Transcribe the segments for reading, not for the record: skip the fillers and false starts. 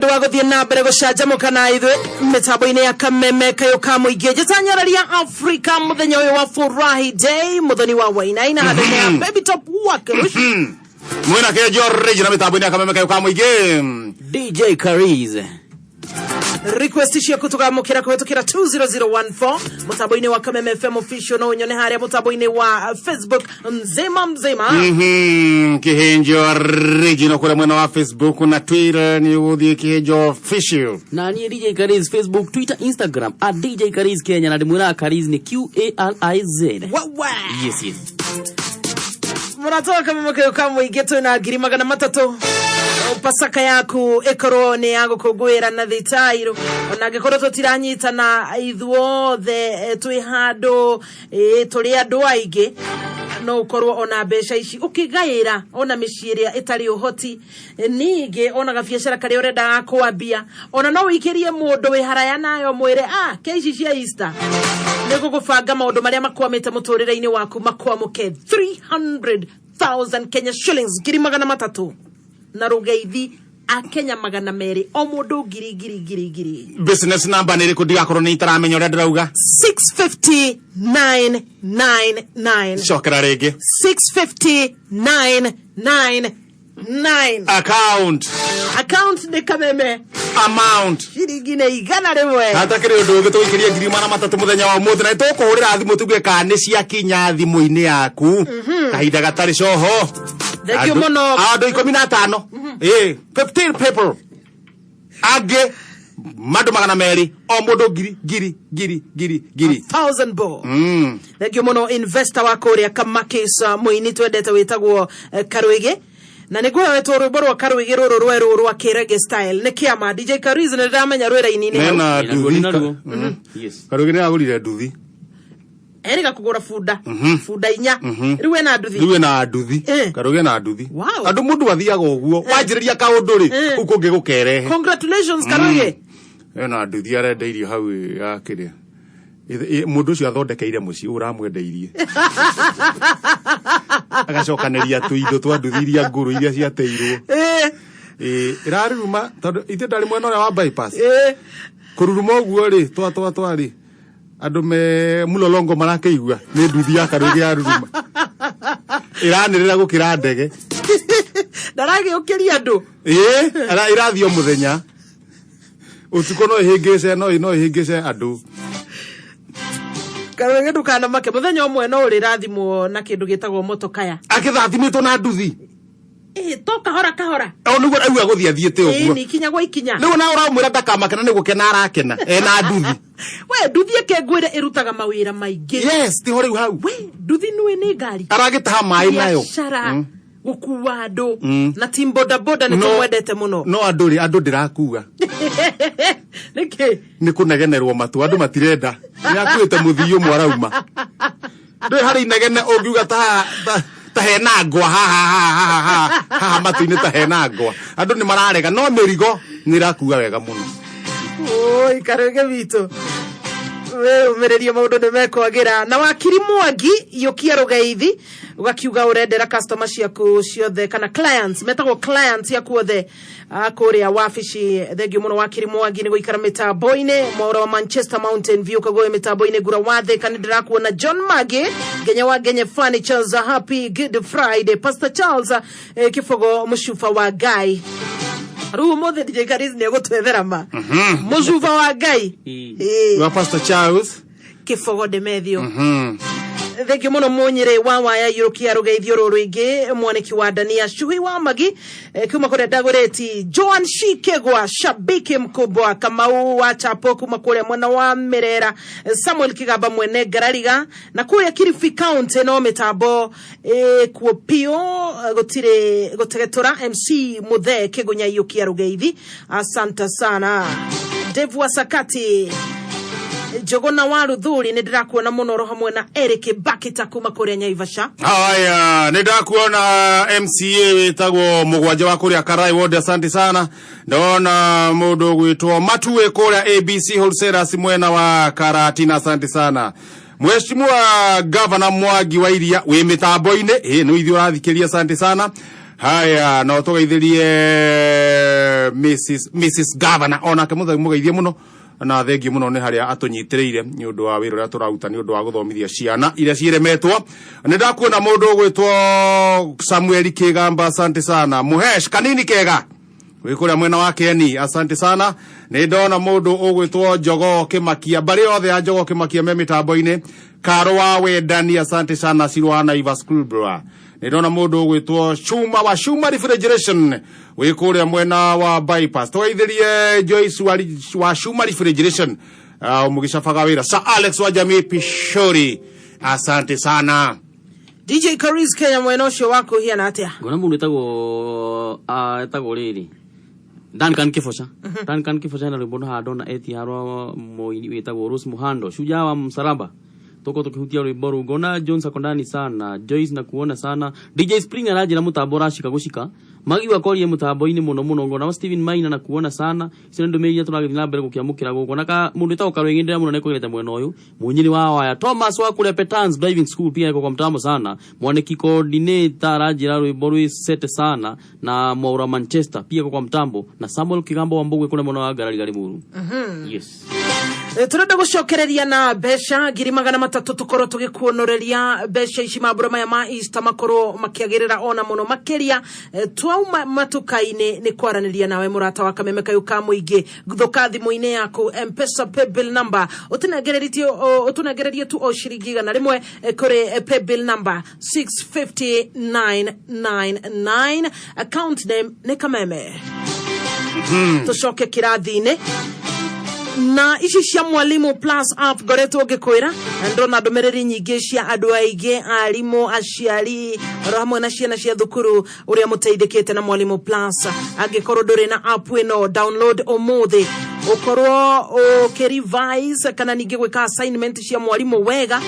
Wa gũthiĩ na mbere gũcanjamũka na ithuĩ mĩtambo-inĩ ya Kameme Kayũ ka Mũingĩ. Njĩtanyararia Afrika mũthenya ũyũ wa Furahi Day, mũthoni wa Wainaina handũ-inĩ ya Baby Top Wakerush. Mwena kenjo rĩnji na mĩtambo-inĩ ya Kameme Kayũ ka Mũingĩ. DJ Kariz. Request ciaku tũkamũkĩra kũhĩtũkĩra 20014 mũtambo-inĩ wa Kameme FM Official, no ũnyone harĩa mũtambo-inĩ wa Facebook mzima mzima. Kĩhĩnjo Original kũrĩa mwena wa Facebook na Twitter nĩ ũgũthiĩ Kĩhĩnjo Official. Na niĩ DJ Kariz, Facebook, Twitter, Instagram @DJKarizKenya, na ndĩmwĩraga Kariz nĩ Qariz. Wawa. Yes. Mũrata wa Kameme Kayũ ka Mũingĩ, twĩna 300,000. Pasaka yaku ĩkorwo nĩ ya gũkũngũĩra na thitairũ, ona angĩkorwo tũtiranyitana ithuothe, twĩ handũ, tũrĩ andũ aingĩ, no ũkorwo ona mbeca ici ũkĩgaĩra ona mĩciĩ ĩrĩa ĩtarĩ ũhoti. Ningĩ ona gabiacara karĩa ũrendaga kwambia, ona no ũikĩrie mũndũ wĩ haraya nayo, mwĩre ke ici cia Easter nĩ gũgũbanga maũndũ marĩa makwamĩte mũtũrĩre-inĩ waku makwamũke. 300,000 Kenya shillings, 300,000, na rũgeithi akenya 200, o mũndũ ngiri ngiri ngiri ngiri. Business number nĩ ĩrĩkũ? Ndigakorwo nĩ itaramenya ũrĩa ndĩrauga. 650999. Cokera rĩngĩ. 650999. Account? Account nĩ Kameme. Amount? Ciringi nĩ 100. Hatakĩrĩ ũndũ ũngĩ, tũgũikĩria 300,000 mũthenya wa ũmũthĩ, na nĩtũkũhũrĩra thimũ tuge kana nĩ ciakinya thimũ-inĩ yaku kahinda gatarĩ coho. Thank you mũno. Andũ 15, 15 people, angĩ mandũ 200, o mũndũ ngiri ngiri ngiri ngiri ngiri. Thousand bob. Thank you mũno, investor wa kũrĩa Kamakis, mũini twendete wĩtagwo Karwĩgĩ, na nĩ ngũhewetwo rwĩmbo rwa Karwĩgĩ rũrũ rwerũ rwa kĩrege style nĩ kĩama. DJ Kariz, nĩ ndĩramenya rwĩra-inĩ hau. Nena Naruo nduthi. nĩ naruo. Yes. Karũgĩ nĩ agũrire nduthi. Erĩga kũgũra bunda inya, rĩu ena nduthi. Rĩu ena nduthi. Karũgĩ na nduthi. Andũ mũndũ athiaga ũguo wanjĩrĩria kaũndũ rĩ, kũu kũngĩ gũkerehe. Congratulations, Karwĩgĩ. Ena nduthi arendeirio hau ya kĩrĩa. Mũndũ ũcio athondekeire mũciĩ ũramwendeirie, agacokanĩria tũindo twa nduthi iria ngũrũ iria ciateirwo. Ĩraruruma tondũ ithuĩ ndarĩ mwena ũrĩa wa bypass. Kũruruma ũguo rĩ, twa twa twa rĩ, andũ me Mulolongo marakĩigua nĩ nduthi ya Karũgĩ yaruruma, ĩranĩrĩra gũkĩra ndege. Ndaragĩũkĩria andũ. Ĩĩ, ĩrathiĩ o mũthenya, ũtukũ no ĩhĩngĩce, no ĩhĩngĩce andũ. Karwĩgĩ, ndũkanamake, mũthenya ũmwe no ũrĩrathimwo na kĩndũ gĩtagwo motokaya. Akĩthathimĩtwo na nduthi. To kahora kahora. O nĩguo auga gũthiĩ athiĩte ũguo. Nĩ ikinya gwa ikinya. Rĩu na ũramwĩra ndakamakena, nĩ gũkena arakena ena nduthi. We, nduthi ĩke ngwĩre ĩrutaga mawĩra maingĩ. Yes, tiho rĩu hau. We, nduthi nĩwe nĩ ngari. Aragĩtaha maĩ nayo. Biacara, gũkua andũ na team bodaboda nĩ tũmwendete mũno. No andũ rĩ, andũ ndĩrakua. Nĩkĩ? Nĩ kũnegenerwo matũ, andũ matirenda, nĩ akuĩte mũthii ũmwe arauma, ndũĩ harĩ inegene ũngiuga ta hena ngwa haha haha haha haha matũ-inĩ, ta hena ngwa, andũ nĩ mararega, no mĩrigo nĩ ĩrakua wega mũno. Oi, Karwĩgĩ witũ, wĩyũmĩrĩrie, maũndũ nĩ mekwagĩra. Na wakiri Mwangi yũkia rũgeithi, ũgakiuga ũrendera customer ciaku ciothe, kana clients, metagwo clients ciaku othe kũrĩa wabici. Thengiũ mũno, wakiri Mwangi, nĩ gũikara mĩtambo-inĩ. Mwaura wa Manchester Mountain View kagoe mĩtambo-inĩ. Ngura wathĩka, nĩ ndĩrakuona. John Magi Ngenya wa Ngenye Furnitures, happy Good Friday. Pastor Charles Kĩbogo, mũcuba wa Ngai, rĩu ũmũthĩ DJ Kariz nĩ egũtwethera ma mũcuba wa Ngai. Wa Pastor Charles. Kĩbogo Ndemethio, thengio mũno. Mũnyĩrĩ wa waya yũrũkia rũgeithio rũrũ rũingĩ, mwanĩki wa ndania cuhi wa magi, kuma kũrĩa Ndagũrĩti. Joan Shikegwa, shabiki mkubwa. Kamau wa Chapo kuma kũrĩa mwena wa Mĩrera. Samuel Kigamba mwene Ngarariga na kũrĩa Kilifi County, no mĩtambo kuo piũ, gũtirĩ gũtegetũra. MC Muthee Kĩgunya yũkia rũgeithi, asante sana. Dave Wasakati Njũgũna wa Ruthuri, nĩ ndĩrakuona mũno oro hamwe na Eric Bakita kuma kũrĩa Nyaivasha. Haya, nĩ ndakuona MCA wĩtagwo Mũgwanja wa kũrĩa Karai Ward, asante sana. Ndona mũndũ ũgwĩtwo Matue kũrĩa ABC Wholesalers mwena wa Karatina, asante sana. Mheshimiwa Gavana Mwangi wa Iria wĩ mĩtambo-inĩ, ĩ nĩ ithuĩ ũrathikĩria, asante sana. Haya, no tũgeithĩrie. Mrs Governor onake mũgeithie mũno na thengiũ mũno nĩ harĩa atũnyitĩrĩire nĩ ũndũ wa wĩra ũrĩa tũraruta nĩ ũndũ wa gũthomithia ciana iria ciremetwo. Nĩ ndakuona mũndũ ũgwĩtwo Samuel Kĩgamba, asante sana. Muhesh Kanini Kega wĩ kũrĩa mwena wa Keni, asante sana. Nĩ ndona mũndũ ũgwĩtwo Njogoo Kĩmakia, mbarĩ yothe ya Njogoo Kĩmakia me mĩtambo-inĩ. Karo wa Wendani, asante sana. Cirũ wa Naivas Kulbra. Nĩ ndona mũndũ ũgwĩtwo Shuma wa Shuma Refrigeration wĩ kũrĩa mwena wa Bypass. Tũgeithĩrie Joyce wa Shuma Refrigeration mũgĩcabaga wĩra. Sir Alex wa Jamii Pishori, asante sana. DJ Karis Kenya, mwena ũcio waku hiana atĩa? Ngona mundu etagwo etagwo riri Duncan Kifoca. Duncan Kifoca na rwimbo haha ndona etia rwa muini witagwo Rose Muhando, Shujaa wa Msalaba. Tuko tukihutia rwimbo rũu. Ngona Jones akondani sana, Joyce na kuona sana. DJ Spring aranjĩra mũtambo ũracika gũcika. Magi wakorie mũtambo-inĩ mũno mũno. Ngona Steven Maina na kuona sana. Icio nĩ ndũmĩrĩri iria tũragĩthiĩ na mbere gũkĩamũkĩra gũkũ. Na ka mũndũ wĩtagwo Karũĩgĩ ndĩramũona nĩekũgerete mwena ũyũ. Mũnyiri wa waya Thomas wa kũrĩa Petans Driving School pia yuko kwa mtambo sana. Mwaniki coordinator aranjĩra rwĩmbo rwĩ sete sana na Mwaura Manchester pia yuko kwa mtambo na Samuel Kigambo wa Mbugwe kũrĩa mwena wa Ngarari Garimuru. Yes. Turenda gucokereria na mbeca 300,000, tukorwo tugikuonoreria mbeca ici mambura maya ma Easter makorwo makiagirira ona muno makiria. Twauma matuka-inĩ nĩ kwaranĩria nawe mũrata wa Kameme kayũ ka mũingĩ. Thũka thimũ-inĩ yaku Mpesa paybill number, ũtũnengererie tu o ciringi 100 kũrĩ paybill number 65999, account name nĩ Kameme. Tũcoke kĩrathi-inĩ na ici cia Mwalimu Plus app. Ngoretwo ngĩkwĩra na ndĩrona ndũmĩrĩri nyingĩ cia andũ aingĩ, arimũ, aciari, oro hamwe na ciana cia thukuru, ũrĩa mũteithĩkĩte na Mwalimu Plus. Angĩkorwo ndũrĩ na app ĩno, download ũmũthĩ, ũkorwo ũkĩrevise kana ningĩ gwĩka assignment cia mwarimũ wega,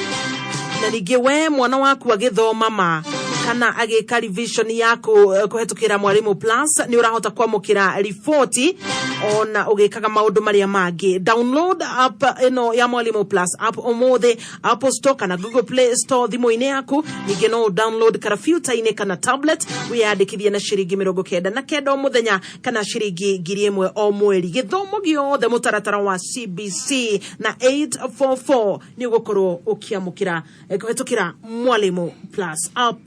na ningĩ we mwana waku agĩthoma ma kana agĩka revision yaku kũhetũkĩra Mwalimu Plus, nĩ ũrahota kwamũkĩra riboti ona ũgĩkaga maũndũ marĩa mangĩ. Download app ĩno ya Mwalimu Plus app ũmũthĩ Apple Store kana Google Play Store thimũ-inĩ yaku. Ningĩ no download karabiuta-inĩ kana tablet, wĩyandĩkithie na ciringi 99 o mũthenya kana ciringi 1000 o mweri. Gĩthomo gĩothe mũtaratara wa CBC na 844 nĩ ũgũkorwo ũkĩamũkĩra kũhetũkĩra Mwalimu Plus app.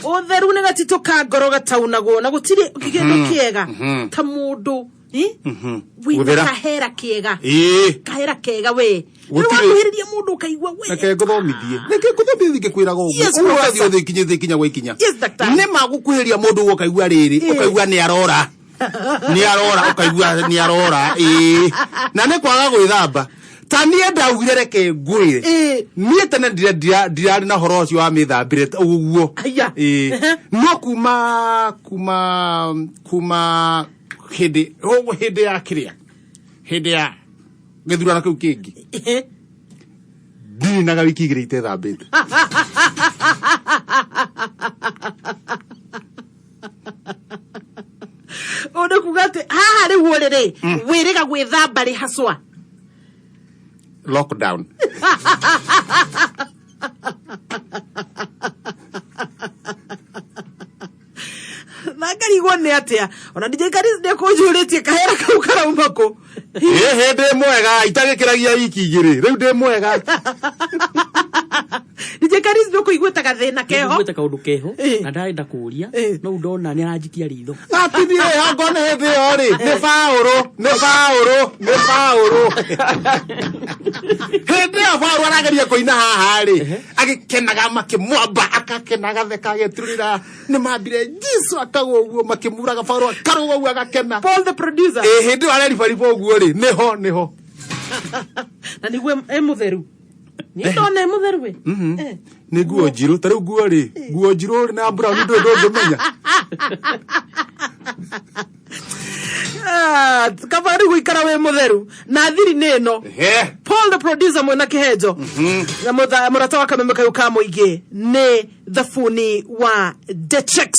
Ũtheru nĩ gatitũ ka ngoro gataunagwo, na gũtirĩ kĩndũ kĩega ta mũndũ wĩna Gũthera. kahera kĩega, kahera kega we. Rĩu wakuhĩrĩria mũndũ ũkaigua we. Reke ngũthomithie, reke ngũthomithie ngĩkwĩraga ũguo. Yes, Ũguo Professor. ũrathiĩ ũthĩ ikinya ikinya gwa ikinya. Yes, doctor. Nĩ magũkuhĩria mũndũ ũguo ũkaigua rĩrĩ, ũkaigua nĩ arora, nĩ arora, ũkaigua nĩ arora. Ĩĩ, na nĩ kwaga gwĩthamba. Ta niĩ ndaugire reke ngwĩre, niĩ tene ndirarĩ na ũhoro ũcio wa mĩthambĩre ũguo. Aya. Ĩĩ, no kuma hĩndĩ ũguo, hĩndĩ ya kĩrĩa, hĩndĩ ya gĩthurano kĩu kĩngĩ, ndirinaga wiki 2 itethambĩte. Ũũ nĩ kuga atĩ haha rĩu ũrĩ rĩ wĩrĩga gwĩthamba rĩ haswa? Lockdown. Na ngarigwo nĩ atĩa ona DJ Karis nĩ kũnjũrĩtie kahera kau karauma kũ. Ĩ, hĩndĩ mwega itagĩkĩragia wiki 2, rĩu ndĩ mwega. DJ Karis, nĩ ũkũiguĩte gathĩna keho? Nĩnguĩte kaũndũ keho. Na ndarenda kũria. No ndona nĩ aranjikia ritho. Atĩ niĩ anga nĩ hĩndĩ ĩyo rĩ, nĩ baũrũ, nĩ baũrũ, nĩ baũrũ. Hĩndĩ ĩyo baũrũ arageria kũina haha rĩ, agĩkenaga, makĩmwamba, akakena, agatheka, ageturĩra, nĩ mambire Jesu, akagwa ũguo, makĩmuraga baũrũ, akarũga ũguo, agakena. Paul the producer. Ĩ, hĩndĩ ĩyo areribariba ũguo rĩ, nĩho nĩho. Na nĩguo e mũtheru, niĩ ndona e mũtheru we. Nĩ nguo njirũ. Ta rĩu nguo rĩ, nguo njirũ rĩ, na brown ndũrĩ ndũngĩmenya. Ah, kaba rĩu gũikara wĩ mũtheru na thiri nĩ ĩno. Ehe. Paul the producer mwena kĩhenjo na mũrata wa Kameme kayũ ka mũingĩ nĩ thabuni wa Detrex.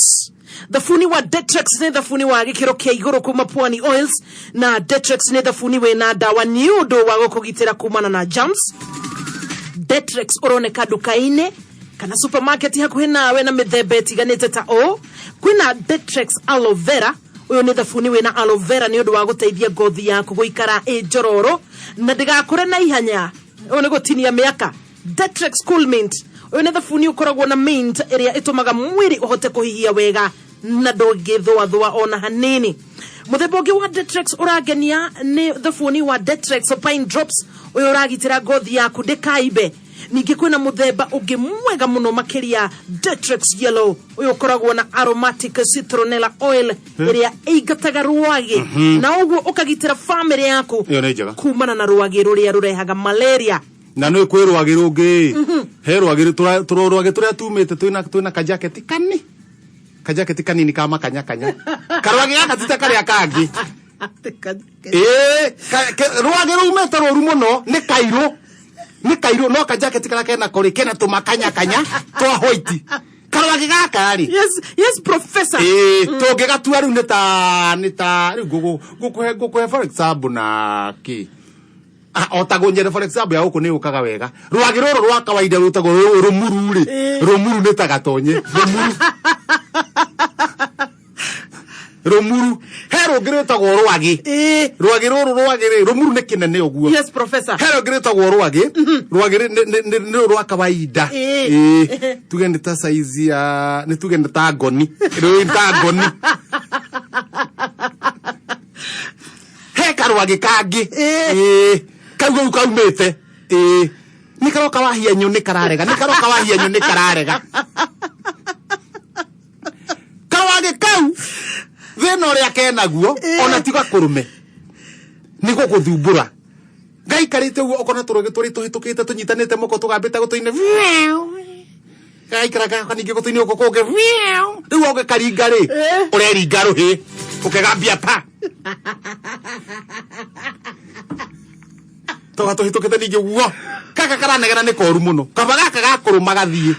Thabuni wa Detrex nĩ thabuni wa gĩkĩro kĩa igũrũ kuma Pwani Oils, na Detrex nĩ thabuni wĩna ndawa nĩ ũndũ wa gũkũgitĩra kumana na germs. Detrex ũroneka nduka-inĩ kana Kana supermarket hakuhĩ nawe na mĩthemba ĩtiganĩte ta ũũ. Kwĩna Detrex aloe vera. Ũyũ nĩ thabuni wĩna aloe vera nĩ ũndũ wa gũteithia ngothi yaku gũikara ĩ njororo na ndĩgakũre na ihenya. Ũyũ nĩ gũtinia mĩaka. Detrex Cool Mint. Ũyũ nĩ thabuni ũkoragwo na mint ĩrĩa ĩtũmaga mwĩrĩ ũhote kũhihia wega na ndũngĩthũathũa ona hanini. Mũthemba ũngĩ wa Detrex ũrangenia nĩ thabuni wa Detrex Pine Drops. Ũyũ ũragitĩra ngothi yaku ndĩkaimbe. Ningĩ kwĩna mũthemba ũngĩ mwega mũno makĩria, Detrex Yellow. Ũyũ ũkoragwo na aromatic citronella oil ĩrĩa ĩingataga rwagĩ na ũguo ũkagitĩra famĩlĩ yaku Ĩyo nĩ njega. kumana na rwagĩ rũrĩa rũrehaga malaria. Na nä kwä rwagä rå ngä he rwagä rwagä tå rä a tumä te twä na kajaketi kani kajaketi kanini ka makanyakanya karwagä gaka ti ta karä a kangä. Ĩĩ, rwagĩ rumĩte rũru mũno, nĩ kairũ, nĩ kairũ, no kajaketi karĩa kenako rĩ, kena tũmakanyakanya twa white, karwagĩ gaka rĩ. Yes, yes, professor. Ĩĩ, tũngĩgatua rĩu nĩ ta rĩu ngũkũhe for example na kĩ. Ah, o ta gũnyere for example ya gũkũ nĩ yũkaga wega. Rwagĩ rũrũ rwa kawaida rwĩtagwo rũmuru rĩ, rũmuru nĩ ta gatonye rũmuru. Rũmuru he rũngĩ rwĩtagwo rwagĩ. Rwagĩ rũrũ, rwagĩ rĩ, rũmuru nĩ kĩnene ũguo. Yes, professor. He rũngĩ rwĩtagwo rwagĩ. Rwagĩ rĩ, nĩ rũrũ rwa kawaida. Ĩĩ, tuge nĩ ta size ya, nĩ tuge nĩ ta ngoni, rũrĩ nĩ ta ngoni. He karwagĩ kangĩ. Ĩĩ, kau rĩu kaumĩte, ĩĩ, nĩ karoka wahia nyũ nĩ kararega, nĩ karoka wahia nyũ nĩ kararega. Karwagĩ kau thĩna ũrĩa kenaguo, ona tiga kũrũme, nĩ gũgũthumbũra. Gaikarĩte ũguo ũkona tũrwagĩ tũrĩ tũhĩtũkĩte tũnyitanĩte moko tũgambĩte gũtũ-inĩ, gagaikara gaka ningĩ gũtũ-inĩ gũkũ kũngĩ. Rĩu ũngĩkaringa rĩ, ũreringa rũhĩ ũkegambia pa toga tũhĩtũkĩte ningĩ guo kaka karanegena nĩ koru mũno. Kaba gaka gakũrũma gathiĩ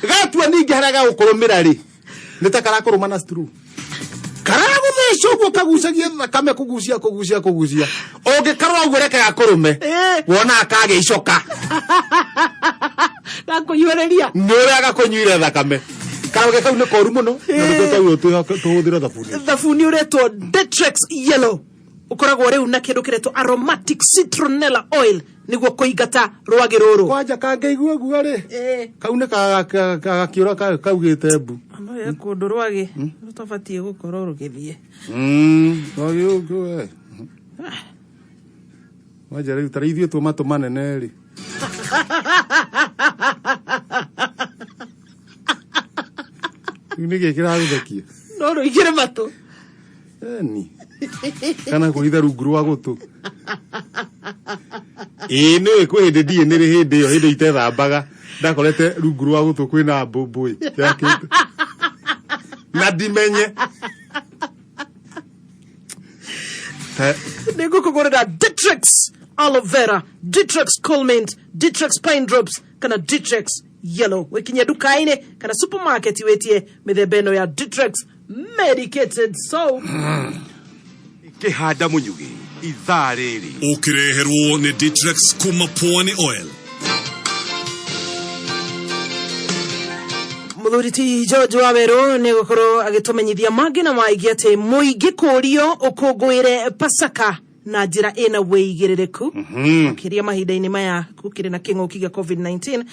gatua ningĩ harĩa gagũkũrũmĩra rĩ, nĩ ta karakũrũma na straw, karagũtheca ũguo kagucagia thakame, kũgucia, kũgucia, kũgucia. Ũngĩkarora ũguo, reke gakũrũme, wonaga kagĩa icoka. Gakũiyũrĩria. Nĩ ũrĩa gakũnyuire thakame. Karauge kau nĩ koru mũno na nĩkĩo twaugire tũhũthĩre thabuni. Thabuni ũretwo Detrex Yellow ũkoragwo rĩu na kĩndũ kĩretwo aromatic citronella oil nĩguo kũingata rwagĩ rũrũ. Kwanja kangĩigua guo rĩ, kau nĩ gakĩũra kaugĩte mbu. No ye kũndũ rwagĩ rũtabatiĩ gũkorwo rũgĩthiĩ. Rwagĩ rũu we. Wanja rĩu tarĩ ithuĩ tũmatũ manene rĩ, rĩu nĩkĩ kĩragũthekia? No rũingĩre matũ. Eni kana kũhitha rungu rwa gũtũ. Ĩĩ, nĩ kwĩ hĩndĩ ndiĩ nĩrĩ hĩndĩ ĩyo hĩndĩ itethambaga ndakorete rungu rwa gũtũ kwĩna mbũmbũĩ yakĩte na ndimenye. Nĩ ngũkũgũrĩra Ditrex aloe vera, Ditrex cool mint, Ditrex pine drops kana Ditrex yellow. Wĩkinyie nduka-inĩ kana supermarket wĩtie mĩthemba ĩno ya Ditrex medicated soap. Kĩhanda mũnyugĩ ithaa rĩrĩ. Ũkĩreherwo nĩ Ditrex kuma Pwani Oil. Mũthuri ti George Wawerũ nĩ gũkorwo agĩtũmenyithia mangĩ na maingĩ atĩ mũingĩ kũrio ũkũngũĩre Pasaka na njĩra ĩna wĩigĩrĩrĩku, makĩria mahinda-inĩ maya gũkĩrĩ na kĩng'ũki gĩa COVID-19.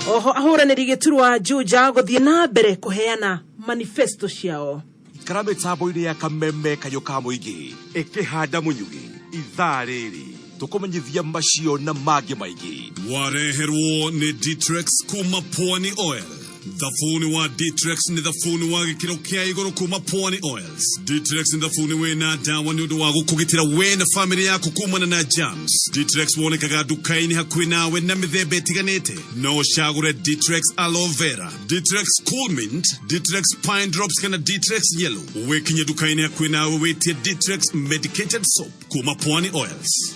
Oho ahũranĩri gĩturwa Juja gũthiĩ na mbere kũheana manifesto ciao. Ikara mĩtambo-inĩ ya Kameme, kayũ ka mũingĩ. Ĩkĩhanda mũnyugĩ ithaa rĩrĩ tũkũmenyithia macio na mangĩ maingĩ. Wareherwo nĩ Ditrex kuma Pwani Oil. Thabuni wa Ditrex nĩ thabuni wa gĩkĩro kĩa igũrũ kuma Pwani Oils. Ditrex nĩ thabuni wĩna ndawa nĩ ũndũ wa gũkũgitĩra we na famĩlĩ yaku kumana na germs. Ditrex wonekaga nduka-inĩ hakuhĩ nawe na mĩthemba ĩtiganĩte. No ũcagũre Ditrex aloe vera, Ditrex cool mint, Ditrex pine drops kana Ditrex yellow. Wĩkinye nduka-inĩ hakuhĩ nawe wĩtie Ditrex medicated soap kuma Pwani Oils.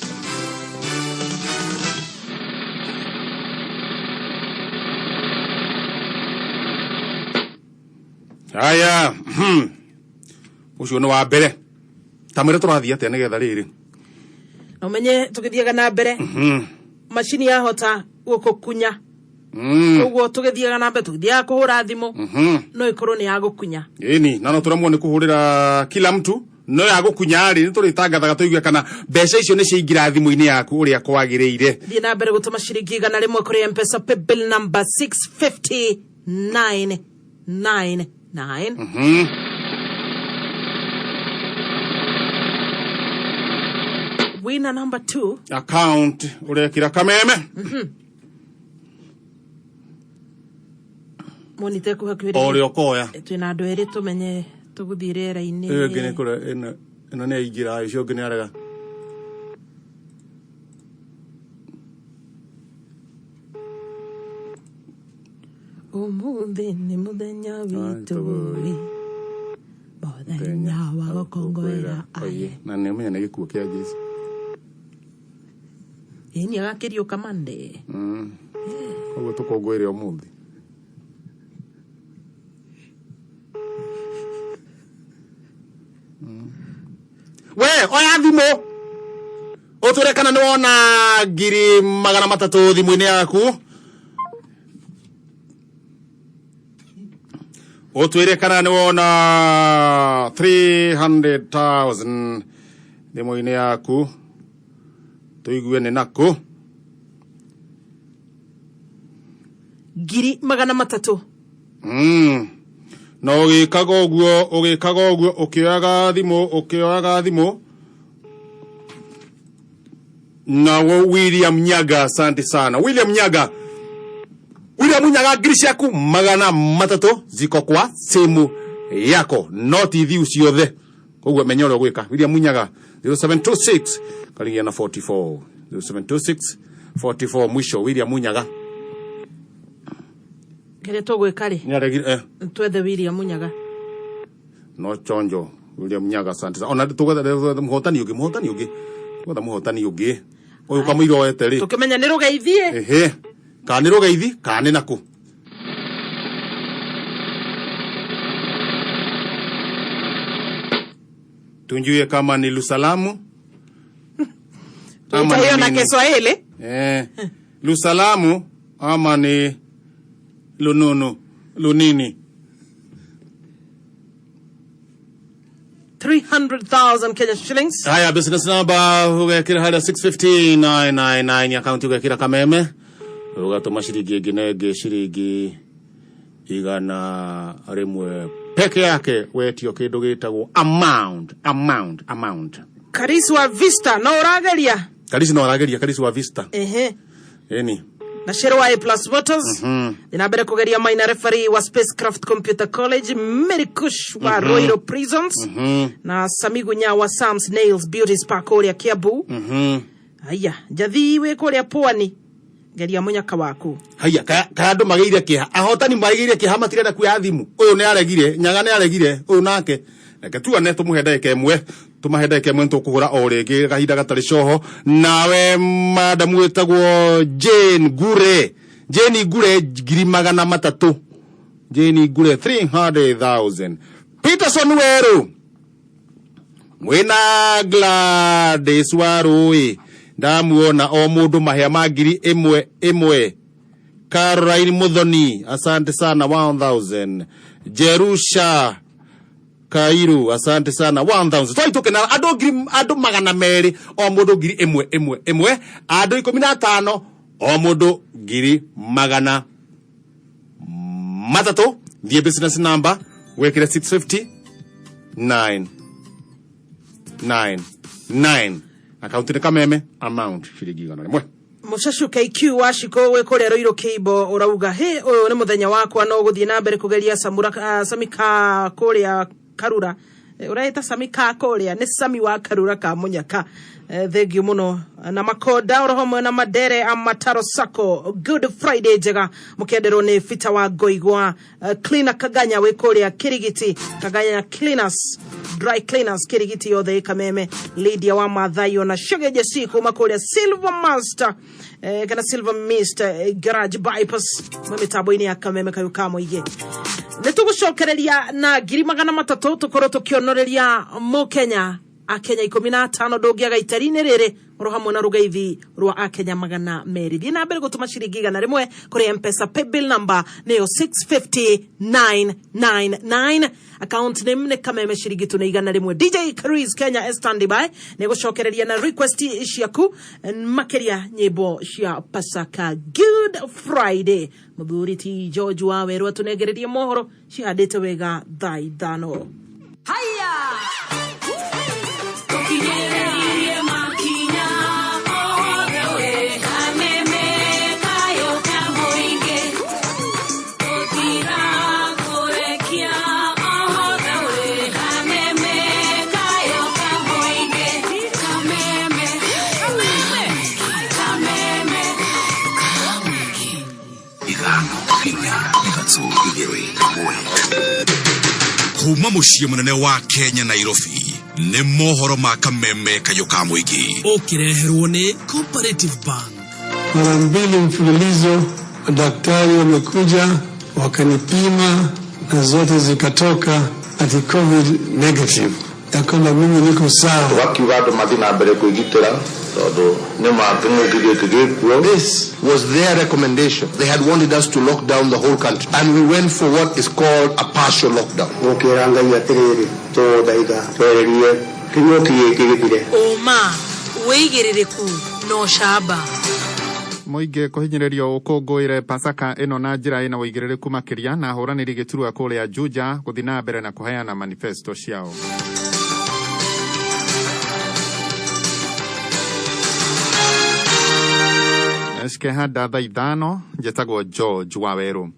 Haya, ũcio nĩ wa mbere. Ta mwĩre tũrathiĩ atĩa nĩgetha rĩrĩ. Na ũmenye tũgĩthiaga na mbere, macini yahota gũkũkunya. Koguo tũgĩthiaga na mbere, tũgĩthiaga kũhũra thimũ, no ĩkorwo nĩ ya gũkunya. Ĩni, na no tũremwo nĩ kũhũrĩra kila mtu, no ya gũkunya rĩ, nĩ tũrĩtangathaga tũigue kana mbeca icio nĩ ciaingĩra thimũ-inĩ yaku ũrĩa kwagĩrĩire. Thiĩ na mbere gũtũma ciringi 100 kũrĩ Mpesa paybill number 650999. Winner number 2. Account ũrekĩra Kameme. Monite kuhakuhĩ. O ũrĩa ũkoya. Twĩna andũ erĩ, tũmenye tũgũthiĩ rĩera-inĩ. Ĩyo ĩngĩ nĩ kũrĩa, ĩno ĩno nĩ yaingĩra, ũcio ũngĩ nĩ arega. Ũmũthĩ nĩ mũthenya witũ, ĩ, mũthenya wa gũkũngũĩra aye. Na nĩ ũmenya nĩ gĩkuũ kĩa Jesu. Ĩ, nĩ agakĩriũka Monday. Koguo tũkũngũĩre ũmũthĩ. We oya thimũ ũtwĩre kana nĩ wona 300,000 thimũ-inĩ yaku, ũtwĩre kana nĩ wona 300,000 thimũ-inĩ yaku, tũigue nĩ nakũ. 300,000. Na ũgĩkaga ũguo, ũgĩkaga ũguo, ũkĩoyaga thimũ, ũkĩoyaga thimũ. Na William Nyaga, asante sana William Nyaga. William Nyaga, 300,000 ziko kwa simu yako, no ti thiu ciothe, koguo menya ũrĩa ũgwĩka. William Nyaga, 0726 karigia na 44, 0726 44 mwisho, William Nyaga. Kĩrĩa tũgwĩka rĩ, Nĩaregire. Twethe William Nyaga. No chonjo, William Nyaga, asante sana. Ona tugwetha muhotani ungi, muhotani ungi, tugwetha muhotani ungi uyu kamũira oete rĩ. Tũkĩmenya nĩ rũgeithie. Ehe, kana nĩ rũgeithi kana nĩ nakũ. Tunjue kama ni Lusalamu ama Tuita hiyo ni na nini. Kiswahili. Lusalamu ama ni lununu lunini. 300,000 Kenya shillings. Haya, business number ugekira haria 650999, account ugekira Kameme, ugatuma ciringi ĩngĩ na ĩngĩ ciringi 100 peke yake, wetio kĩndũ gĩtagwo amount, amount, amount. Karisi wa Vista no ũrageria. Karisi no arageria, Karisi wa Vista. Ĩni. Na Shero wa A Plus Motors na mbere kugeria maina, referee wa Spacecraft Computer College, Mary Kush wa Royal Prisons, na Samigunya wa Sam's Nails Beauty Spa kũrĩa Kiambu. Aya, njathi wĩ kũrĩa Pwani, geria mũnyaka waku. Haya, kaya andũ magĩire kĩeha, ahotani magĩire kĩeha, matirenda kuoya thimũ. Ũyũ nĩ aregire, Nyaga nĩ aregire, ũyũ nake reke tuone, tũmũhe ndagĩka ĩmwe, tũmahe ndagĩka ĩmwe, nĩtũkũhũra o rĩngĩ kahinda gatarĩ coho. Nawe madamu wĩtagwo Jane Ngure, Jane Ngure, 300,000, Jane Ngure 300,000. Peterson Weru mwĩna Gladys wa Rũĩ, ndamuona, o mũndũ mahĩa ma 1,000. Caroline Muthoni, asante sana, 1000. Jerusha Kairu, asante sana, 1000. Twaituke na andũ ngiri, andũ 200, o mũndũ 1,000 1 1, andũ 15, o mũndũ 300,000. Thiĩ business number wĩkĩre 650 9 9 9, akaunti nĩ Kameme, amount ciringi 100. Mũcacu KQ wa Ciko wĩ kũrĩa Rũirũ Kĩimbo, ũrauga hĩ, ũyũ nĩ mũthenya wakwa, no gũthiĩ na mbere kũgeria. Samura, Samika kũrĩa Karura. Ũreĩta Samika kũrĩa nĩ Sami wa Karura ka Mũnyaka. Thengiũ mũno na Makonda oro hamwe na Madere Amataro Sacco. Good Friday njega mũkĩenderwo nĩ Peter wa Ngoigwa, Cleaner Kaganya wĩ kũrĩa Kirigiti, Kaganya Cleaners, Dry Cleaners Kirigiti yothe ĩkameme. Lydia wa Mathayo na Shege Jesi kuma kũrĩa Silver Master, kana Silver Mist, Garage Bypass, mwe mĩtambo-inĩ ya Kameme kayu ka mũingĩ. Nĩ tũgũcokereria na 300,000, tũkorwo tũkĩonoreria mũkenya, akenya 15. Ndũngĩaga itari-inĩ rĩrĩ. Oro hamwe na rugaithi rwa akenya 200. Thiĩ na mbere gũtũma ciringi 100 kũrĩ Mpesa paybill number nĩyo 650999, account name nĩ Kameme, ciringi tu nĩ 100. DJ Caris Kenya standing by nĩ gũcokereria na request ciaku, makĩria nyĩmbo cia Pasaka, Good Friday. Mũthuri ti George wa Werũ atũnengererie mohoro cihandĩte wega thaa 5. Haya! Tukinyĩrĩirie makinya othe we, Kameme kayo ka mũingĩ. Tũtirakũrekia othe we, Kameme kayo ka mũingĩ. Kameme, Kameme, Kameme. 5 4 3 2 1. Kuma muciĩ mũnene wa Kenya, Nairobi, nĩ mohoro ma Kameme kayũ ka mũingĩ. Ũkĩreherwo nĩ Cooperative Bank. Mara mbili mfululizo madaktari wamekuja wakanipima na zote zikatoka ati COVID negative, ya kwamba mimi niko sawa. Tugakiuga andũ mathiĩ na mbere kwĩgitĩra tondũ nĩ ma kĩng'ũki gĩkĩ gĩkuo. This was their recommendation. They had wanted us to lock down the whole country. And we went for what is called a partial lockdown. Gũkĩra Ngai atĩrĩrĩ, tũgũthaitha twererie kĩng'ũki gĩkĩ gĩthire. Ũma, wĩigĩrĩrĩku na ũcamba. Mũingĩ kũhinyĩrĩrio ũkũngũĩre Pasaka ĩno na njĩra ĩna ũigĩrĩrĩku makĩria, na ahũranĩri gĩturwa kũrĩa Juja gũthiĩ na mbere na kũheana manifesto ciao. Cikehanda thaa 5. Njetagwo George Wawerũ.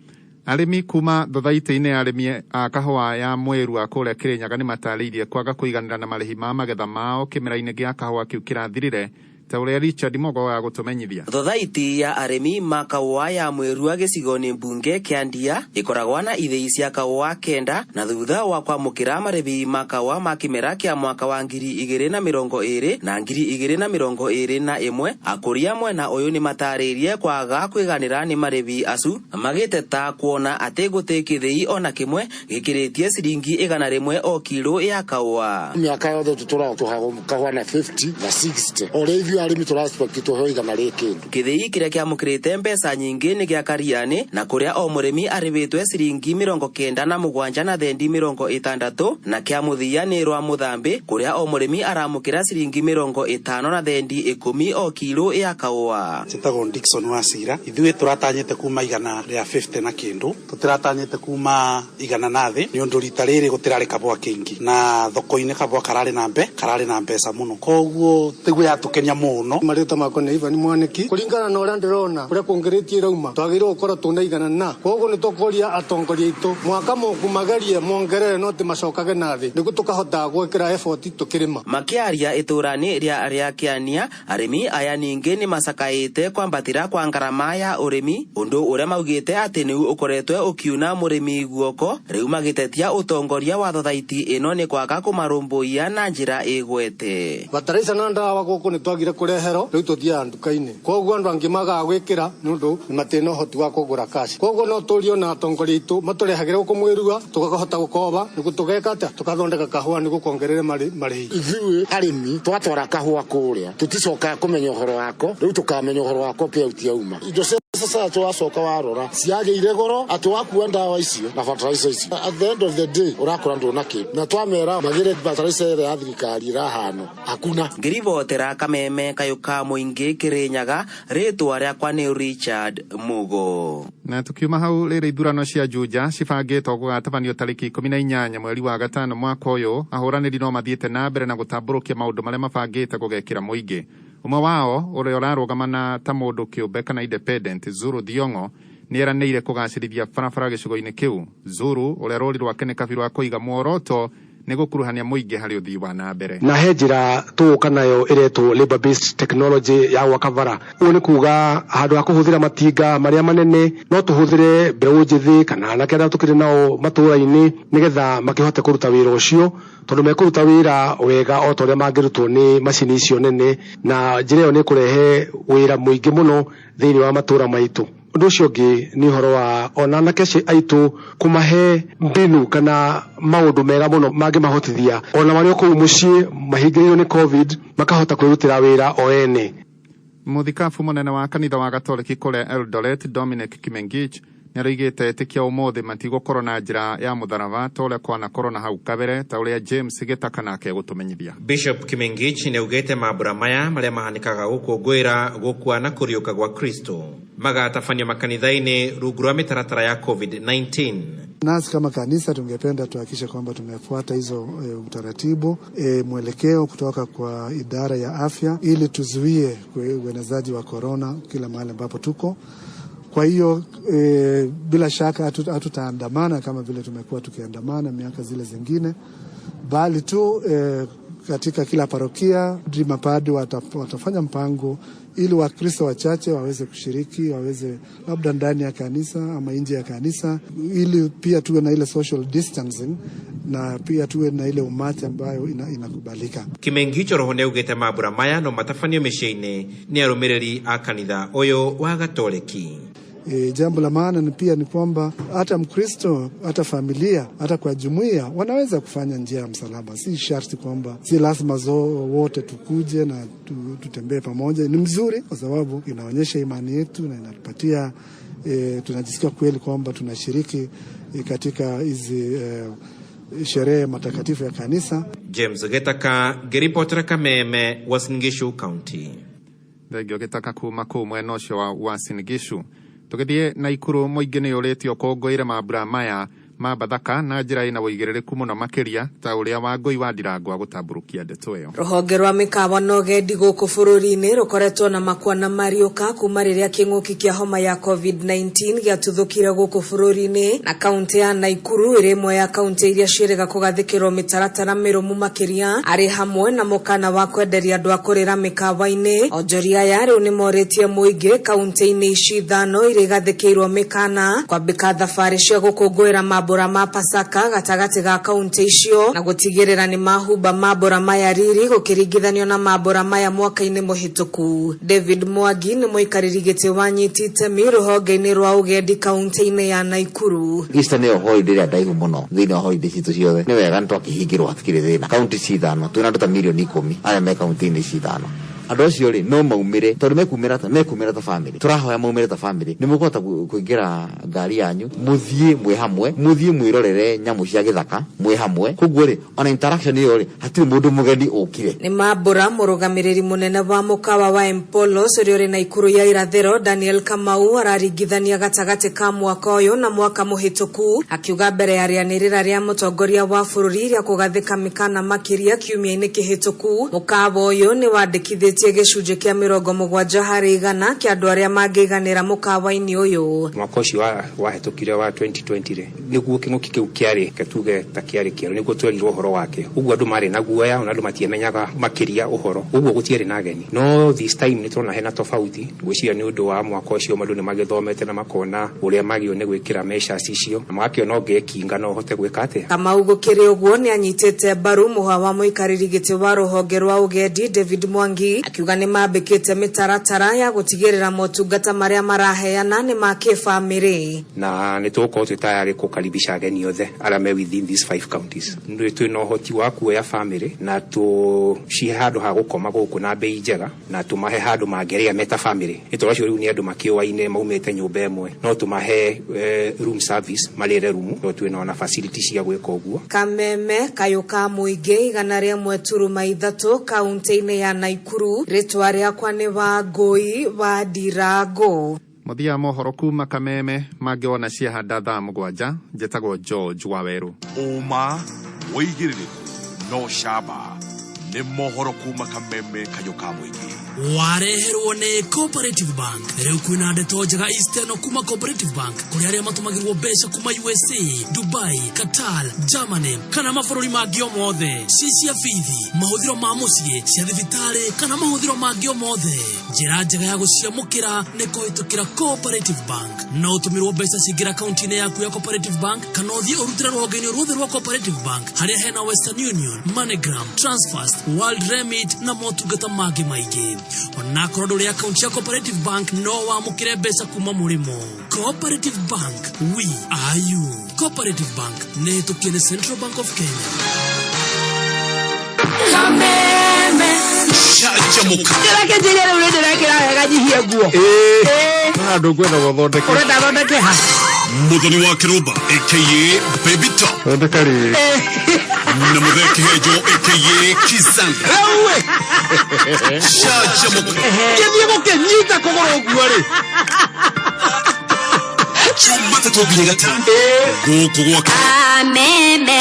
Arĩmi kuma thothaitĩ-inĩ ya arĩmi a kahũa ya Mwĩrua kũrĩa Kĩrĩnyaga nĩ matarĩirie kwaga kũiganĩra na marĩhi ma magetha mao kĩmera-inĩ gĩa kahũa kĩu kĩrathirire, ta ũrĩa Richard Mogo wa gũtũmenyithia. Thothaiti ya arĩmi ma kahũa ya Mwĩrua gĩcigo-inĩ mbunge kĩa Ndia ĩkoragwo na ithĩi cia kahũa 9, na thutha wa kwamũkĩra marĩhi ma kahũa ma kĩmera kĩa mwaka wa 2020 na 2021, akũria mwena ũyũ nĩ matarĩirie kwaga kwĩganĩra nĩ marĩhi acu, magĩteta kuona atĩ gũtĩ kĩthĩi ona kĩmwe gĩkĩrĩtie ciringi 100 o kiro ya kahũa. Mĩaka yothe tũtũraga tũheagwo kahũa na 50 na 60, o rĩa ithuĩ arĩmi tũra expect tũheo 100 rĩ kĩndũ. Kĩthĩi kĩrĩa kĩamũkĩrĩte mbeca nyingĩ nĩ gĩa Kariani, na kũrĩa o mũrĩmi arĩhĩtwe ciringi 97 na thendi 60, na kĩa mũthia nĩ rwa Mũthambĩ, kũrĩa o mũrĩmi aramũkĩra ciringi 50 na thendi 10 o kiro ya kahũa. Njĩtagwo Dickson Wasira. Ithuĩ tũratanyĩte kuma 150 na kĩndũ, tũtiratanyĩte kuma 100 na thĩ, nĩ ũndũ rita rĩrĩ gũtirarĩ kabũa kĩingĩ na thoko-inĩ kabũa kararĩ na mbe kararĩ na mbeca mũno, koguo tiguo yatũkenia mũno. Marĩtwa makwa nĩ Ivan Mwaniki. Kũringana na ũrĩa ndĩrona ũrĩa kũngĩrĩtie irauma, twagĩrĩirwo gũkorwo tũna 100, na koguo nĩ tũkũria atongoria aitũ mwaka mũku magerie mongerere, no ti macokage na thĩ, nĩguo tũkahotaga gwĩkĩra effort tũkĩrĩma. Makiaria itũra-inĩ rĩa Kĩania, arĩmi aya ningĩ nĩ macakaĩte kwambatĩra kwa ngarama ya ũrĩmi, ũndũ ũrĩa maugĩte atĩ nĩu ũkoretwe ũkiuna mũrĩmi guoko, rĩu magĩtetia ũtongoria wa thothaiti ĩno nĩ kwaga kũmarũmbũiya na njĩra ĩgwete. Bataraitha na ndawa gũkũ nĩ twagire kũreherwo, rĩu tũthiaga nduka-inĩ, koguo andũ angĩ magaga gwĩkĩra nĩ ũndũ matirĩ na ũhoti wa kũgũra cash. Koguo no tũrie na atongoria aitũ matũrehagĩre gũkũ Mwĩrua, tũkahota gũkoba nĩguo tũgeka atĩa, tũkathondeka kahũa nĩguo kongerere marĩhi. Ithuĩ arĩmi twatwara kahũa kũrĩa tũticokaga kũmenya ũhoro wako, rĩu tũkamenya ũhoro wako payout yauma. Indo cia sasa twacoka warora ciagĩire goro, atĩ wakua ndawa icio na fertilizer icio, at the end of the day ũrakora ndũna kĩndũ, na twamera magĩre fertilizer ĩrĩa ya thirikari ĩrahano hakuna. Ngĩribotera Kameme kayũ ka mũingĩ Kĩrĩnyaga, rĩtwa rĩakwa nĩ Richard Mugo. Na tukiuma hau, rĩrĩ ithurano cia Juja cibangĩtwo gũgatabanio tarĩki 18 mweri wa gatano mwaka ũyũ, ahũranĩri no mathiĩte na mbere na gũtambũrũkia maũndũ marĩa mabangĩte gũgekĩra mũingĩ. Ũmwe wao ũrĩa ũrarũgama na ta mũndũ kĩũmbe kana independent, Zuru Thiong'o, nĩ eranĩire kũgacĩrithia barabara gĩcigo-inĩ kĩu. Zuru, ũrĩa rũri rwake nĩ kabiru wa kũiga muoroto nĩ gũkuruhania mũingĩ harĩ ũthii wa na mbere. Na he njĩra tũgũka nayo ĩretwo labor based technology ya gwaka bara. Ũguo nĩ kuga handũ ha kũhũthĩra matinga marĩa manene, no tũhũthĩre mbeũ njĩthĩ kana anake arĩa tũkĩrĩ nao matũũra-inĩ, nĩgetha makĩhote kũruta wĩra ũcio, tondũ mekũruta wĩra wega o ta ũrĩa mangĩrutwo nĩ macini icio nene, na njĩra ĩyo nĩ ĩkũrehe wĩra mũingĩ mũno thĩinĩ wa matũũra maitũ. Ũndũ ũcio ũngĩ nĩ ũhoro wa ona anake acio aitũ kũmahe mbinu kana maũndũ mega mũno mangĩmahotithia ona marĩ o kũu mũciĩ mahingĩrĩirio nĩ COVID makahota kwĩrutĩra wĩra o ene. Mũthikabu mũnene wa kanitha wa Gatoreki kũrĩa Eldoret, Dominic Kimengich, nĩaroigĩte etĩkia ũmũthĩ matigũkorwo na njĩra ya mũtharaba ta ũrĩa kwanakorwo na hau kabere, ta ũrĩa James Gĩtaka nake egũtũmenyithia. Bishop Kimengich nĩaugĩte mambura maya marĩa mahanĩkaga gũkũngũĩra gũkua na kũriũka gwa Kristo magatabanio makanitha-inĩ rungu rwa mĩtaratara ya COVID-19. Nasi kama kanisa tungependa tuhakikishe kwamba tumefuata hizo utaratibu, mwelekeo kutoka kwa idara ya afya ili tuzuie uenezaji wa korona kila mahali ambapo tuko. Kwa hiyo bila shaka hatutaandamana kama vile tumekuwa tukiandamana miaka zile zingine, bali tu katika kila parokia mapadri watafanya mpango ili Wakristo wachache waweze kushiriki, waweze labda ndani ya kanisa ama nje ya kanisa, ili pia tuwe na ile social distancing na pia tuwe na ile umati ambayo inakubalika. Kimengich oroho nĩaugĩte mambura maya no matabanio mĩciĩ-inĩ nĩ arũmĩrĩri a kanitha ũyũ wa Gatoreki. Jambo la maana ni pia ni kwamba hata Mkristo, hata familia, hata kwa jumuiya wanaweza kufanya njia ya msalaba. Si sharti kwamba si lazima wote tukuje na tutembee pamoja. Ni mzuri kwa sababu inaonyesha imani yetu na inatupatia, tunajisikia kweli kwamba tunashiriki katika hizi sherehe matakatifu ya kanisa. James Gitaka ngĩribotera Kameme, Uasin Gishu County. Thengio Gitaka kuma kũu mwena ũcio wa Uasin Gishu. Tũgĩthiĩ Naikuru, mũingĩ nĩ ũrĩtio ũkũngũĩre mambura maya ma Bathaka na njĩra ĩna ũigĩrĩrĩku mũno makĩria ta ũrĩa Wangũi wa Ndirangũ agũtambũrũkia ndeto ĩyo. Rũhonge rwa mĩkawa na ũgendi gũkũ bũrũri-inĩ rũkoretwo na makwa na mariũka kuma rĩrĩa kĩng'ũki kĩa homa ya COVID-19 gĩatuthũkire gũkũ bũrũri-inĩ, na kaunti ya Naikuru ĩrĩ ĩmwe ya kaunti iria ciĩrĩga kũgathĩkĩrwo mĩtaratara mĩrũmu makĩria, arĩ hamwe na mũkana wa kwenderia andũ a kũrĩra mĩkawa-inĩ. Onjoria aya rĩu nĩmorĩtie mũingĩ kaunti-inĩ ici ithano iria igathĩkĩirwo mĩkana kwambĩka thabarĩ cia gũkũngũĩra mambura ma Pasaka gatagatĩ ga kaunti icio na gũtigĩrĩra nĩ mahumba mambura maya riri gũkĩringithanio na mambura maya mwaka-inĩ mũhĩtũku. David Mwangi nĩ mũikarĩri gĩtĩ wa nyiti itemi rũhonge-inĩ rwa ũgendi kaunti-inĩ ya Naikuru. Easter nĩyo holiday ĩrĩa ndaihu mũno thĩinĩ wa holiday citũ ciothe. Nĩ wega nĩtwakĩhingĩrwo hatikĩrĩ thĩna. Kaunti ci ithano twĩna andũ ta mirioni 10 arĩa me kaunti-inĩ ici ithano. Andũ acio rĩ no maumĩre tondũ mekumĩra ta family. Tũrahoya maumĩre ta family. Nĩ mũkũhota kũingĩra ngari yanyu mũthiĩ mwĩ hamwe, mũthiĩ mwĩrorere nyamũ cia gĩthaka mwĩ hamwe. Koguo rĩ ona interaction ĩyo rĩ hatirĩ mũndũ mũgeni ũkire. Nĩ mambura mũrũgamĩrĩri mũnene wa mũkawa wa Empolos ũrĩa ũrĩ Naikuru ya irathĩro Daniel Kamau araringithania gatagatĩ ka mwaka ũyũ na mwaka mũhĩtũku, akiuga mbere ya rĩanĩrĩra rĩa mũtongoria wa bũrũri rĩa kũgathĩka mĩkana makĩria kiumia-inĩ kĩhĩtũku. Mũkawa ũyũ nĩ wandĩkithĩtie gĩcunjĩ kĩa 70% kĩa andũ arĩa mangĩiganĩra mũkawa-inĩ ũyũ. Mwaka ũcio wahĩtũkire wa 2020 rĩ nĩguo kĩng'ũki kĩu kĩarĩ tuge ta kĩarĩ kĩerũ, nĩguo twerirwo ũhoro wake. Ũguo andũ marĩ na guoya ona andũ matiamenyaga makĩria ũhoro, ũguo gũtiarĩ na ageni. No this time nĩ tũrona hena tofauti. Ngwĩciria nĩ ũndũ wa mwaka ũcio andũ nĩ magĩthomete na makona ũrĩa magĩrĩirwo nĩ gwĩkĩra measures icio na magakĩona ũngĩkinga no ũhote gwĩka atĩa. Kamau gũkĩrĩ ũguo nĩ anyitĩte mbaru mũhwa wa mũikarĩri gĩtĩ wa rũhonge rwa ũgendi David Mwangi, akiuga nĩ mambĩkĩte mĩtaratara ya gũtigĩrĩra motungata marĩa maraheana nĩ ma kĩbamĩrĩ. Na nĩ tũgũkorwo twĩ tayarĩ kũkaribisha ageni othe arĩa me within these 5 counties. Nĩ twĩna ũhoti wa kuoya family na tũcihe handũ ha gũkoma gũkũ na bei njega na tũmahe handũ mangĩrĩa me ta family. Nĩ tondũ acio rĩu nĩ andũ makĩũaine maumĩte nyũmba ĩmwe, no tũmahe room service marĩre rumu, no twĩna ona facility cia gwĩka ũguo. Kameme kayũ ka mũingĩ 101.3 kaunti-inĩ ya Naikuru. Rĩtwa rĩakwa nĩ Wangũi wa Ndirango. Mũthia mohoro kuma Kameme mangĩwona ciahanda thaa 7. Njĩtagwo George Waweru. Ũma wĩigĩrĩrĩku no camba nĩ mohoro kuma Kameme kayũ ka mũingĩ. Wareherwo nĩ Cooperative Bank. Rĩu kwĩna ndeto njega Eastern kuma Cooperative Bank kũrĩ arĩa matũmagĩrwo mbeca kuma USA, Dubai, Qatar, Germany kana mabũrũri mangĩ o mothe, ci cia bithi, mahũthĩro ma mũciĩ, cia thibitarĩ kana mahũthĩro mangĩ o mothe. Njĩra njega ya gũciamũkĩra nĩ kũhĩtũkĩra Cooperative Bank. No ũtũmĩrwo mbeca cingĩra akaunti-inĩ yaku ya Cooperative Bank kana ũthiĩ ũrutĩre rũhonge-inĩ ruothe rwa Cooperative Bank harĩa hena Western Union, MoneyGram, Transfast World Remit na motungata mangĩ maingĩ. Onakorwo ndũrĩ akaunti ya Cooperative Bank no wamũkĩre mbeca kuma mũrĩmo. Cooperative Bank, we are you. Cooperative Bank nĩ ĩtũkie nĩ Central Bank of Kenya. Kameme. Canjamũka. Ndĩrakĩnjĩria rĩu nĩ ndĩrekĩra wega nyihie nguo. Handå ngwenda gũthondeka. Ũrenda thondeke ha? Muthoni wa Kiruba aka Baby Top. Thondeka rĩ. Na Muthee Kihenjo aka Kizanga. Canjamũka. Ngĩthiĩ gũkĩnyita kũgũrũ ũguo rĩ. Jumatatũ nginya gatano. Gũkũ gwa Kameme.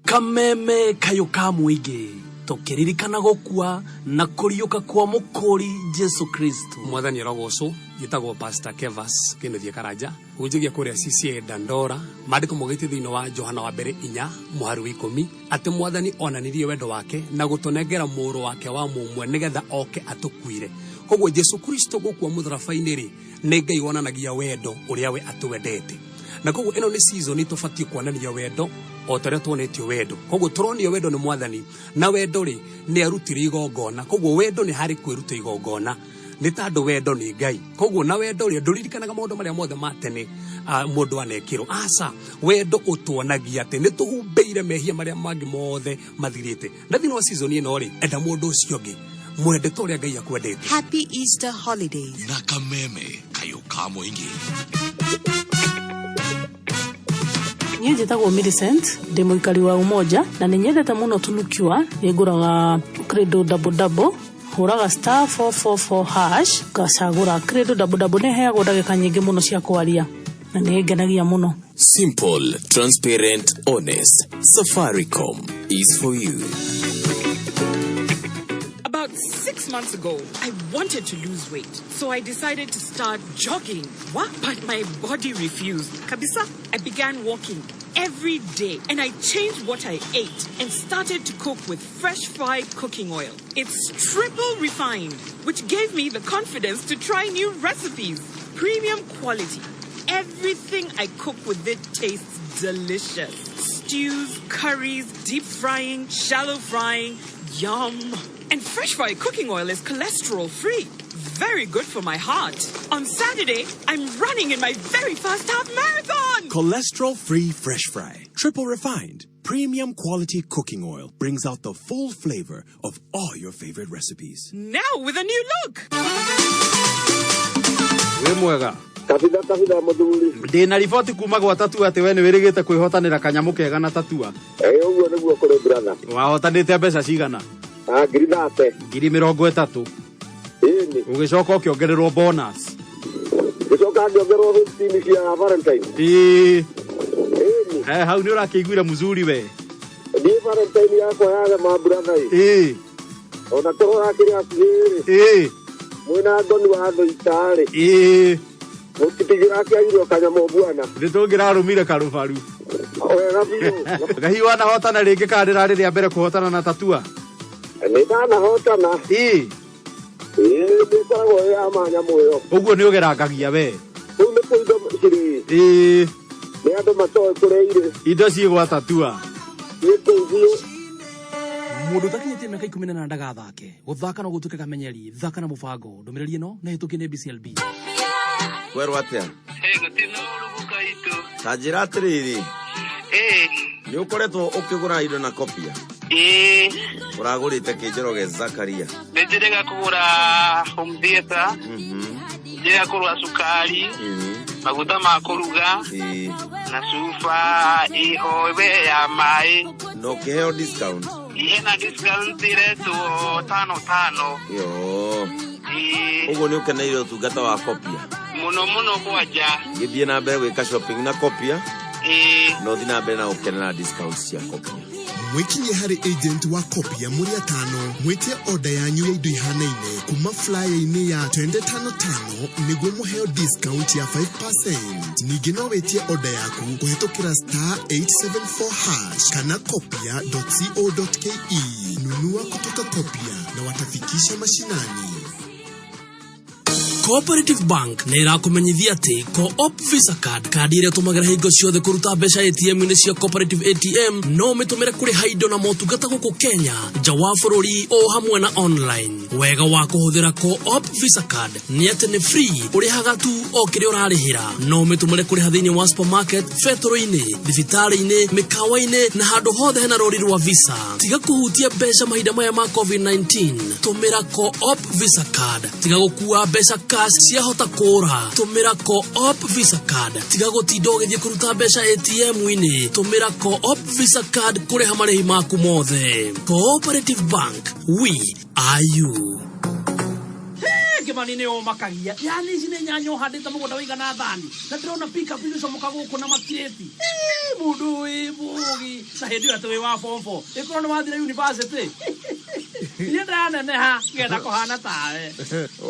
Kameme kayũ ka mũingĩ tũkĩririkana gũkua na kũriũka kwa mũkũri Jesu Kristo. Mwathani arogocwo. Njĩtagwo Pastor Kevas Kĩnuthia Karanja, hunjagia kũrĩa CCA Dandora. Maandĩko maugĩte thĩinĩ wa Johana wa mbere 4 mũhari wa 10 atĩ Mwathani onanirie wendo wake na gũtũnengera mũrũ wake wa mũmwe nĩgetha oke atũkuire. Koguo Jesu Kristo gũkua mũtharaba-inĩ rĩ, nĩ Ngai wonanagia wendo ũrĩa we atwendete, na koguo ĩno nĩ season tũbatiĩ kuonania wendo o ta ũrĩa tuonetio wendo. Koguo tũronio wendo nĩ Mwathani, na wendo rĩ, nĩ arutire igongona. Koguo wendo nĩ harĩ kwĩruta igongona, nĩ tandũ wendo nĩ Ngai. Koguo na wendo rĩ, ndũririkanaga maũndũ marĩa mothe ma tene mũndũ anekĩrwo. Aca, wendo ũtuonagia atĩ nĩ tũhumbĩire mehia marĩa mangĩ mothe mathirĩte. Na thĩinĩ wa season ĩno rĩ, enda mũndũ ũcio ũngĩ, mwende ta ũrĩa Ngai akwendete. Happy Easter holidays. Na Kameme kayũ ka mũingĩ. Niĩ njĩtagwo Millicent, ndĩ mũikari wa Umoja na nĩ nyendete mũno Tunukiwa. Nĩ ngũraga Credo double double, hũraga *444#, ngacagũra Credo double double. Nĩ heagwo ndagĩka nyingĩ mũno cia kwaria na nĩ ngenagia mũno. Simple, transparent, honest. Safaricom is for you. About 6 months ago, I wanted to lose weight, so I decided to start jogging. What? But my body refused. Kabisa, I began walking every day and I changed what I ate and started to cook with Fresh Fry cooking oil. It's triple refined, which gave me the confidence to try new recipes. Premium quality. Everything I cook with it tastes delicious. Stews, curries, deep frying, shallow frying. Yum. And Fresh Fry cooking oil is cholesterol free. Very good for my heart. On Saturday, I'm running in my very first half marathon. Cholesterol free Fresh Fry. Triple refined. Premium quality cooking oil brings out the full flavor of all your favorite recipes. Now with a new look. Wĩ mwega? Kabitha kabitha, mũthuri. Ndĩ na riboti kuma gwa Tatua atĩ we nĩ wĩrĩgĩte kwĩhotanĩra kanyamũ kega na Tatua. Ĩ, ũguo nĩguo kũrĩ, brother. Wahotanĩte mbeca cigana? Ah, 30,000. 30,000. Ĩni. Ũgĩcoka ũkĩongererwo bonus. Gĩcoka ngĩongererwo 15 cia Valentine. Ĩĩ. Ĩni. Eh, hau nĩ ũrakĩiguire mzuri we. Niĩ Valentine yakwa yagema, brother ĩ. Ĩĩ. Ona korwo hakĩrĩ hakuhĩ rĩ. Ĩĩ. Mwĩna ngoni wa thũita rĩ. Ĩĩ. Mũtitigĩra akĩagirwo kanyamũ bwana. Nĩ tũngĩrarũmire karũbaru. Wega biũ. Gahi wanahotana rĩngĩ kana rĩrarĩ rĩa mbere kũhotana na Tatua? Nĩ ndanahotana. Ĩĩ. Ĩĩ, nĩ ĩkoragwo ĩ ya ma nyamũ ĩyo. Ũguo nĩ ũgerangagia we. Kũu nĩ kũu indo cirĩ. Ĩĩ. Nĩ andũ matoĩ kũrĩa irĩ. Indo ciĩ gwa Tatua. Ciĩ kũu biũ. Mũndũ ũtakinyĩtie mĩaka 18 ndagathake. Gũthaka no gũtuĩke kamenyeri. Thaka na mũbango. Ndũmĩrĩri ĩno nĩ hĩtũkie nĩ BCLB. Kwerwo atĩa? Ta njĩra atĩrĩrĩ, nĩ ũkoretwo ũkĩgũra indo na Kopia? Ĩĩ. Ũragũrĩte kĩ, Njoroge Zakaria? Nĩ njĩrĩga kũgũra home theater, njĩrĩga kũgũra cukari, maguta ma kũruga na cuba ĩho we ya maĩ. Na ũkĩheo discount? Hena discount iretwo tano tano. Yo. Ĩĩ. Ũguo nĩ ũkeneire ũtungata wa Kopia? Mũno mũno kwanja. Gĩthiĩ na mbere gwĩka shopping na Kopia. Ĩĩ. Na ũthiĩ na mbere na gũkenera discount cia Kopia. Mwĩkinyie harĩ agent wa Kopia mũrĩ atano, mwĩtie oda yanyu ya indo ihanaine kuma flyer-inĩ ya twende tano tano nĩguo mũheo discount ya 5%. Ningĩ no wĩtie oda yaku kũhĩtũkĩra *874# kana kopia.co.ke. Nunua kutoka Kopia na watafikisha mashinani. Cooperative Bank nĩ ĩrakũmenyithia atĩ Co-op Visa Card, kandi ĩrĩa ũtũmagĩra hingo ciothe kũruta mbeca ATM-inĩ cia Cooperative ATM, no ũmĩtũmĩre kũrĩha indo na motungata gũkũ Kenya, nja wa bũrũri o hamwe na online. Wega wa kũhũthĩra Co-op Visa Card nĩ atĩ nĩ free, ũrĩhaga tu o kĩrĩa ũrarĩhĩra. No ũmĩtũmĩre kũrĩha thĩinĩ wa supermarket, betũrũ-inĩ, thibitarĩ-inĩ, mĩkawa-inĩ na handũ hothe hena rũri rwa Visa. Tiga kũhutia mbeca mahinda maya ma COVID-19, tũmĩra Co-op Visa Card. Tiga gũkua mbeca cash ciahota kũra, tũmĩra Co-op Visa Card. Tiga gũtinda ũgĩthiĩ kũruta mbeca ATM-inĩ, tũmĩra Co-op Visa Card kũrĩha marĩhi maku mothe. Cooperative Bank, we are you. Kĩmani nĩ ũmakagia, yani ici nĩ nyanya ũhandĩte mũgũnda wĩigana thani na ndĩrona pickup igĩcomoka gũkũ na makirĩti. Ĩ, mũndũ wĩ mũgĩ na hĩndĩ ĩyo atĩ wĩ wa form four, ĩkorwo nĩ wathire university. Niĩ ndaneneha ngenda kũhana tawe.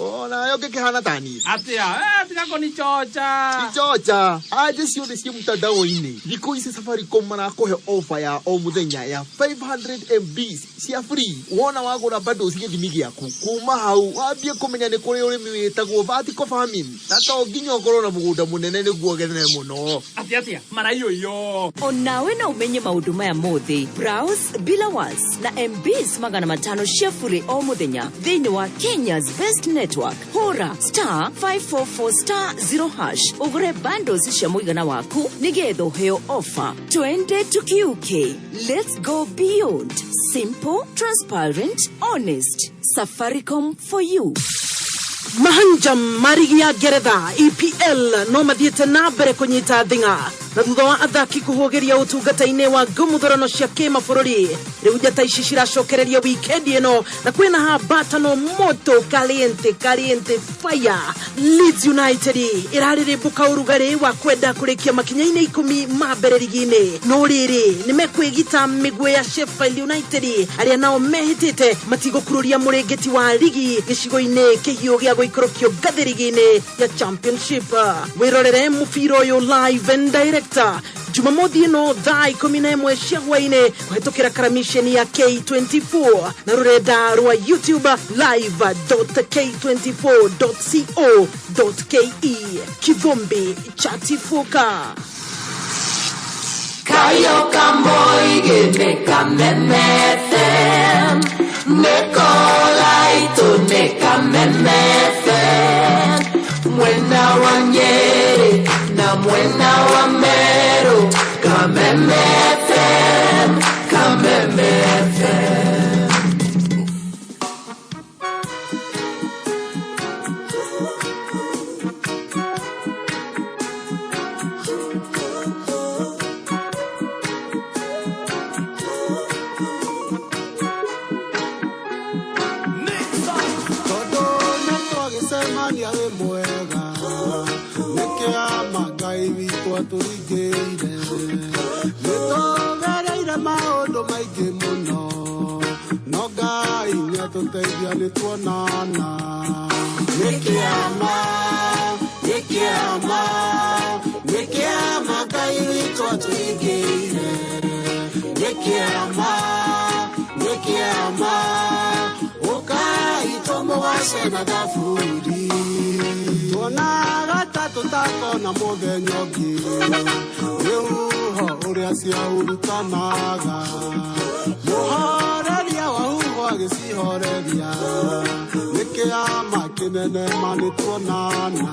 Onawe ũngĩkĩhana ta niĩ. Atĩa? Eh, tiga kũnichocha. Ichocha anje ciothe ciĩ mtandao-inĩ. Thikũ ici Safaricom marakũhe ofa ya o mũthenya ya 500 MBs cia free wona wagũra bundles gĩthimi gĩaku. Kuma hau wambie kũmenya nĩ kũrĩ ũrĩmi wĩtagwo vertical farming, na to nginya ũkorwo na mũgũnda mũnene nĩguo ũgethe mũno. Atĩa atĩa? Maraiyũiyũ. Onawe no ũmenye maũndũ maya mothe. Browse bila was na MBs 500 cia bure o mũthenya thĩinĩ wa Kenya's best network. Hũra star 544 star 0 hash ũgũre bundles cia mũigana waku nĩgetha ũheo offer. Twende tukiuke. Let's go beyond. Simple, transparent, honest. Safaricom for you. Mahanjam ma rigi ya Ngeretha EPL no mathiĩte na mbere kũnyita thing'a na thutha wa athaki kũhũgĩria ũtungata-inĩ wa ngũmũthũrano cia kĩmabũrũri. Rĩu njata ici ciracokereria wikendi ĩno na kwĩna hambatano moto caliente caliente fire. Leeds United ĩrarĩrĩmbũka ũrugarĩ wa kwenda kũrĩkia makinya-inĩ 10 ma mbere rigi-inĩ, no rĩrĩ nĩ mekwĩgita mĩguĩ ya Sheffield United arĩa nao mehĩtĩte matigũkururia mũrĩngĩti wa rigi gĩcigo-inĩ kĩhiũ gĩa gũikũrũkio ngathĩ rigi-inĩ ya Championship. Wĩrorere mũbira ũyũ live and direct Jumamothi ĩno thaa 11 cia hwaĩ-inĩ kũhetũkĩra karamisheni ya K24 na rũrenda rwa YouTube live.k24.co.ke. Kivumbi chatifuka. Kayo kamoige ne Kameme FM, ne kolaito ne Kameme FM, mwena wa Nyeri na mwena wa Meru, Kameme FM, Kameme FM. Tondũ nĩ twagĩcemania wĩ mwega, nĩ kĩama Ngai witũ atũringĩire. Nĩ tũgereire maũndũ maingĩ mũno, no Ngai nĩ atũteithia nĩ tuonana. Nĩ kĩama, nĩ kĩama, nĩ kĩama Ngai witũ atũringĩire. Nĩ kĩama, nĩ kĩama, ũkai tũmũgoce na thaburi. Tuonaga ta tũtakona mũthenya ũngĩ, nĩ huho ũrĩa ciahurutanaga. Mũhoreria wa huho agĩcihoreria, nĩ kĩama kĩnene ma nĩ tuonana.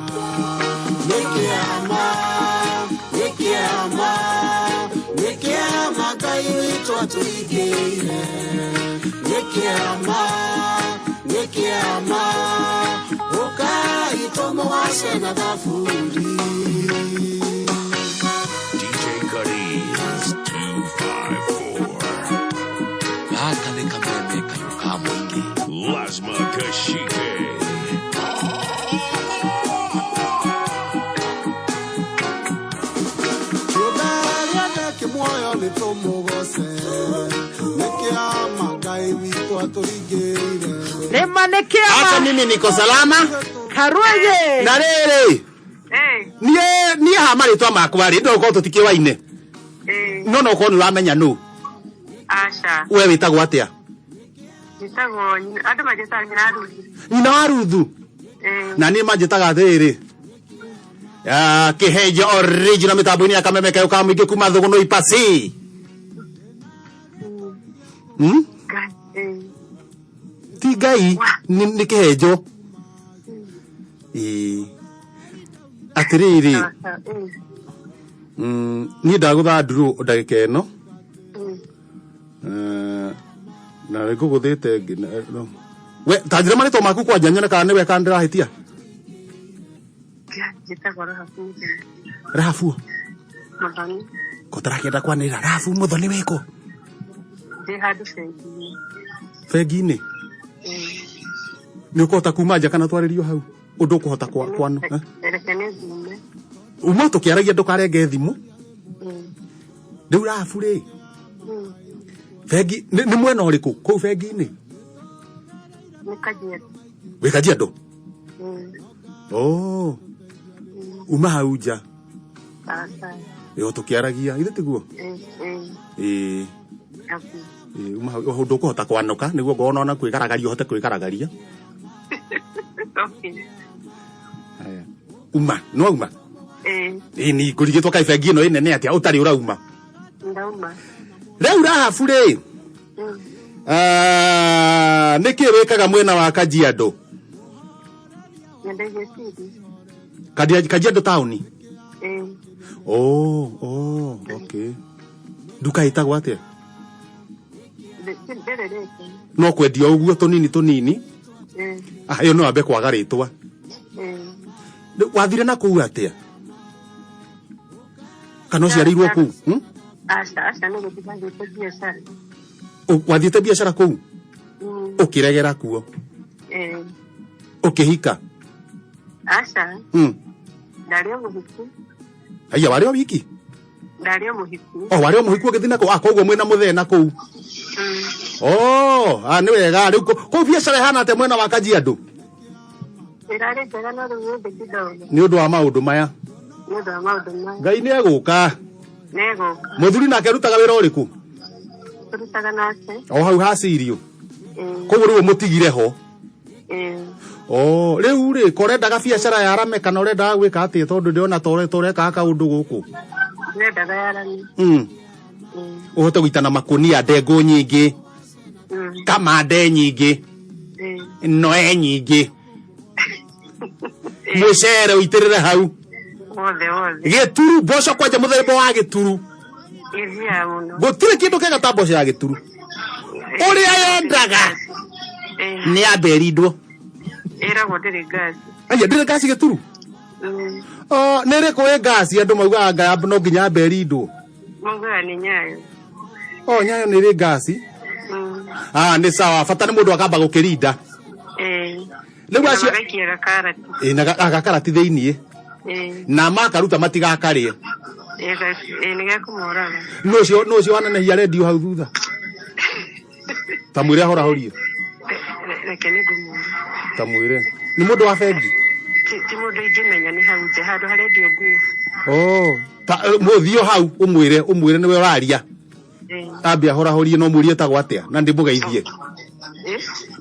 Nĩ kĩama, nĩ kĩama, nĩ kĩama Ngai witũ atũigĩire. Nĩ kĩama, nĩ kĩama, ũkai tũmũgoce na thaburi. DJ Cuddies 254. Gaka nĩ kameme kayũ ka mũingĩ. Lasma Kashike. Kĩũmbe gĩothe kĩ muoyo nĩ tũmũgoce, nĩ kĩama Ngai witũ atũringĩire. Rĩma nĩ kĩama. Hata mimi niko salama. Karuege. Na rĩrĩ, niĩ ha marĩtwa makwa rĩ, ndũgũkorwo tũtikĩwaine. No no ũkorwo nĩ ũramenya nũ. Aca. We wĩtagwo atĩa? Njĩtagwo andũ manjĩtaga nyina Ruthu. Nyina wa Ruthu. Na niĩ manjĩtaga atĩrĩrĩ, kĩhenjo original mĩtambo-inĩ ya kameme kayũ ka mũingĩ kuma thũgũnũ ipasi. Ti Ngai, nĩ kĩhenjo. Ĩĩ. Atĩrĩrĩ, niĩ ndagũtha ndurũ ndagĩka ĩno. Na nĩ ngũgũthĩte no. We ta njĩra marĩtwa maku kwanja nyone kana nĩwe kana ndĩrahĩtia. Njĩtagwo Rahabu Mũthoni. Rahabu Mũthoni. Ko tarakĩenda kwanĩrĩra Rahabu Mũthoni wĩkũ? Ndĩ handũ bengi-inĩ. Bengi-inĩ? Nĩ ũkũhota kuma nja kana twarĩrio hau ũndũ ũkũhota kwano, eh? Reke nĩ ngume. Uma tũkĩaragia ndũkarenge thimũ. Rĩu Rahabu rĩ, bengi nĩ mwena ũrĩkũ kũu bengi-inĩ? Nĩ Kajiado. Wĩ Kajiado? Oh. Uma hau nja. Sawa sawa. Ĩyo tũkĩaragia, ithe tiguo? Ĩĩ. Okay. Ĩĩ, uma hau ũndũ ũkũhota kwanũka nĩguo ngorwo ona kwĩgaragaria ũhote kwĩgaragaria. Okay. Haya. Uma, no uma. Ĩĩ. Ĩĩ ni ngũrigĩtwo kaĩ bengi ĩno ĩnene atĩa ũtarĩ ũrauma. Ndauma. Rĩu Rahabu rĩ, nĩkĩ wĩkaga mwena wa Kajiado? Nyendagia cidi. Kajiado taũni? Ĩĩ. Oh, okay. Nduka ĩtagwo atĩa? Ndĩrĩ rĩtwa. No kwendia ũguo tũnini tũnini. Ĩĩ. Ah, ĩyo no ambe kwaga rĩtwa. Ĩĩ. Rĩu wathire na kũu atĩa? Kana ũciarĩirwo kũu? Aca, aca, nĩ gũthiĩ ndathiĩte biacara. Wathiĩte biacara kũu? Ũkĩregera kuo? Ĩĩ. Ũkĩhika? Aca. Ndarĩ o mũhiku. Aya, warĩ o wiki? Ndarĩ o mũhiku. O, warĩ o mũhiku ũgĩthiĩ na kũu? Ah, koguo mwĩna mũthee na kũu? Oh, ah, nĩ wega. Rĩu kũu biacara ĩhana atĩa mwena wa Kajiado? Ĩrarĩ njega no rĩu ĩ thĩ kidogo. Nĩ ũndũ wa maũndũ maya. Nĩ ũndũ wa maũndũ maya. Ngai nĩ egũka. Nĩ egũka. Mũthuri nake arutaga wĩra ũrĩkũ? Tũrutaga nake. O hau hacirio. Ĩĩ. Koguo rĩu ũmũtigire ho. Ĩĩ. Oh, rĩu rĩ, ko ũrendaga biacara ya arame kana ũrendaga gwĩka atĩa tondũ ndĩrona ta ũrekaga kaũndũ gũkũ? Ndĩrendaga ya arame. Ũhote gũitana makũnia ndengũ nyingĩ, kamande nyingĩ, noe nyingĩ, mũcere ũitĩrĩre hau. Wothe wothe. Gĩturu, mboco kwanja mũthemba wa gĩturu. Ĩthiaga mũno. Gũtirĩ kĩndũ kĩega ta mboco ya gĩturu. Ũrĩa yendaga nĩ amberindwo. Ĩragwo ndĩrĩ ngaci. Aya, ndĩrĩ ngaci gĩturu? Oh, nĩ ĩrĩkũ ĩ ngaci andũ maugaga ngaya no nginya amberindwo? Maugaga nĩ Nyayo. Oh, Nyayo nĩ ĩrĩ ngaci? Ah, nĩ sawa, bata nĩ mũndũ akamba gũkĩrinda. Ĩĩ. Rĩu acio Magaikia gakarati. Ĩ, na gakarati thĩiniĩ. Ĩĩ. Na makaruta matigakarĩe. Ĩĩ, nĩ gekũmoraga. Nũ ũcio wanenehia redio hau thutha? Ta mwĩre ahorahorie. Reke nĩ ngũmwĩra. Ta mwĩre. Nĩ mũndũ wa bengi? Ti mũndũ ingĩmenya, nĩ hau nja handũ harendio nguo. Oh, ta mũthio hau ũmwĩre, ũmwĩre nĩwe ũraria. Ambe ahorahorie no mũrie etagwo atĩa na ndĩmũgeithie.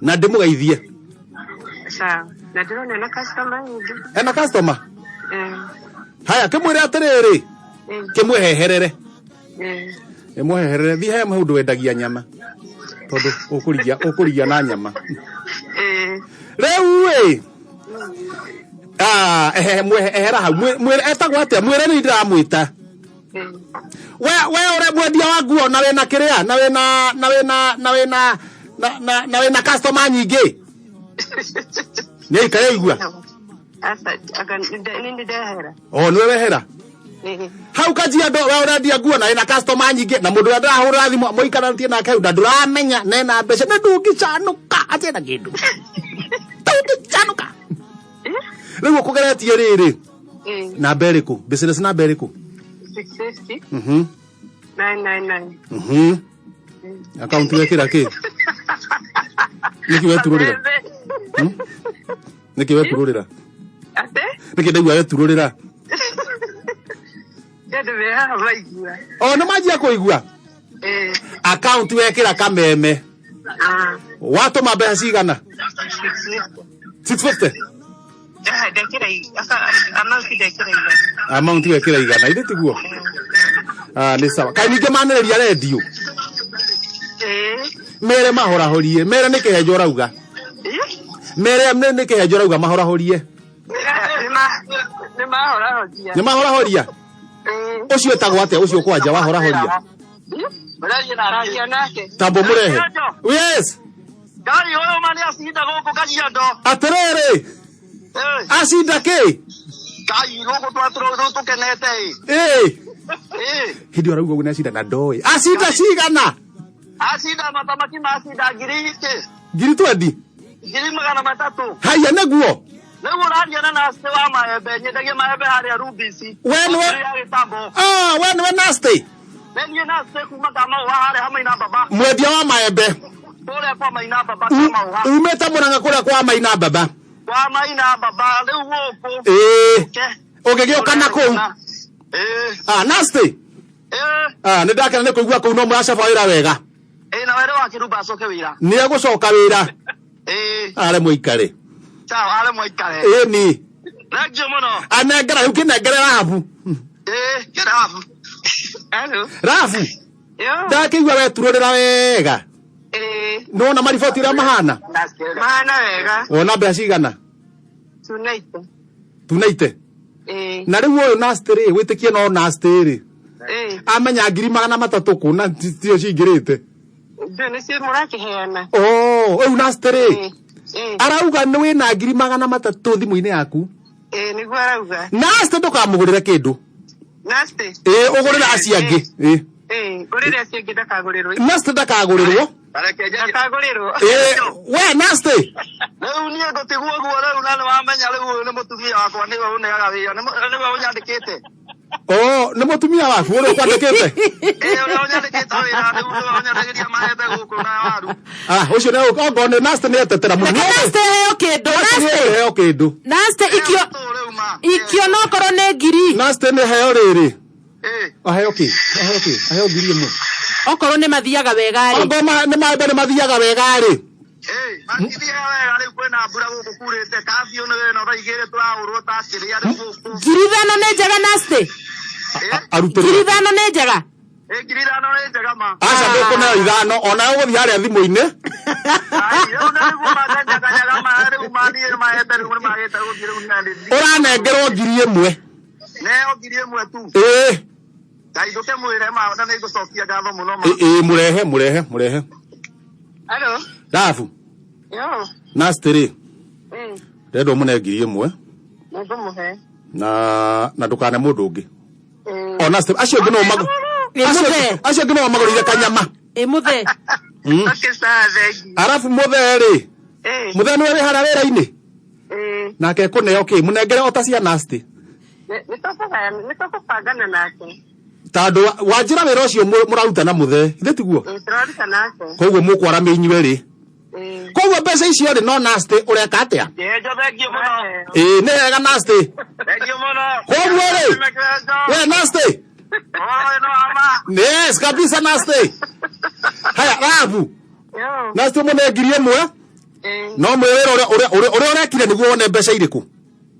Na ndĩmũgeithie. Sawa. Na ndĩrona ena customer nyingĩ. Ena customer? Haya, kĩmwĩre atĩrĩrĩ, kĩmweheherere. Ĩmweheherere, thiĩ he mũndũ wendagia nyama. Tondũ ũkũrigia na nyama. Rĩu ĩ, ah, ehe, ehera hau, mwĩre etagwo atĩa, mwĩre nĩ ndĩramwĩta. We ũrĩa mwendia wa nguo na wĩna kĩrĩa, na wĩna, na wĩna, na wĩna, na, na, na wĩna customer nyingĩ. Nĩ aikara igua. Aca, anga nĩ ndehera. Oh, nĩwe wehera. Hau Kajiado we ũrendia nguo na wĩna customer nyingĩ na mũndũ ũrĩa ndĩrahũrĩra thimũ mũikaranĩtie nake hau na ndũramenya na ena mbeca na ndũngĩcanũka atĩ ena kĩndũ. Ndũngĩcanũka. Rĩu ũkũgeretie rĩrĩ. Namba ĩrĩkũ? Business namba ĩrĩkũ? 650. 999. Akaunti wekĩra kĩ? Nĩkĩ weturũrĩra? Nĩkĩ weturũrĩra? Ate? Nĩkĩ ndaigua weturũrĩra? Andũ me haha maigua. O nĩ manjia kũigua? Akaunti wekĩra kameme. Watũma mbeca cigana? 650. Ndekĩra amount ndekĩra igana. Amount wekĩra igana, ithe tiguo? Ah, nĩ sawa. Kaĩ ningĩ manĩrĩria redio? Ĩĩ. Mere mahorahorie, mere nĩ kĩhenjo ũrauga. Mere nĩ kĩhenjo ũrauga mahorahorie. Nĩ mahorahoria. Nĩ mahorahoria? Ũcio etagwo atĩa ũcio kwanja wahorahoria? Aria nake. Tambo mũrehe. Yes. Ngai ũyũ ma nĩ acinda gũkũ Kajiado. Atĩrĩrĩ. Acinda kĩ? Ngai gũkũ twatũrũ tũkenete ĩ. Ĩĩ. Ĩ. Hĩndĩ ĩyo arauga ũguo nĩ acinda na ndoĩ. Acinda cigana? Acinda mathamaki ma acinda ngiri ikĩ. Ngiri 20. 300,000. Haiya nĩguo. Rĩu ũraria na Nasty wa maembe, nyendagia maembe harĩa Rubisi. We nĩwe- Ya gĩtambo. Ah, we nĩwe Nasty. Nĩ niĩ Nasty kuma Kamau harĩa ha Maina Baba. Mwendia wa maembe. Kũrĩa kwa Maina Baba Kamau. Umĩte Mũrang'a kũrĩa kwa Maina Baba. Kwa Maina Baba rĩu gũkũ. Ĩĩ. Ke. Ũgĩgĩũka na kũu. Ĩĩ. Ah, Nasty. Ĩĩ. Ah, nĩ ndakena nĩ kũigua kũu no mũracaba wĩra wega. Ĩĩ na were wa Kĩrumba acoke wĩra. Nĩ egũcoka wĩra. Ĩĩ. Are mũikare. Sawa, are mwaikare. Ĩĩ ni. Thank you mũno. Anengera rĩu kĩnengere Rahabu. Ĩĩ, kĩ Rahabu. Hello. Rahabu. Yo. Ndakĩigua weturũrĩra wega. Ĩĩ. Nĩwona mariboti ũrĩa mahana? Mahana wega. Wona mbeca cigana? Tunaite. Tunaite. Ĩĩ. Na rĩu ũyũ Nasty rĩ, wĩtĩkie no Nasty rĩ. Ĩĩ. Amenya 300,000 kũ na tio cingĩrĩte. Ndũ nĩcio mũrakĩheana. Oh, rĩu Nasty rĩ. Ĩĩ. Arauga nĩ wĩna 300,000 thimũ-inĩ yaku. Ĩĩ nĩguo arauga. Nasty ndũkamũgũrĩre kĩndũ. Nasty. Ĩĩ ũgũrĩre acio angĩ. Ĩĩ. Ĩĩ, ngũrĩre acio angĩ ndakagũrĩrwo. Nasty ndakagũrĩrwo. Ndakagũrĩrwo. Ĩĩ, we Nasty. Rĩu niĩ ngũtigwo ũguo rĩu na nĩ wamenya rĩu ũyũ nĩ mũtumia wakwa nĩwe ũneaga wĩra nĩwe ũnyandĩkĩte. Oh, nĩ mũtumia waku ũrĩa ũkwandĩkĩte? Ĩĩ ũrĩa ũnyandĩkĩte wĩra rĩu nĩwe ũnyendagĩria maembe gũkũ na waru. Ah, ũcio nĩ okorwo nĩ Nasty nĩ etetera mũno. Reke Nasty aheo kĩndũ. Nasty nĩ Nasty. aheo kĩndũ. Nasty ikio. Ikio no korwo nĩ ngiri. Nasty nĩ heo rĩrĩ. Aheo kĩ? Aheo kĩ? Aheo 1,000. Okorwo nĩ mathiaga wega rĩ. Okorwo nĩ maembe nĩ mathiaga wega rĩ. Matithiaga wega rĩu kwĩna mbura gũkũ kurĩte kabiũ nĩ wĩna thaa igĩrĩ tũrahũrwo ta kĩrĩa rĩu gũkũ. 5,000 nĩ njega Nasty. Arutĩrwo. 5,000 nĩ njega. Ĩĩ 5,000 nĩ njega ma. Aca ndũkũneo 5 ona ũgũthiĩ harĩa thimũ-inĩ. Rĩu nĩ nĩguo maganjaganyaga ma rĩu maniĩ maembe rĩu nĩ magĩte gũthiĩ rĩu nĩ Ũranengerwo 1,000. Neo 1,000 tu. Ĩĩ. Ngai ndũkĩmwĩre ma na nĩ ngũcokia ngatho mũno ma. Ĩĩ mũrehe mũrehe mũrehe. Hello. Rahabu. Yo. Nasty rĩ. Ĩĩ. Ndĩrenda ũmũne 1,000 Nĩngũmũhe. na ndũkane mũndũ ũngĩ. Ĩĩ. O Nasty acio angĩ no magũ. Ĩ mũthee. Acio angĩ no magũrĩire kanyama. Ĩ mũthee. Okay, sawa, thengi. Arabu mũthee rĩ. Ĩĩ. Mũthee nĩwe wĩ harĩa wĩra-inĩ. Ĩĩ. Nake ekũneo kĩ? Mũnengere o ta cia Nasty. Nĩ tũkũbangana nake. Tondũ wanjĩra wĩra ũcio mũraruta na mũthee. Ithe tiguo? Ĩĩ, tũraruta nake. Koguo mũkwaramia inyuĩ rĩ. Ĩĩ. Koguo mbeca icio rĩ no Nasty ũreka atĩa? Kĩhenjo thengiũ mũno. Ĩĩ nĩ wega Nasty. Thengiũ mũno. Koguo rĩ. We Nasty. Ũhoro no ama. Yes, kabisa Nasty. Haya, Rahabu. Yo. Nasty mũne 1,000. Ĩĩ. No mwĩre wĩra ũrĩa ũrĩa ũrekire nĩguo wone mbeca irĩkũ.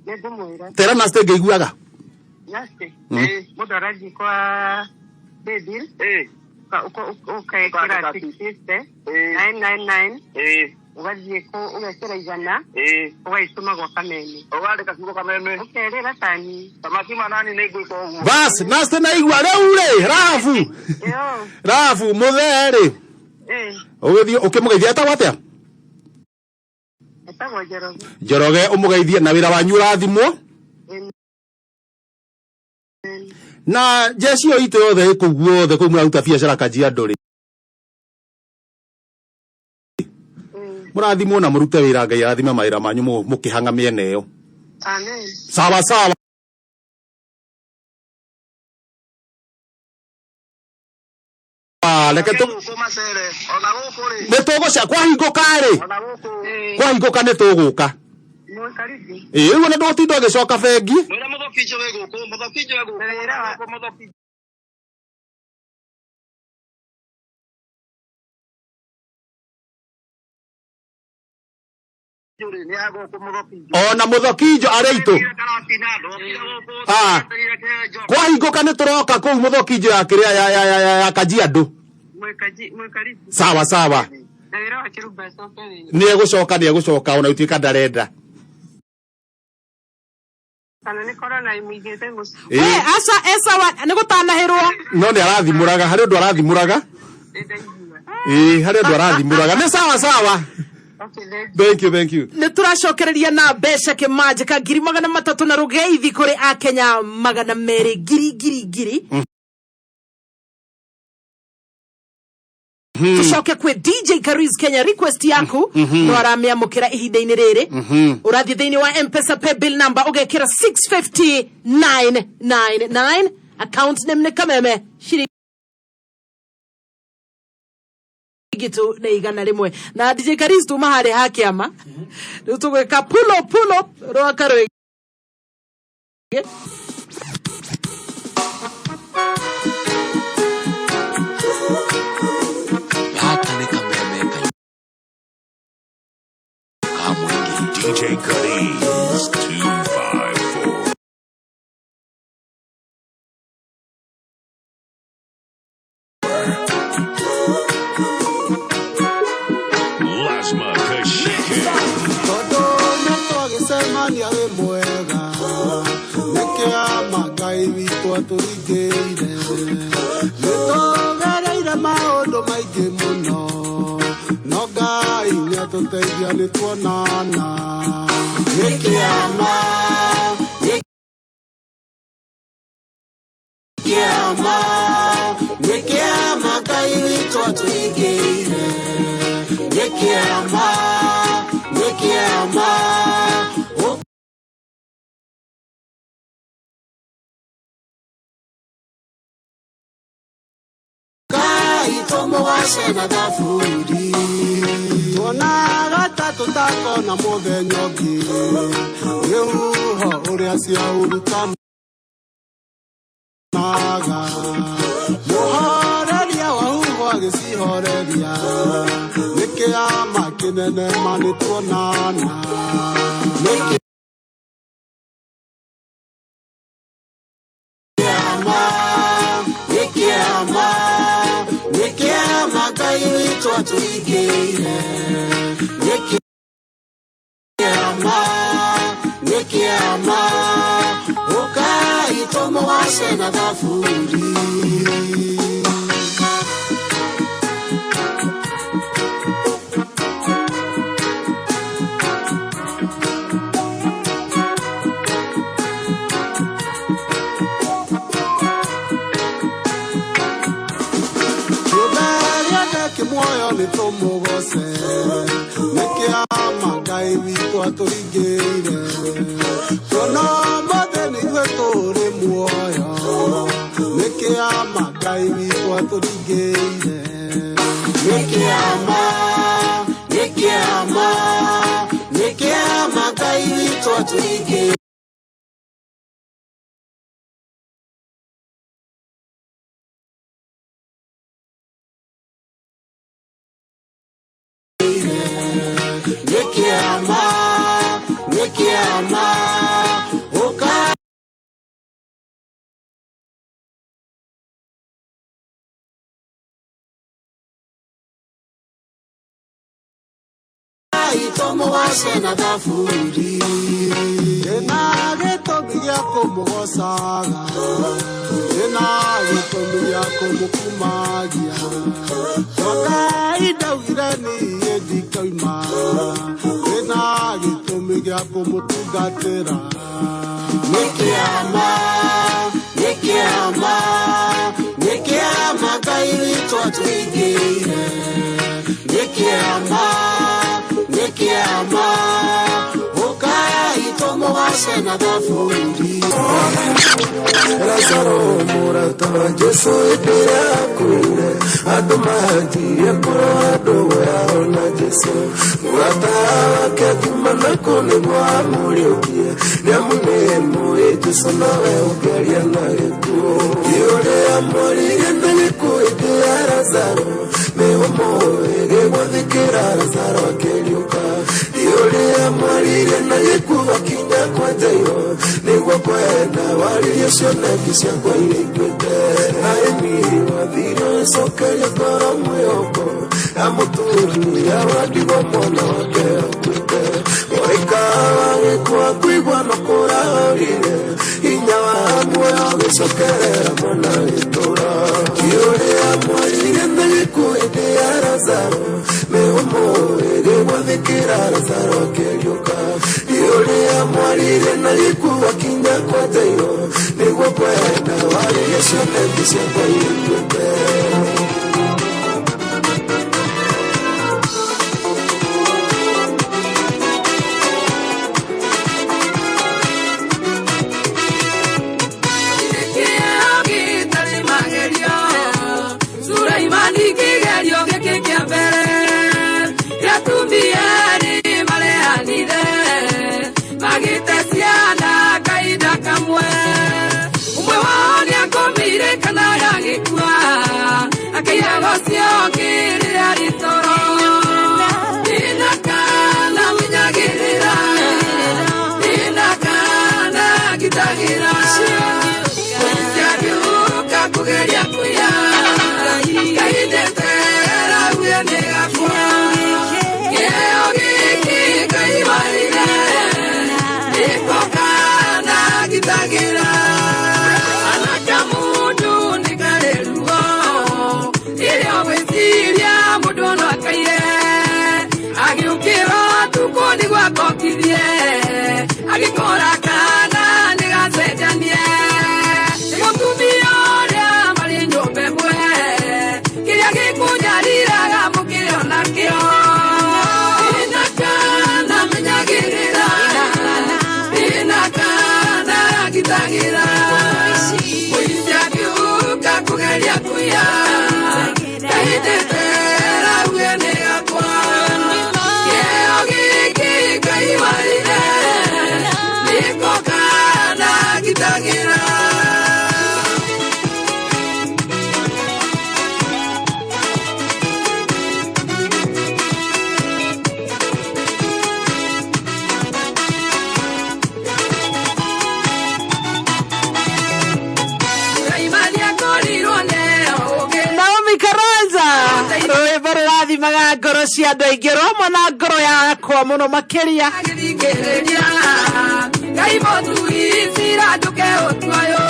Nĩngũmwĩra. Tera Nasty ngĩiguaga. Nasty. Mm. Mũndũ arathiĩ kwa paybill. Ĩĩ. Ũkekĩra 650 999 ũgathiĩ kũ ũgekĩra 100 Ĩĩ. ũgagĩtũma gwa Kameme. Ũgandĩka kiugo Kameme. Ũkerĩra tani. Thamaki manani nĩ ngwĩka ũguo. Bas, Nasty naigua rĩu rĩ, Rahabu. Yo. Rahabu mũthee rĩ. Ĩĩ. Ũgĩthiĩ ũkĩmũgeithia etagwo atĩa? Etagwo Njoroge. Njoroge ũmũgeithie na wĩra wanyu ũrathimwo. Na jeshi ĩyo itũ yothe ĩ kũu guothe kũu mũraruta biacara Kajiado rĩ. Mũrathimwo na mũrute wĩra Ngai arathime mawĩra manyu mũkĩhang'a mĩena ĩyo. Amen. Sawa sawa. Reke tũ Gũkũ macere ona gũkũ rĩ. nĩ tũgũca kwahingũka rĩ. Ona gũkũ. Kwahingũka nĩ tũgũka. Mwĩ karibu. Ĩĩ rĩu ona ndũgũtinda ũgĩcoka bengi. Mwĩre mũthokinjo wĩ gũkũ, mũthokinjo wĩ gũkũ. Gũkũ mũthokinjo. Ona Muthokinjo arĩ aitũ. Ah. Kwahingũka nĩ tũroka kũu Muthokinjo ya kĩrĩa ya ya ya ya, ya Kajiado. Sawa sawa. Na wĩra wa Kĩrumba acoke wĩra. Nĩ egũcoka, nĩ egũcoka ona gũtuĩka ndarenda. Kana nĩ corona ĩmũigĩte mũciĩ. Ĩĩ. We aca esawa nĩ gũtanahĩrwo. No nĩ arathimũraga, harĩ ũndũ arathimũraga. Ĩĩ, harĩ ũndũ arathimũraga. Nĩ sawa sawa. Thank you, thank you. Nä tå racokereria na mbeca kä manjä 300,000 na rå geithi kå rä akenya 200 ngiri ngiri ngiri. Tũcoke kwĩ DJ Kariz Kenya, request yaku no aramĩamũkĩra ihinda-inĩ rĩrĩ. Ũrathiĩ thĩinĩ wa Mpesa pay bill number ũgekĩra 650999, account name nĩ Kameme, ciringi tu nĩ 100. Na DJ Kariz, tuma harĩa ha kĩama rĩu tũgwĩka pull up, pull up rwaka rwĩngĩ. Gaka nĩ kameme kayũ ka mũingĩ. DJ Cuddies 254. Lasma Kashike. Tondũ nĩ twagĩcemania wĩ mwega, nĩ kĩama Ngai witũ atũringĩire. Nĩ tũgereire maũndũ maingĩ mũno, no Ngai nĩ atũteithia nĩ tuonana. Nĩ kĩama, nĩ kĩama, nĩ kĩama Ngai witũ atũringĩire. Nĩ kĩama, nĩ kĩama. Ngai tũmũgoce na thaburi. Tuonaga ta tũtakona mũthenya ũngĩ, nĩ huho ũrĩa ciahurutanaga. Mũhoreria wa huho agĩcihoreria, nĩ kĩama kĩnene ma nĩ tuonana. Nĩ kĩama, nĩ kĩama, nĩ kĩama Ngai witũ atũigĩire. Nĩ kĩama, nĩ kĩama, ũkai tũmũgoce na thaburi. Kĩũmbe gĩothe kĩ muoyo nĩ tũmũgoce, nĩ kĩama Ngai witũ atũringĩire. Kuona ũmũthĩ nĩ ithuĩ tũrĩ muoyo, nĩ kĩama Ngai witũ atũringĩire. Nĩ kĩama, nĩ kĩama, nĩ kĩama Ngai witũ atũringĩire. Nĩ kĩama, nĩ kĩama, ũkai tũmũgoce na thaburi. Ndĩna gĩtũmi gĩa kũmũgocaga, ndĩna gĩtũmi gĩa kũmũkumagia. Ngai ndaugire niĩ ndikauma, ndĩna gĩtũmi gĩa kũmũtungatĩra. Nĩ kĩama, nĩ kĩama, nĩ kĩama Ngai witũ atũigĩire. Nĩ kĩama, nĩ kĩama, ũkai tũmũgoce na thaburi. Lazaro mũrata wa Jesu hĩndĩ ĩrĩa akuire, andũ manjirie kũrora ndũgũ yao na Jesu. Mũrata wake akiuma nakũu nĩguo amũriũkie, nĩamu nĩmũĩ Jesu nowe ũngĩaria na gĩkuũ. Ti ũrĩa mwaririe na gĩkuũ hĩndĩ ya Lazaro, nĩũmũĩ gĩgwathĩkĩra Lazaro akĩriũka. Ti ũrĩa cioneki ciakwa iria ikuĩte naĩ niĩ wathire ũgĩcokeria ngoro mwĩhoko ya mũtumia wa ndigwa mwana wake akuĩte mũraika wa gĩkuũ akuigua no kũrahorire hinya wa muoyo ũgĩcokerera mwana gĩtũra kĩũrĩa mwarire na gĩkuũ hĩndĩ ya Lazaro mĩhũmũ ĩgĩgwathĩkĩra Lazaro akĩriũka kĩũrĩa mwarire na gĩkuũ akinya kwa Jairo nĩguo kwenda warĩrie cioneki ciakwa iria ikuĩte. Sulaimani kĩgerio gĩkĩ kĩa mbere gĩatumia erĩ marehanire magĩte ciana kahinda kamwe ũmwe wao nĩakomire kana agĩkua akĩiyaga ũcio ũngĩ rĩrĩa arĩ toro ndĩna kana menyagĩrĩra ndĩna kana ngitagĩra mũici angĩũka kũgeria kũiya kaindetera uge nĩ gakwa kĩheo gĩkĩ Ngai waheire nĩko kana ngitagĩra anaka mũndũ nĩ karĩ ruo rĩrĩa ũgwĩciria mũndũ no akaiye agĩũkĩra ũtukũ nĩguo akokithie agĩkora kana nĩ gacenjanie nĩ mũtumia ũrĩa marĩ nyũmba ĩmwe kĩrĩa gĩkũnyariraga mũkĩrĩ onakĩo ndĩna kana menyagĩrĩra ndĩna kana ngitagĩra mũici angĩũka kũgeria kũiya kaindetera uge nĩ gakwa kĩheo gĩkĩ Ngai waheire nĩko kana ngitagĩra. Sulaimani akorirwo nĩ ũũgĩ Naomi Karanja rwĩmbo rũrathimaga ngoro cia andũ aingĩ rũmwe na ngoro yakwa mũno makĩria agĩthikĩrĩria Ngai mũtui cira njũke ũtuoyo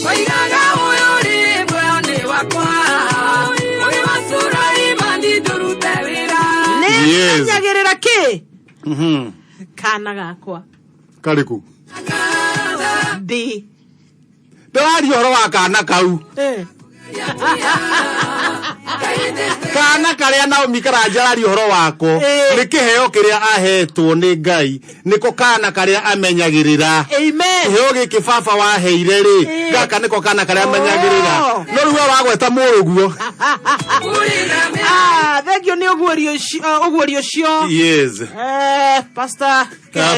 oigaga ũyũ rĩ muoyo nĩ wakwa ũyũ wa Sulaimani ndũrute wĩra. Yes. Nĩmenyagĩrĩra kĩ kana gakwa Kariku ndi ndĩraria ũhoro wa kana kau kana karĩa Naomi Karanja araria ũhoro wako nĩ kĩheo kĩrĩa ahetwo nĩ Ngai nĩko kana karĩa amenyagĩrĩra. Amen. Kĩheo gĩkĩ baba waheire rĩ gaka nĩko kana karĩa amenyagĩrĩra no rĩu we wagweta mũrũguo. Ah, thank you nĩ ũguũrio ũcio. Yes. Pastor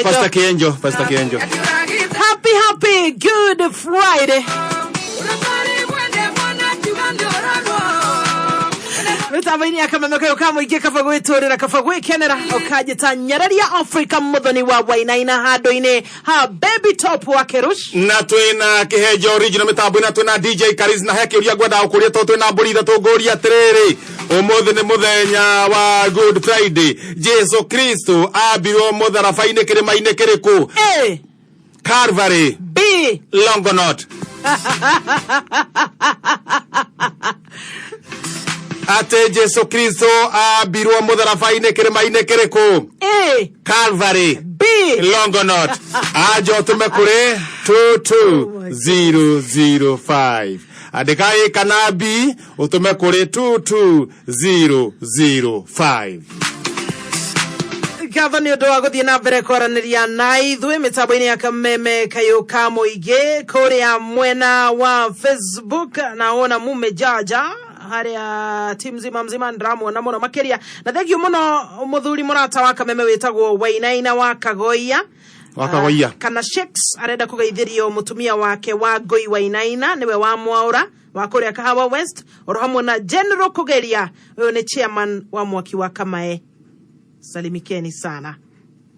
Pastor Kienjo, Pastor Kienjo. Happy happy good Friday. Mĩtambo-inĩ ya kameme kayo ka mũingĩ kaba gwĩtũrĩra kaba gwĩkenera ũkanjĩta nyereria Africa mũthoni wa Wainaina handũ-inĩ ha Baby Top wa Kerush na twĩna kĩhenjo original mĩtambo-inĩ na twĩna DJ Karis na he kĩũria ngwendaga gũkũria tondũ twĩna mbũri ithatũ ngũria atĩrĩrĩ ũmũthĩ nĩ mũthenya wa Good Friday Jesu Kristo ambirwo mũtharaba-inĩ kĩrĩma-inĩ kĩrĩkũ? A. Calvary. B. Longonot. Atĩ Jesu Kristo ambirwo mũtharaba-inĩ kĩrĩma-inĩ kĩrĩkũ? A. Calvary. B. Longonot. Anja ũtũme kũrĩ 22005. Andĩka A kana B ũtũme kũrĩ 22005. Ngatho nĩ ũndũ wa gũthiĩ na mbere kwaranĩria na ithuĩ mĩtambo-inĩ ya kameme kayũ ka mũingĩ kũrĩa mwena wa Facebook na wona mumejaja harĩa timu mzima mzima ndĩramuona mũno makĩria na thengiũ mũno mũthuri mũrata wa kameme wĩtagwo Wainaina wa Kagoia Wa Kagoia. Kana Shakes arenda kũgeithĩrio mũtumia wake wa Ngoi Wainaina nĩwe wa Mwaũra wa kũrĩa Kahawa West oro hamwe na General Kũgeria ũyũ nĩ chairman wa mwaki wa Kamae. Salimikeni sana.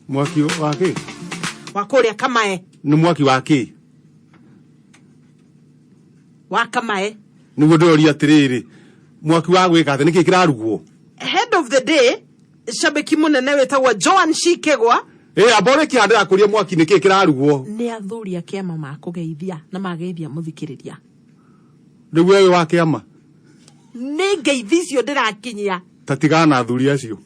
Mwaki wa kĩ? Wa kũrĩa Kamae. Nĩ mwaki wa kĩ? Wa Kamae. Nĩguo ndĩroria atĩrĩrĩ, mwaki wa gwĩka atĩ nĩkĩ kĩrarugwo? Head of the day, shabiki munene wĩtagwo Joan Shikegwa. Ĩ amba ũrĩkia, ndĩrakũria mwaki nĩkĩ kĩrarugwo. Nĩ athuri a kĩama makũgeithia na mageithia mũthikĩrĩria. Rĩu wewe wa kĩama? Nĩ ngeithi icio ndĩrakinyia. Ta tigana na athuri acio.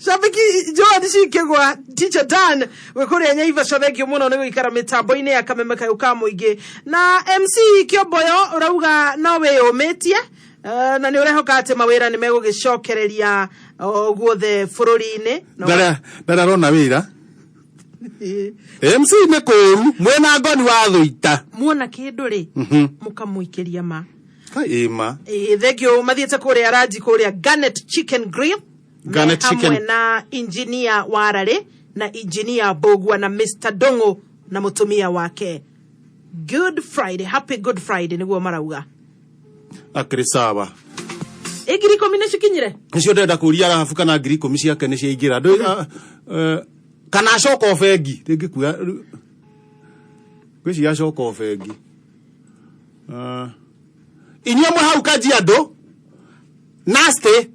Shabiki Joan Shikegwa, Teacher Dan wĩ kũrĩa Nyaivasha, thengio mũno nĩ gũikara mĩtambo-inĩ ya Kameme kayũ ka mũingĩ. Na MC Kĩomboyo ũrauga no wĩyũmĩtie, na nĩ ũrehoka atĩ mawĩra nĩ megũgĩcokereria o guothe bũrũri-inĩ. Ndarĩa arona wĩra MC nĩ kũũru mwĩna ngoni wa thũita. Muona kĩndũ rĩ, mũkamũikĩria ma. Ĩma. Ĩ, thengio mathiĩte kũrĩa ranji kũrĩa Garnet Chicken Grill. Garnet Me hamwe Chicken. Na engineer Wararĩ na engineer Mbũgua na Mr Dongo na mũtumia wake. Good Friday, happy Good Friday nĩguo marauga. Akĩrĩ sawa. Ĩ 10,000 nĩ cikinyire? Nĩcio ndĩrenda kũria arabu kana 10,000 ciake nĩ ciaingĩra. Kana acoka o bengi rĩngĩ kuya ngwĩciria acoka o bengi. Inyuĩ mwe hau Kajiado, Nasty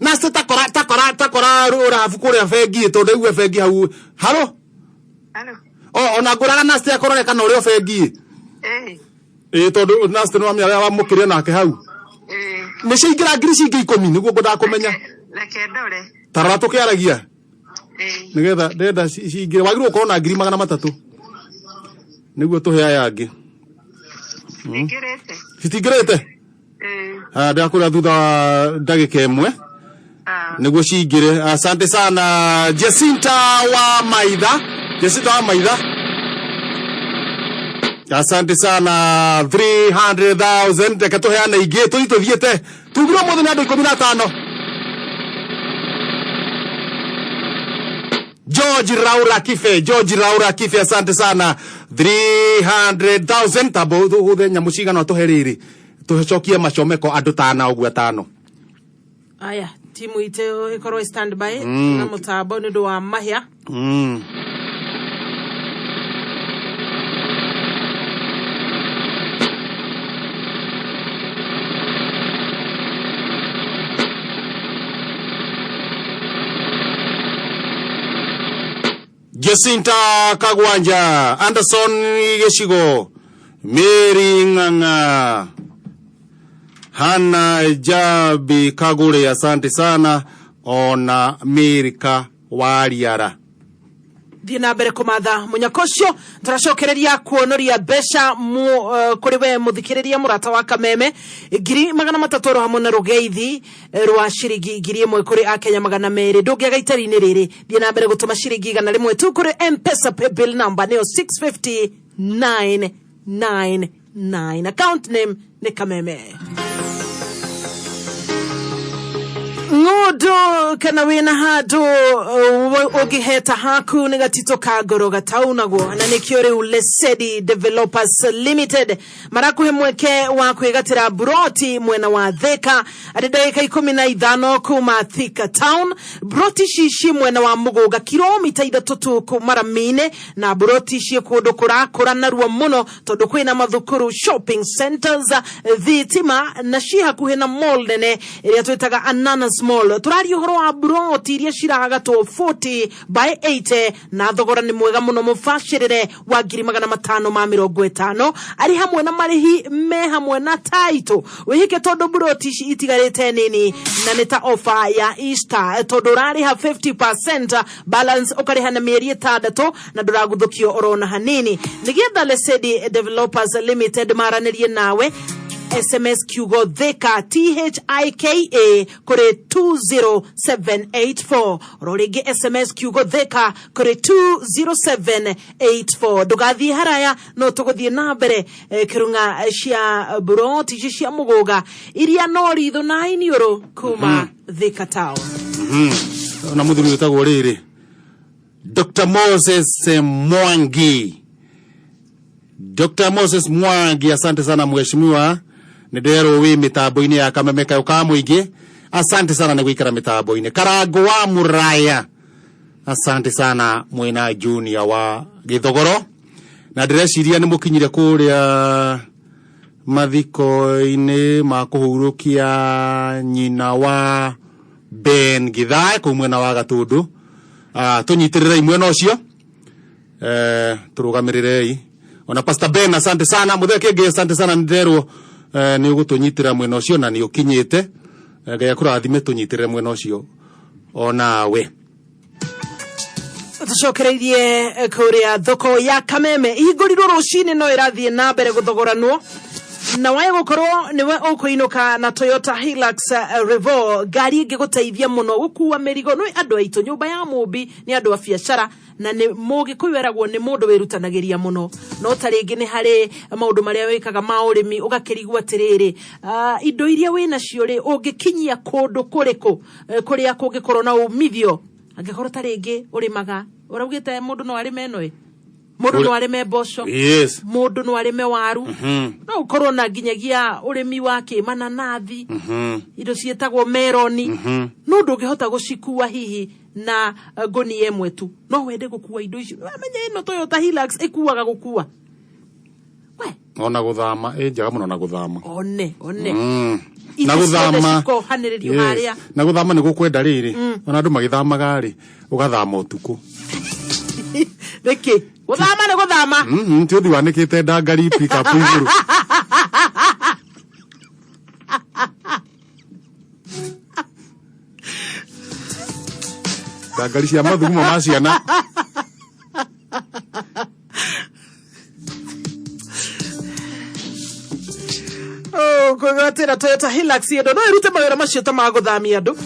Nasty, takora takora takora rahabu kũrĩa bengi, tondũ ndaigua bengi hau haro. Halo. O ona ngũraga Nasty akorore kana ũrĩ o bengi. Eh. Ĩ tondũ Nasty nĩ wamenya arĩa wamũkĩria nake hau. Eh. Nĩ ciaingĩra ngiri cingĩ 10 nĩguo ngwendaga kũmenya. Reke ndore. Tarora tũkĩaragia. Eh. Nĩgetha ndĩrenda cingĩre wagĩrĩirwo gũkorwo na 300,000 nĩguo tũhe aya angĩ. Ingĩrĩte. Citingĩrĩte. Eh. Ah, ndĩrakũrĩa thutha wa ndagĩka 1 nĩguo cingĩre. Asante sana Jacinta wa Maitha, Jacinta wa Maitha, asante sana, 300,000. Reke tũheane ingĩ tũthi tũthiĩte tugire ũmũthĩ nĩ andũ 15. George Raura Kife, George Raura Kife, asante sana, 300,000. Tambo huthe nyamũ cigana tũhe rĩrĩ tũcokie macomeko andũ tana ũguo atano. Aya, timu itũ ĩkorwo ĩ stand by na mũtambo nĩ ũndũ wa mahĩa. Jacinta Kagwanja, Anderson Gĩcigo, Mary Ng'ang'a, Hana Jabi Kagure, asante sana, ona Mirika Wariara. Thiĩ na mbere kũmatha mũnyaka ũcio, tũracokereria kuonoria mbeca kũrĩ we mũthikĩrĩria mũrata wa Kameme, 300,000 oro hamwe na rũgeithi rwa ciringi 1,000 kũrĩ akenya 200. Ndũngĩaga itari-inĩ rĩrĩ, thiĩ na mbere gũtũma ciringi 100 tu kũrĩ Mpesa paybill number nĩyo 650999, account name nĩ Kameme. Ng'ũndũ kana wĩna handũ ũngĩheta haku nĩ gatito ka ngoro gataunagwo, na nĩkĩo rĩu Lesedi Developers Limited marakũhe mweke wa kwĩgatĩra buroti mwena wa Thika, arĩ ndagĩka 15 kuma Thika town. Buroti ici ci mwena wa Mũgũnga, kilomita 3 tu kuma rami-inĩ, na buroti ici kũndũ kũrakũra narua mũno tondũ kwĩna mathukuru, shopping centers, thitima, na ci hakuhĩ na mall nene ĩrĩa twĩtaga Ananas Mall. Tũraria ũhoro wa buroti iria ciragatwo 40 by 80 na thogora nĩ mwega mũno, mũbacĩrĩre wa 550,000 arĩ hamwe na marĩhi me hamwe na taito. Wĩhike tondũ buroti ici itigarĩte nini, na nĩ ta ofa ya Easter tondũ ũrarĩha 50%, balance ũkarĩha na mĩeri 6 na ndũraguthũkio orona hanini. Nĩgetha Lesedi Developers Limited maranĩrie nawe, SMS kiugo Thika, THIKA, kũrĩ 20784. Oro rĩngĩ, SMS kiugo Thika kũrĩ 20784. Ndũgathiĩ haraya, no tũgũthiĩ na mbere kĩrung'a cia buroti ici cia Mũgũga iria no ritho na iniũrũ kuma Thika town. Na mũthuri wĩtagwo rĩrĩ Dr. Moses Mwangi, Dr. Moses Mwangi, asante sana mheshimiwa, nĩ nderwo wĩ mĩtambo-inĩ ya Kameme kayũ ka mũingĩ. Asante sana nĩ gũikara mĩtambo-inĩ. Karango wa Muraya, asante sana mwĩna Junior wa Gĩthogoro. Na ndĩreciria nĩ mũkinyire kũrĩa mathiko-inĩ ma kũhurũkia nyina wa Ben Githae kũu mwena wa Gatũndũ. Tũnyitĩrĩrei mwena ũcio, tũrũgamĩrĩrei ona Pastor Ben, asante sana. Mũthee kĩngĩ, asante sana, nĩnderwo nĩ ũgũtũnyitĩra mwena ũcio na nĩ ũkinyĩte. Ngai akũrathime, tũnyitĩrĩre mwena ũcio onawe. Tũcokereirie kũrĩa thoko ya Kameme, ihingũrirwo rũcinĩ no ĩrathiĩ na mbere gũthogoranwo, na wae gũkorwo nĩwe ũkũinũka na Toyota Hilux Revo, ngari ĩngĩgũteithia mũno gũkua mĩrigo. Nĩ andũ aitũ nyũmba ya Mũmbi, nĩ andũ a biacara, na nĩ Mũgĩkũyũ eragwo nĩ mũndũ wĩrutanagĩria mũno. No ta rĩngĩ nĩ harĩ maũndũ marĩa wĩkaga ma ũrĩmi, ũgakĩrigwo atĩrĩrĩ, indo iria wĩnacio rĩ, ũngĩkinyia kũndũ kũrĩkũ, kũrĩa kũngĩkorwo na umithio, angĩkorwo ta rĩngĩ ũrĩmaga, ũraugĩte mũndũ no arĩme ĩno ĩ, mũndũ no arĩme mboco, mũndũ no arĩme waru, no ũkorwo na nginyagia ũrĩmi wa kĩmananathi, indo ciĩtagwo meroni, no ndũngĩhota gũcikua hihi na ngũnia ĩmwe tu. No wende gũkua indo icio, wamenya ĩno Toyota Hilux ĩkuaga gũkua. Ona gũthama ĩ njega mũno na gũthama. One one. Na Indo ciothe gũthama cikohanĩrĩrio harĩa. Na gũthama nĩ gũkwenda rĩrĩ, ona andũ magĩthamaga rĩ, ũgathama ũtukũ. Nĩkĩ gũthama nĩ gũthama? Ti ũthi wanĩkĩte ndangari pickup igũrũ. Ndangari cia mathugumo ma ciana. Oh, kwĩgwatĩra Toyota Hilux ĩno no ĩrute mawĩra macio ta ma gũthamia andũ.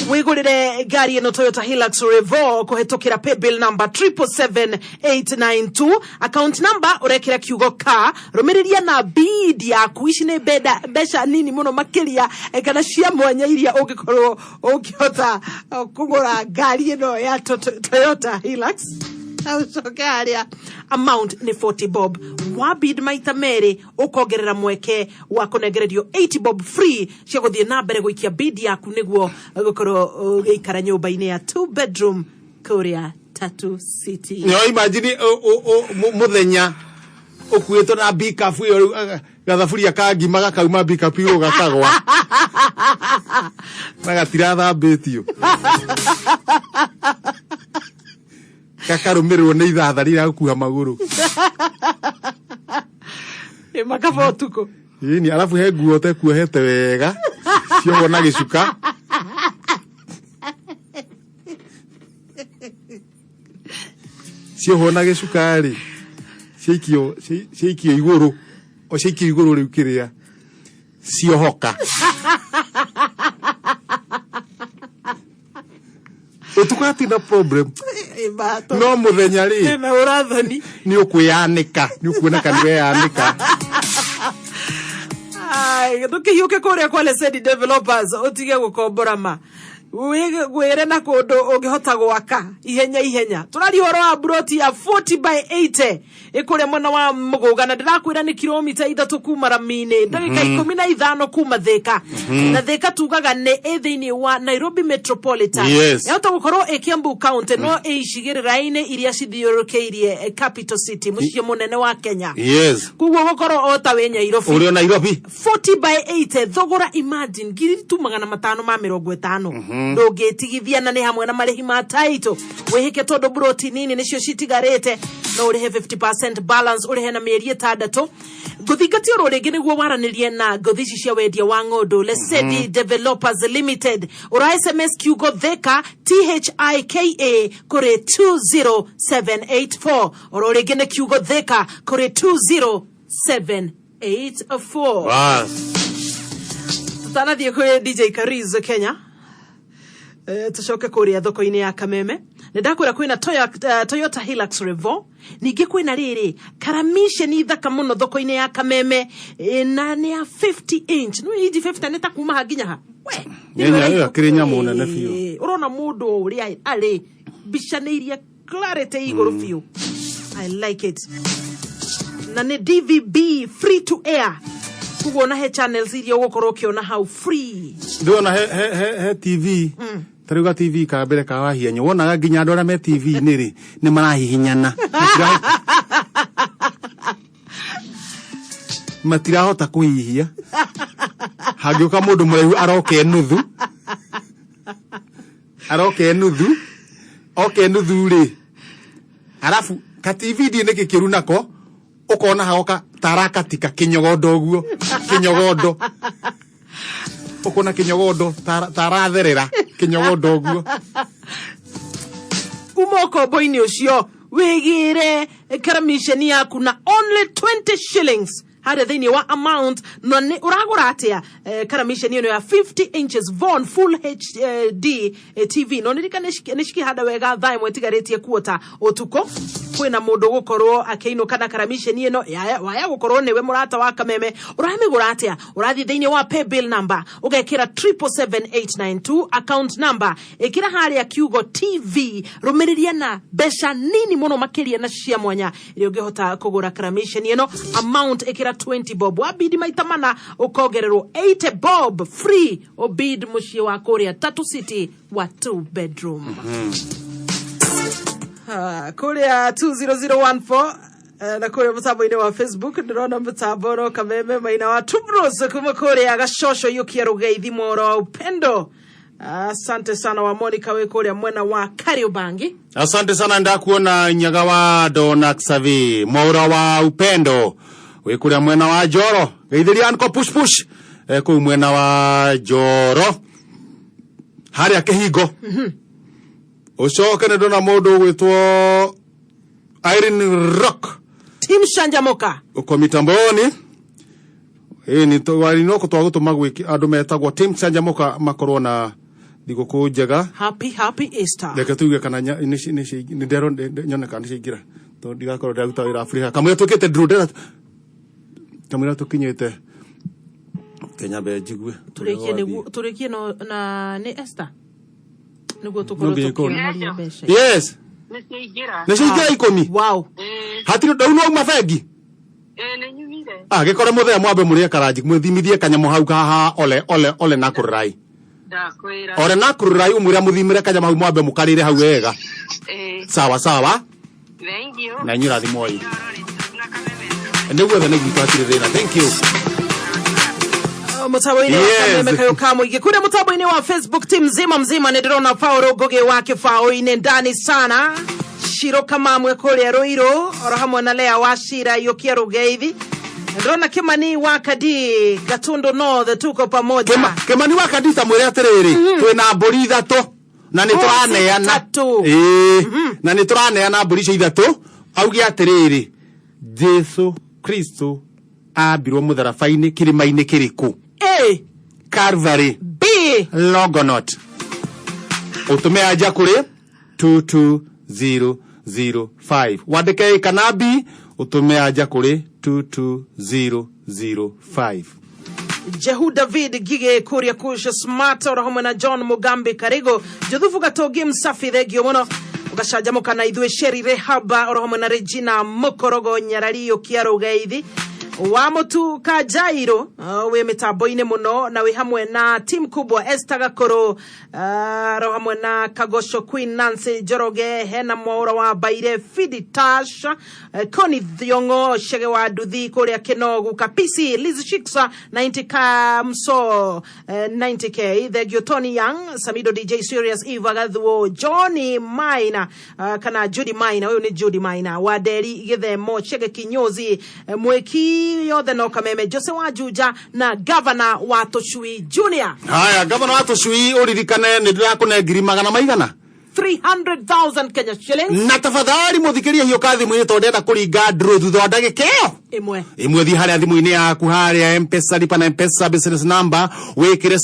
Wĩgũrĩre ngari ĩno Toyota Hilux Revo kũhetũkĩra paybill number 777892, account number ũrekĩra kiugo ka rũmĩrĩria na bid yaku. Ici nĩ mbeca nini mũno makĩria, kana cia mwanya iria ũngĩkorwo ũngĩhota kũgũra ngari ĩno ya Toyota Hilux. Na ũcoke harĩa amount nĩ 40 bob, wa bid maita merĩ ũkongerera mweke wa kũnengererio 80 bob free cia gũthiĩ na mbere gũikia bid yaku nĩguo gũkorwo ũgĩikara nyũmba-inĩ ya 2 bedroom kũrĩa Tatu City. No imagine mũthenya ũkuĩtwo na pickup ĩyo rĩu, gathaburia ka ngima gakauma pickup igũrũ gakagwa na gatirathambĩtio, gakarũmĩrĩrwo nĩ ithatha rĩrĩa gũkuha magũrũ. Ĩ, makaba ũtukũ. Ĩni, arabu he nguo ũtekuohete wega ciohwo na gĩcuka. Ciohwo na gĩcuka rĩ, ciaikio igũrũ, o ciaikio igũrũ rĩu kĩrĩa ciohoka ũtukũ hatirĩ problem. Ĩ, mato. No mũthenya rĩ, Ĩna ũrathoni. Nĩ ũkwĩyanĩka, nĩ ũkuoneka nĩ weyanĩka. Ai, ndũkĩhiũke kũrĩa kwa Lesedi Developers ũtige gũkombora ma wĩre na kũndũ ũngĩhota gwaka ihenya ihenya. Tũraria ũhoro wa broti ya 40 by 80 ĩkũrĩa mwena wa Mũgũga, na ndĩrakwĩra nĩ kilomita 3 kuma rami-inĩ, ndagĩka 15 kuma Thĩka. Na Thĩka tugaga nĩ ĩ thĩinĩ wa Nairobi Metropolitan. Yahota gũkorwo ĩ Kiambu County, no ĩ icigĩrĩra-inĩ iria cithiũrũrũkĩirie capital city, mũciĩ mũnene wa Kenya. Koguo gũkorwo o ta wĩ Nyairobi. Ũrĩ o Nairobi. 40 by 80, thogora imagine ngiri tu magana matano ma mĩrongo ĩtano. Ndũngĩtigithia, na nĩ hamwe na marĩhi ma title. Wĩhĩke tondũ broti nini nĩcio citigarĩte. No ũrĩhe 50% balance, ũrĩhe na mĩeri 6. Ngũthingatia oro rĩngĩ nĩguo waranĩrie na ngũthi ici cia wendia wa ng'ũndũ, Lesedi Developers Limited. Ũra SMS kiugo Thika, THIKA, kũrĩ 20784. Oro rĩngĩ nĩ kiugo Thika kũrĩ 20784. Bas. Tũtanathiĩ kwĩ DJ Kariz Kenya, tũcoke kũrĩa thoko-inĩ ya Kameme, nĩ ndakwĩra kwĩna Toyota Hilux Revo, ningĩ kwĩna rĩrĩ karamiceni thaka mũno thoko-inĩ ya Kameme, na nĩ ya 50 inch. Nĩ inji 50 nĩ ta kuma ha nginya ha we. Nĩ ĩyo akĩrĩ nyamũ nene biũ. Ũrona mũndũ ũrĩa arĩ mbica nĩ iria clarity igũrũ biũ. I like it. Na nĩ DVB free to air, koguo ona he channels iria ũgũkorwo ũkĩona hau free. Ndĩrona he TV, ta rĩu ga TV ka mbere ka wahianyo, wonaga nginya andũ arĩa me TV-inĩ rĩ, nĩ marahihinyana. Matirahota kũhihia. Hangĩũka mũndũ mũraihu aroke nuthu. Aroke nuthu. Oke nuthu rĩ. Arabu ka TV ndiĩ nĩkĩ kĩũru nako ũkona hagoka tarakatika kĩnyogondo ũguo. Kĩnyogondo. Ũkona kĩnyogondo taratherera kĩnyogondo ũguo. Kuma ũkombo-inĩ ũcio wĩgĩre karamiceni yaku na only 20 shillings harĩa thĩinĩ wa amount na nĩ ũragũra atĩa karamiceni ĩno ya 50 inches Von Full HD TV no nĩririkane nĩ cikĩhanda wega thaa ĩmwe ĩtigarĩtie kuota ũtukũ kwĩna mũndũ gũkorwo akĩinũka na karamiceni ĩno waya gũkorwo nĩwe mũrata wa kameme ũramĩgũra atĩa ũrathiĩ thĩinĩ wa pay bill number ũgekĩra 777892 account number ĩkĩra harĩa kiugo TV rũmĩrĩria na mbeca nini mũno makĩria na cia mwanya ĩrĩa ũngĩhota kũgũra karamiceni ĩno amount ĩkĩra 20 bob wabidi maita mana ũkongererwo 80 bob free obid mũciĩ wa kũrĩa Tatu City wa 2 bedroom. Kũrĩa 20014 na kũrĩa mũtambo-inĩ wa Facebook ndĩrona mũtambo no kameme maina wa Tubros kuma kũrĩa Gacoco Yukia Rũgeithi Mworo wa Upendo. Asante sana wa Monica wĩ kũrĩa mwena wa Kariobangi. Asante sana ndakuona nyaga wa Dona Xavi Mwaura wa Upendo wĩ kũrĩa mwena wa Njoro geithĩria anko push push kũu mwena wa Njoro harĩa kĩhingo. Ũcoke nĩ ndona mũndũ ũgwĩtwo Irene Rock Team Shanjamoka uko mitamboni ĩ nĩ wari no twagũtũma gwĩ andũ metagwo Team Shanjamoka makorwo na thigũkũ njega. Happy happy Easter. Reke tuge kana nĩ nderwo nyone kana nĩciaingĩra tondũ ndigakorwo ndĩraruta wĩra Afrika kamũira tũkĩte ndro ndĩra kamũira tũkinyĩte Kenya mbe njigue. Tũrĩkie nĩguo tũrĩkie no na nĩ Esther nĩguo tũkorwo No nginya ikorwo. tũkĩonoria mbeca. Yes. Nĩciaingĩra. Nĩciaingĩra 10. Wow. Hatirĩ ndau no uma bengi. Nĩnyumire. Gĩkore mũthee mwambe mũrĩe karanji mwĩthimithie kanyamũ hau haha ole ole ole na kũrũrai. Ndakwĩra. Ole na kũrũrai ũmwĩre mũthimĩre kanyamũ hau mwambe mũkarĩre hau wega. Sawa sawa. Thank you. Na inyuĩ rathimwoi. Nĩguo othe nĩ gwitũ hatirĩ thĩna. Thank you. Mũtambo-inĩ wa Yes. Kameme Kayo ka Mũingĩ kũrĩa mũtambo-inĩ wa Facebook team mzima mzima nĩ ndĩrona Paul Ngugi wa kĩbaũ-inĩ ndani sana Shiro Kamamwe kũrĩa Ruiru oro hamwe na Lea wa Shira Yukia Rugeithi ndĩrona Kimani wa Kadi Gatundu North tuko pamoja. Kimani wa Kadi ta mwĩre atĩrĩrĩ twĩna mbũri ithatũ na nĩ tũraneana. Ĩĩ, na nĩ tũraneana mbũri icio ithatũ auge atĩrĩrĩ Jesu Kristo ambirwo mũtharaba-inĩ kĩrĩma-inĩ kĩrĩkũ? A. Calvary. B. Longonot. Ũtũme anja kũrĩ 22005 wandĩke A kana B ũtũme anja kũrĩ 22005. Jehu David Gige kuria kusha smart oro hamwe na John Mugambi Karigo Jothufu Gatogi Msafi thengio mũno ũgacanjamũka na ithuĩ Sheri Rehaba oro hamwe na Regina Mukorogo Nyarari Ũkia Rũgeithi wa Mũtu Kajairo wĩ mĩtambo-inĩ mũno na wĩ hamwe na team kubwa Esther Gakũrũ oro hamwe na Kagosho Queen Nancy Njoroge hena Mwaũra wa Baire Fidi Tash Connie Thiong'o Chege wa Nduthi kũrĩa Kĩnogu Kapisi Liz Shiksa 90 Kamso 90K Thengio Tony Young Samido DJ Serious Eva Gathuo Johnny Maina kana Judy Maina ũyũ nĩ Judy Maina wa Nderi Gĩthemo Chege Kinyozi Mwĩki yothe no Kameme Jose wa Juja na Governor wa Tũcui Junior. Haya Governor wa Tũcui ũririkane nĩ ndĩrakũne ngiri magana maigana 300,000 Kenya shillings. Na tafadhali mũthikĩrie hiũka thimũ-inĩ tondũ ndĩrenda kũringa ndũrũ thutha wa ndagĩka ĩyo ĩmwe. Ĩmwe thiĩ harĩa thimũ-inĩ yaku harĩa M-Pesa lipa na M-Pesa business number wĩkĩre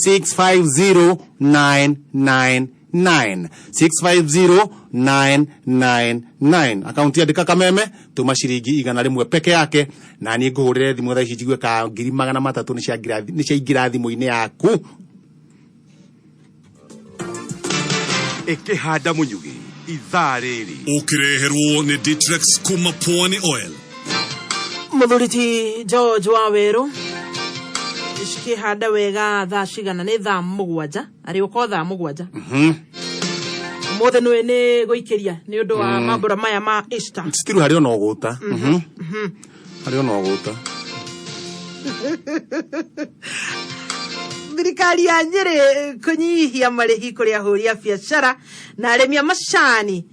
650999 650999 akaunti andĩka Kameme tũma ciringi 100 peke yake na niĩ ngũhũrĩre thimũ thaa ici njigue ka ngiri magana matatũ nĩ ciaingĩra thimũ-inĩ yaku. Ĩkĩhanda mũnyugĩ ithaa rĩrĩ ũkĩreherwo nĩ Ditrex kuma Pwani Oil. Mũthuri ti George wa Werũ cikĩhanda wega thaa cigana nĩ thaa 7 arĩ ũko thaa 7 ũmũthĩ nĩ nĩ gũikĩria nĩ ũndũ wa mambũra maya ma Easter. Citiru harĩ ona ũgũta. Harĩ ona ũgũta. Thirikari ya Nyĩrĩ kũnyihia marĩhi kũrĩ ahũri a biacara na arĩmi a macani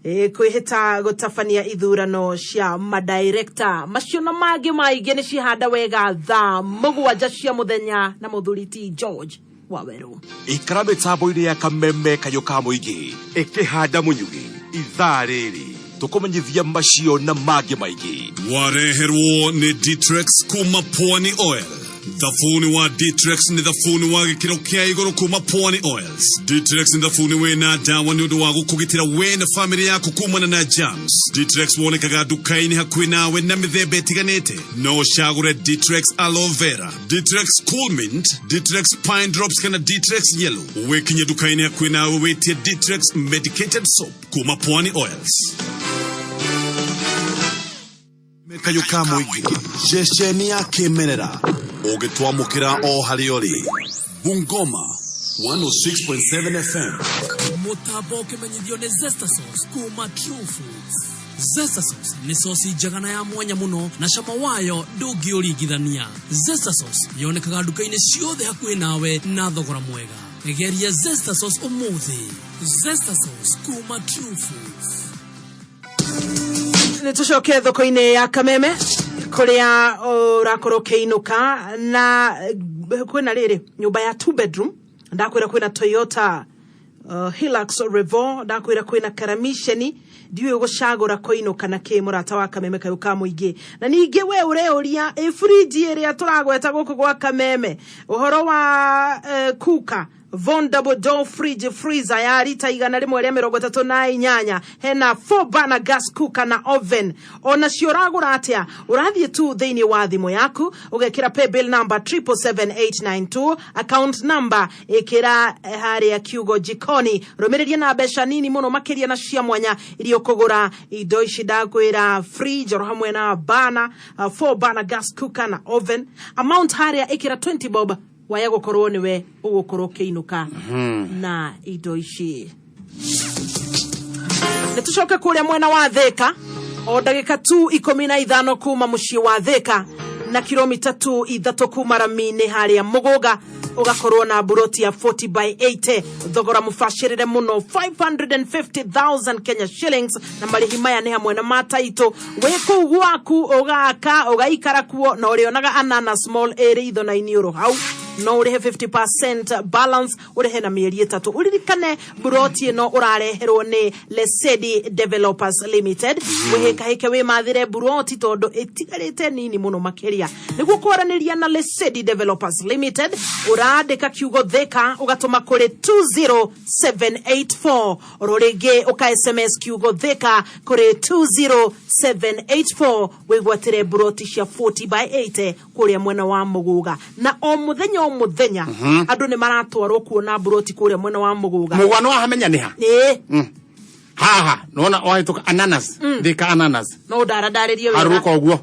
kwĩhĩta gũtabania ithurano cia madirekta. Macio na mangĩ maingĩ nĩ cihanda wega thaa 7 cia mũthenya na mũthuri ti George Wawerũ. Ikara mĩtambo-inĩ ya Kameme Kayũ ka Mũingĩ ĩkĩhanda mũnyugĩ ithaa rĩrĩ tũkũmenyithia macio na mangĩ maingĩ. Wareherwo nĩ Ditrex kuma Pwani Oil. Thabuni wa Ditrex nĩ thabuni wa gĩkĩro kĩa igũrũ kuma Pwani Oils. Ditrex nĩ thabuni wĩna ndawa nĩ ũndũ wa gũkũgitĩra we na famĩlĩ yaku kumana na germs. Ditrex wonekaga nduka-inĩ hakuhĩ nawe na mĩthemba ĩtiganĩte. No ũcagũre Ditrex Aloe Vera, Ditrex Cool Mint, Ditrex Pine Drops kana Ditrex Yellow. Wĩkinye nduka-inĩ hakuhĩ nawe wĩtie Ditrex Medicated Soap kuma Pwani Oils. Kayũ ka Mũingĩ, ceceni ya kĩmerera ũgĩtwamũkĩra o harĩa ũrĩ. Bungoma 106.7 FM. Mũtambo ũkĩmenyithio nĩ Zesta Sauce kuma True Foods. Zesta Sauce nĩ coci njega na ya mwanya mũno na cama wayo ndũngĩũringithania. Zesta Sauce yonekaga nduka-inĩ ciothe hakuhĩ nawe na thogora mwega. Geria Zesta Sauce ũmũthĩ. Zesta Sauce kuma True Foods. Nä tå coke thoko-inä ya Kameme kũrĩa ũrakorwo ũkĩinũka na kwĩna rĩrĩ nyũmba ya 2 bedroom, ndakwĩra kwĩna Toyota Hilux Revo, ndakwĩra kwĩna karamiceni. Ndiũĩ gũcagũra kũinũka na kĩ, mũrata wa Kameme Kayũ ka Mũingĩ. Na ningĩ we ũreũria ĩ fridge ĩrĩa tũragweta gũkũ gwa Kameme, ũhoro wa kuka Von double door fridge freezer ya rita 138, hena 4 burner gas cooker na oven, onacio ũragũra atĩa? Ũrathiĩ tu thĩinĩ wa thimũ yaku, ũgekĩra paybill number 777892, account number ĩkĩra harĩa kiugo jikoni, rũmĩrĩria na mbeca nini mũno makĩria na cia mwanya iria ũkũgũra indo ici ndakwĩra, fridge oro hamwe na burner, 4 burner gas cooker na oven. Amount harĩa ĩkĩra 20 bob, waya gũkorwo nĩwe ũgũkorwo ũkĩinũka na indo ici. Nĩ tũcoke kũrĩa mwena wa Thĩka, o ndagĩka tu 15 kuma mũciĩ wa Thĩka na kilomita tu 3 kuma rami-inĩ harĩa Mũgũnga, ũgakorwo na buroti ya 40 by 80, thogora mũbacĩrĩre mũno 550,000 Kenya shillings, na marĩhi maya nĩ hamwe na mataitũ. Wĩ kũu gwaku ũgaka ũgaikara kuo na ũrĩonaga ananas small ĩrĩ itho na iniũrũ hau. No ũrĩhe 50% balance, ũrĩhe na mĩeri 3. Ũririkane buroti ĩno ũrareherwo nĩ Lesedi Developers Limited. Wĩhĩkahĩke wĩmathĩre buroti tondũ ĩtigarĩte nini mũno makĩria. Nĩguo kwaranĩria na Lesedi Developers Limited, ũrandĩka kiugo Thĩka ũgatũma kũrĩ 20784, oro rĩngĩ ũka SMS kiugo Thĩka kũrĩ 20784, wĩgwatĩre buroti cia 40 by 80 kũrĩa mwena wa Mũgũga. Na o mũthenya o mũthenya andũ nĩ maratwarwo kuona buroti kũrĩa mwena wa Mũgũga. Mũgwa no ahamenya nĩ ha? Ĩĩ. Haha nona wahĩtũka ananas, Thĩka ananas. No ndaradarĩrie wega. Harũrũka ũguo.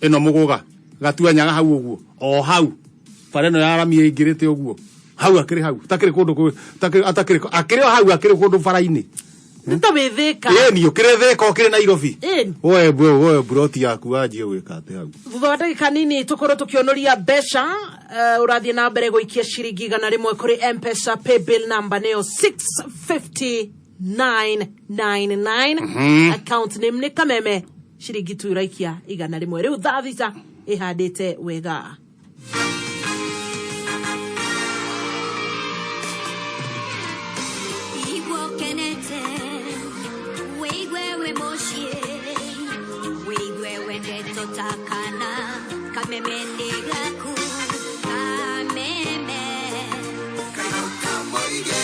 Ĩno Mũgũga gatuanyaga hau ũguo, o hau bara ĩno ya rami ĩingĩrĩte ũguo, hau akĩrĩ hau takĩrĩ kũndũ takĩrĩ atakĩrĩ akĩrĩ o hau akĩrĩ kũndũ bara-inĩ. Nĩ ta wĩ Thĩka. Ĩni ũkĩrĩ Thĩka, ũkĩrĩ Nairobi. Ĩni. Woe buroti yaku wanjie gwĩka atĩ hau. Thutha wa ndagĩka nini tũkorwo tũkĩonoria mbeca. Ũrathiĩ na mbere gũikia ciringi 100 kũrĩ Mpesa paybill number nĩyo 65999, account name nĩ Kameme, ciringi tu ũraikia 100. Rĩu thaa 6 ĩhandĩte wega. Igua ũkenete, wĩigue wĩ mũciĩ, wĩigue wendetwo ta kana, Kameme nĩ gaku, Kameme. Kameme.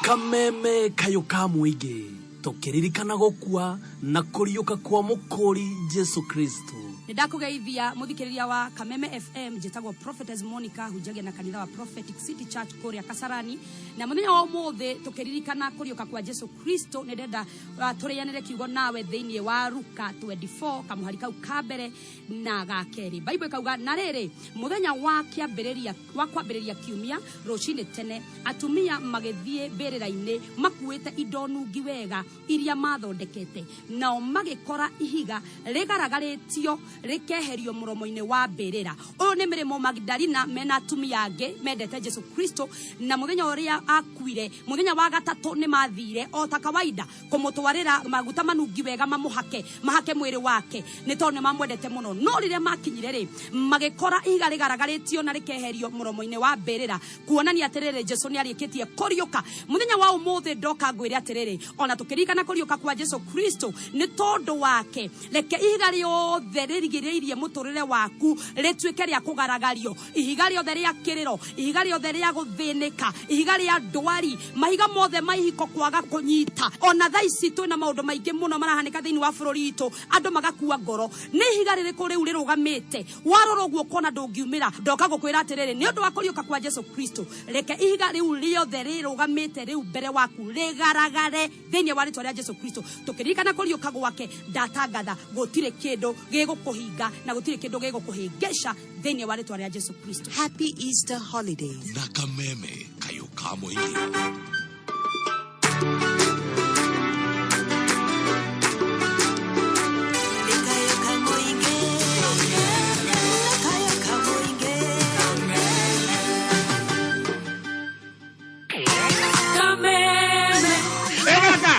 Kameme Kayũ ka Mũingĩ, tũkĩririkana gũkua na kũriũka kwa mũkũri Jesu Kristo. Nĩ ndakũgeithia mũthikĩrĩria wa Kameme FM. Njĩtagwo Prophetess Monica, hunjagia na kanitha wa Prophetic City Church kũrĩa Kasarani. Na mũthenya wa ũmũthĩ tũkĩririkana kũriũka kwa Jesu Kristo, nĩ ndenda tũrĩanĩre kiugo nawe thĩinĩ wa Luka 24 kamũhari kau ka mbere na ga kerĩ. Bible ĩkauga, na rĩrĩ, mũthenya wa kĩambĩrĩria wa kwambĩrĩria kiumia rũcinĩ tene, atumia magĩthiĩ mbĩrĩra-inĩ makuĩte indo nungi wega iria maathondekete, nao magĩkora ihiga rĩgaragarĩtio rĩkeherio mũromo-inĩ wa mbĩrĩra. Ũyũ nĩ Mary Magdalena mena atumia angĩ mendete Jesu Kristo, na mũthenya ũrĩa akuire, mũthenya wa gatatũ, nĩ mathire o ta kawaida kũmũtwarĩra maguta manungi wega mamũhake, mahake mwĩrĩ wake, nĩ tondũ nĩ mamwendete mũno. No rĩrĩa makinyire rĩ, magĩkora ihiga rĩgaragarĩtio na rĩkeherio mũromo-inĩ wa mbĩrĩra, kuonania atĩrĩrĩ, Jesu nĩ arĩkĩtie kũriũka. Mũthenya wa ũmũthĩ ndoka ngwĩre atĩrĩrĩ, ona tũkĩririkana kũriũka kwa Jesu Kristo, nĩ tondũ wake, reke ihiga rĩothe rĩrigĩrĩirie mũtũrĩre waku rĩtuĩke rĩa kũgaragario. Ihiga rĩothe rĩa kĩrĩro, ihiga rĩothe rĩa gũthĩnĩka, ihiga rĩa ndwari, mahiga mothe ma ihiko kwaga kũnyita. Ona thaa ici twĩna maũndũ maingĩ mũno marahanĩka thĩinĩ wa bũrũri witũ, andũ magakua ngoro. Nĩ ihiga rĩrĩkũ rĩu rĩrũgamĩte? Warora ũguo ũkona ndũngiumĩra. Ndoka gũkwĩra atĩrĩrĩ, nĩ ũndũ wa kũriũka kwa Jesu Kristo, reke ihiga rĩu rĩothe rĩrũgamĩte rĩu mbere waku rĩgaragare thĩinĩ wa rĩtwa rĩa Jesu Kristo. Tũkĩririkana kũriũka gwake, ndatangatha gũtirĩ kĩndũ gĩgũkũhinga na gũtirĩ kĩndũ gĩgũkũhĩngĩca thĩinĩ wa rĩtwa rĩa Jesu Kristo. Happy Easter holidays. Na Kameme kayũ ka mũingĩ.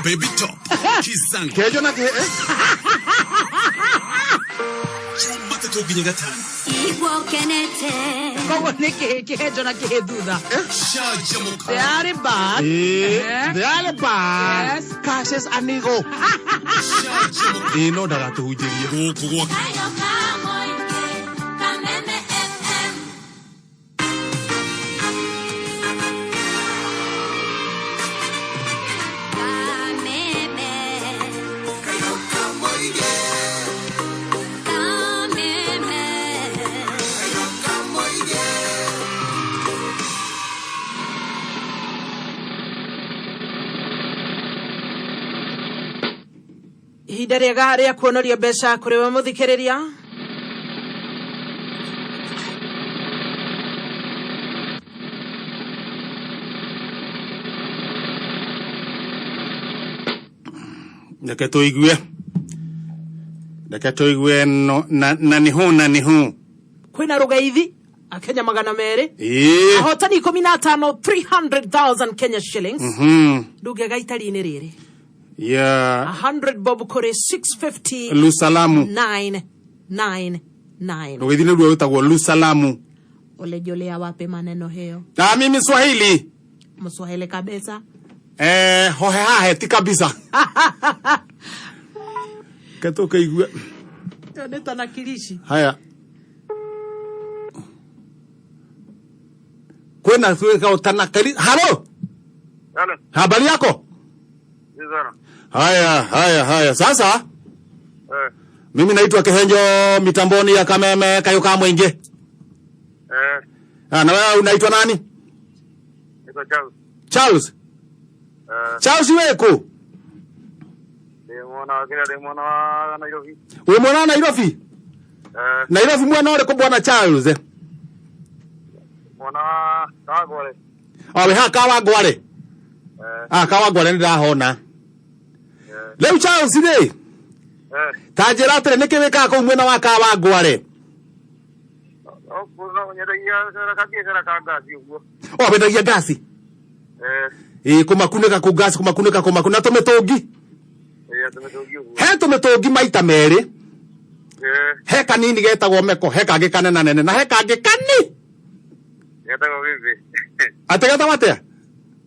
Baby Top, Kizango. Kejo na ke Jumatatũ nginya gatano. Igua ũkenete. Koguo nĩ kĩhĩ kĩhenjo na kĩhĩ thutha. Canjamũka. They are back. They are back. Yes. Cassius Anigo. Ĩĩ no ndagatũhunjĩrie. Gũkũ gwa Kayo ka mũingĩ, Kameme FM. Kameme. Kameme. Ihinda rĩega rĩa kuonoria mbeca kũrĩ we mũthikĩrĩria. Reke tũigue. Reke tũigue no na na nĩ na nĩ. Kwĩna rũgeithi akenya 200, Ĩĩ. ahotani 15, 300,000 Kenya shillings. Ndungega itari-inĩ rĩrĩ Ya 100 bob kũrĩ 650 Lusalamu. 999. Rũgeithi nĩruo rwĩtagwo Lusalamu. Ulejolea wapi maneno heyo? Na mimi Swahili. Mswahili kabisa. Eh, hohe hahe ti kabisa. Reke tũkĩigue. Nĩ tanakilishi. Haya. Kwĩna twĩka ũtanakari. Halo. Halo. Habari yako? Nzuri. Haya, haya, haya. Sasa Eh, mimi naitwa Kihenjo mitamboni ya Kameme Kayo ka Mwingi. Ah, na wewe unaitwa nani? Niko Charles. Charles. Eh, Charles weko. Ndĩ mwena wa kĩrĩa, ndĩ mwena wa Nairobi. Wĩ mwena wa Nairobi? Eh, Nairobi mwena ũrĩkũ bwana Charles? Mwena wa Kawangware. O wĩ haha Kawangware. Eh, Ah, Kawangware nĩ ndahona. Rĩu Charles rĩ, eh, ta njĩra atĩrĩ, nĩkĩ wĩkaga kũu mwena wa Kawangware? no no nyendagia kabiacara ka ngasi ũguo. O wendagia ngasi? Eh, Ĩĩ, kũmakunĩka kũu ngasi, kũmakunĩka kũmakunĩka na tũmĩtũngi. Ĩĩ, tũmĩtũngi ũguo. He tũmĩtũngi maita merĩ. Eh, He kanini getagwo meko, he kangĩ kanenanene na he kangĩ kani. Getagwo bĩbĩ. Atĩ getagwo atĩa?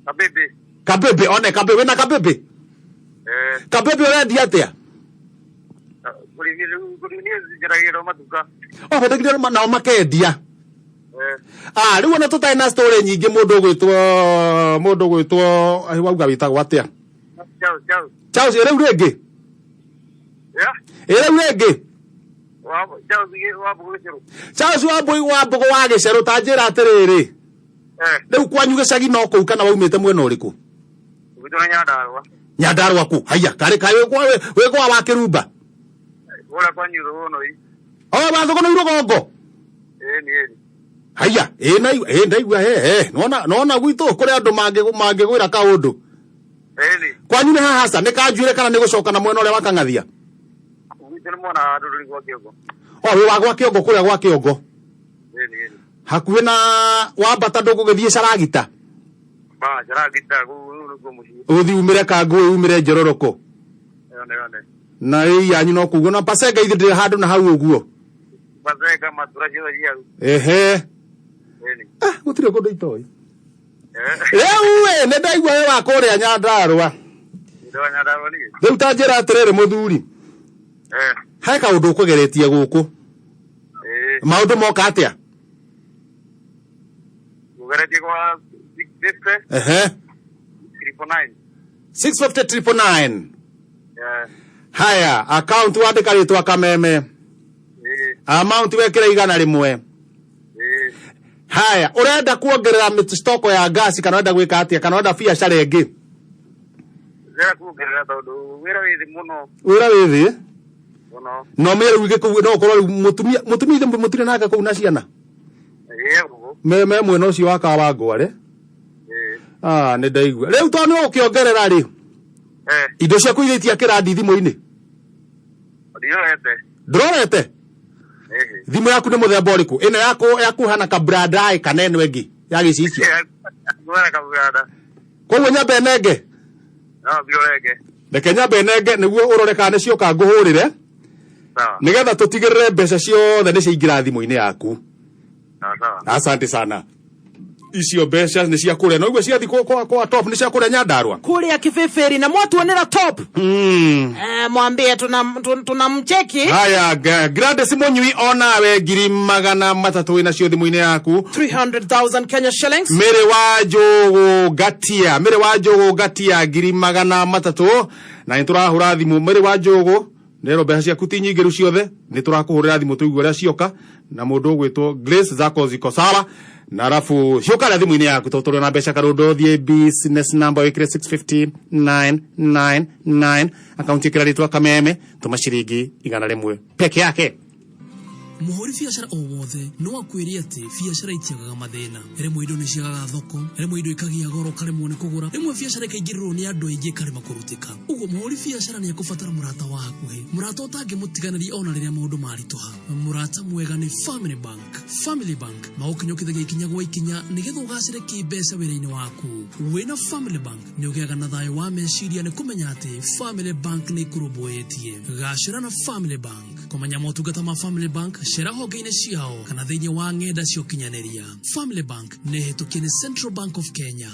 Kabĩbĩ. Kabĩbĩ, one kabĩbĩ, wĩna kabĩbĩ? Eh, Kabĩbĩ ũrendia atĩa? Kũrĩ niĩ njeragĩrwo matuka. O wendagĩria nao makendia. Eh, Ah, rĩu ona tũtarĩ na story nyingĩ, mũndũ ũgwĩtwo wauga wĩtagwo atĩa? Charles, Charles. Charles, ĩ rĩu rĩngĩ? Yeah? Ĩ rĩu rĩngĩ? Wa mbũgũ gĩcerũ. Charles wa mbũi wa mbũgũ wa gĩcerũ ta njĩra atĩrĩrĩ. Rĩu kwanyu gĩcagi no kũu kana waumĩte mwena ũrĩkũ? Gwitũ nĩ Nyandarũa. Nyandarũa kũ? Haiya, karĩ kaĩ wĩ kwa wa Kĩrumba? Kũrĩa kwanyu Thũgũnũi. O wa Thũgũnũi rũgongo? Ĩni ĩni. Haiya, ĩ na ĩ ndaigua he he. Nona nona gwitũ kũrĩ andũ mangĩgwĩra kaũndũ. Ĩni. Kwanyu nĩ haha ca nĩ kanjuĩre kana nĩ gũcoka na mwena ũrĩa wa Kang'athia? Gwitũ nĩ mwena wa Ndũrũri gwa Kĩongo. O wĩ wa gwa Kĩongo kũrĩa gwa Kĩongo. Ĩni ĩni. Hakuhĩ na wambata ndũgũgĩthiĩ Caragita. Ba Caragita kũu nĩkuo mũciĩ. Ũthiĩ umĩre Kangũĩ umĩre Njororoko. Yone yone. Na ĩ yanyu no kuguo na Pasenga ithe ndĩrĩ handũ na hau ũguo. Pasenga matura ciothe ciaru. Ehe. Ĩni. Ah, gũtirĩ kũndũ itoĩ. Rĩu ĩ nĩ ndaigua wĩ wa kũrĩa Nyandarũa. Ndĩ wa Nyandarũa niĩ. Rĩu ta njĩra atĩrĩrĩ mũthuri. He kaũndũ ũkũgeretie gũkũ. Maũndũ moka atĩa? Ngũgeretie kwa 650 Ehe. 999. 650 999. Eh. Haya, account wandĩka rĩtwa Kameme. Amount wekĩra 100. Haya, ũrenda kuongerera mĩstoko ya ngasi kana ũrenda gwĩka atĩa kana ũrenda biacara ĩngĩ? Ndĩrenda kuongerera tondũ wĩra wĩ thĩ mũno. Wĩra wĩ thĩ? Mũno. No mĩrĩ rĩu kũu no ũkorwo rĩu mũtumia mũtumia ithe mũtirĩ nake kũu na ciana? Ĩĩ ũguo. Me mwena ũcio wa Kawangware? Ĩĩ. Ah, nĩ ndaigua. Rĩu tondũ nĩ ũgũkĩongerera rĩ. Indo ciaku iria itiakĩra thimũ-inĩ? Ndirorete. Ndũrorete? Ĩhĩ. Thimũ yaku nĩ mũthemba ũrĩkũ? Ĩno ya kũhana kabrandaĩ kana ĩno ĩngĩ ya gĩcicio? Kũhana kaburanda. Koguo nyambe nenge? No mbirorenge. Reke nyambe nenge nĩguo ũrore kana nĩ cioka ngũhũrĩre. Sawa. Nĩgetha tũtigĩrĩre mbeca ciothe nĩ ciaingĩra thimũ-inĩ yaku. Sawa sawa. Asante sana. Icio mbeca nĩ cia kũrĩa no iguo ciathi kwa top nĩ cia kũrĩa Nyandarua. Kũrĩa Kĩbĩbĩri na mwatuonera top. Mwambie tunamcheki. Haya, Gladys Mũnyui onawe 300,000 wĩ nacio thimũ-inĩ yaku. 300,000 Kenya shillings. Mĩrĩ wa Njũgũ Ngatia, Mĩrĩ wa Njũgũ Ngatia 300,000 na nĩ tũrahũra thimũ Mĩrĩ wa Njũgũ nero mbeca ciaku ti nyingĩ rĩu ciothe nĩ tũrakũhũrĩra thimũ tũigue ũrĩa cioka na mũndũ ũgwĩtwo Grace zako ziko sawa na arabu cioka rĩa thimũ-inĩ yaku tondũ tũrĩ na mbeca karũndũ thiĩ business number wĩkĩre 650999 akaunti ĩkĩra rĩtwa Kameme tũma ciringi 100 peke yake. Mũhũri biacara o wothe no akwĩre atĩ biacara itiagaga mathĩna. Rĩmwe indo nĩ ciagaga thoko, rĩmwe indo ikagĩa goro ũkaremwo nĩ kũgũra, rĩmwe biacara ĩkaingĩrĩrwo nĩ andũ aingĩ ĩkarema kũrutĩka. Ũguo mũhũri biacara nĩ ekũbatara mũrata wa hakuhĩ, mũrata ũtangĩmũtiganĩria ona rĩrĩa maũndũ maritũha. Mũrata mwega nĩ Family Bank. Family Bank magũkinyũkithagia ikinya gwa ikinya nĩgetha ũgacĩre kĩmbeca wĩra-inĩ waku. Wĩna Family Bank nĩ ũgĩaga na thayũ wa meciria nĩ kũmenya atĩ Family Bank nĩ ĩkũrũmbũĩtie. Gacĩra na Family Bank. Kũmenya motungata ma Family Bank cera honge-inĩ ciao kana thĩinĩ wa ng'enda cia ũkinyanĩria. Family Bank nĩ hĩtũkie nĩ Central Bank of Kenya.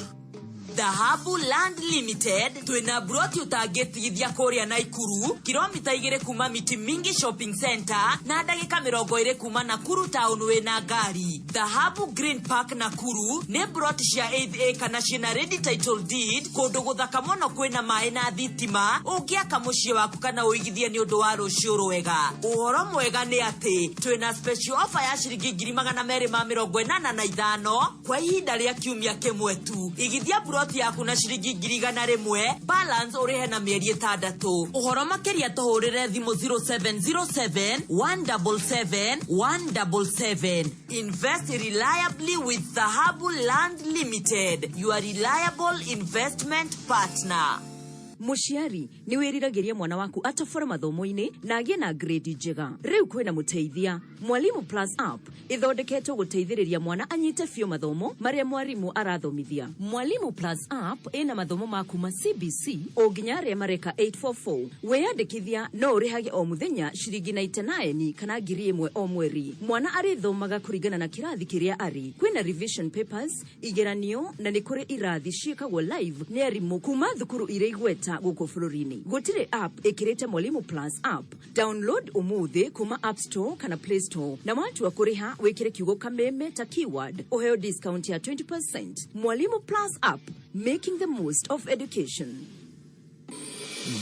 Dhahabu Land Limited twĩna broti ũtangĩtigithia kũrĩa Naikuru kilomita 2 kuma Miti Mingi Shopping Center na ndagĩka 20 kuma Nakuru town wĩna ngari. Dhahabu Green Park Nakuru nĩ broti cia 8A kana ciĩna ready title deed kũndũ gũthaka mũno kwĩna maĩ na thitima ũngĩaka mũciĩ waku kana ũigithie nĩ ũndũ wa rũciũ rwega. Ũhoro mwega nĩ atĩ twĩna special offer ya ciringi 285,000 kwa ihinda rĩa kiumia kĩmwe tu. Igithia broti yaku na ciringi 100,000 balance ũrĩhe na mĩeri 6. Ũhoro makĩria tũhũrĩre thimũ 0707 177 177. Invest reliably with Dhahabu Land Limited, your reliable investment partner. Mũciari nĩ wĩriragĩria mwana waku atobore mathomo-inĩ na agĩe na grade njega. Rĩu kwĩna mũteithia Mwalimu Plus app ĩthondeketwo gũteithĩrĩria mwana anyite biũ mathomo marĩa mwarimũ arathomithia. Mwalimu Plus app ĩna mathomo ma kuma CBC o nginya arĩa mareka 844. Wĩyandĩkithia no ũrĩhage o mũthenya ciringi 99 kana 1,000 o mweri. Mwana arĩthomaga kũringana na kĩrathi kĩrĩa arĩ. Kwĩna revision papers, igeranio na nĩ kũrĩ irathi ciĩkagwo live nĩ arimũ kuma thukuru iria igweta gũkũ bũrũri-inĩ. Gũtirĩ app ĩkĩrĩte Mwalimu Plus app. Download ũmũthĩ kuma App Store kana Play Store na watua kũrĩha wĩkĩre kiugo Kameme ta keyword ũheo discount ya 20%. Mwalimu Plus app, making the most of education.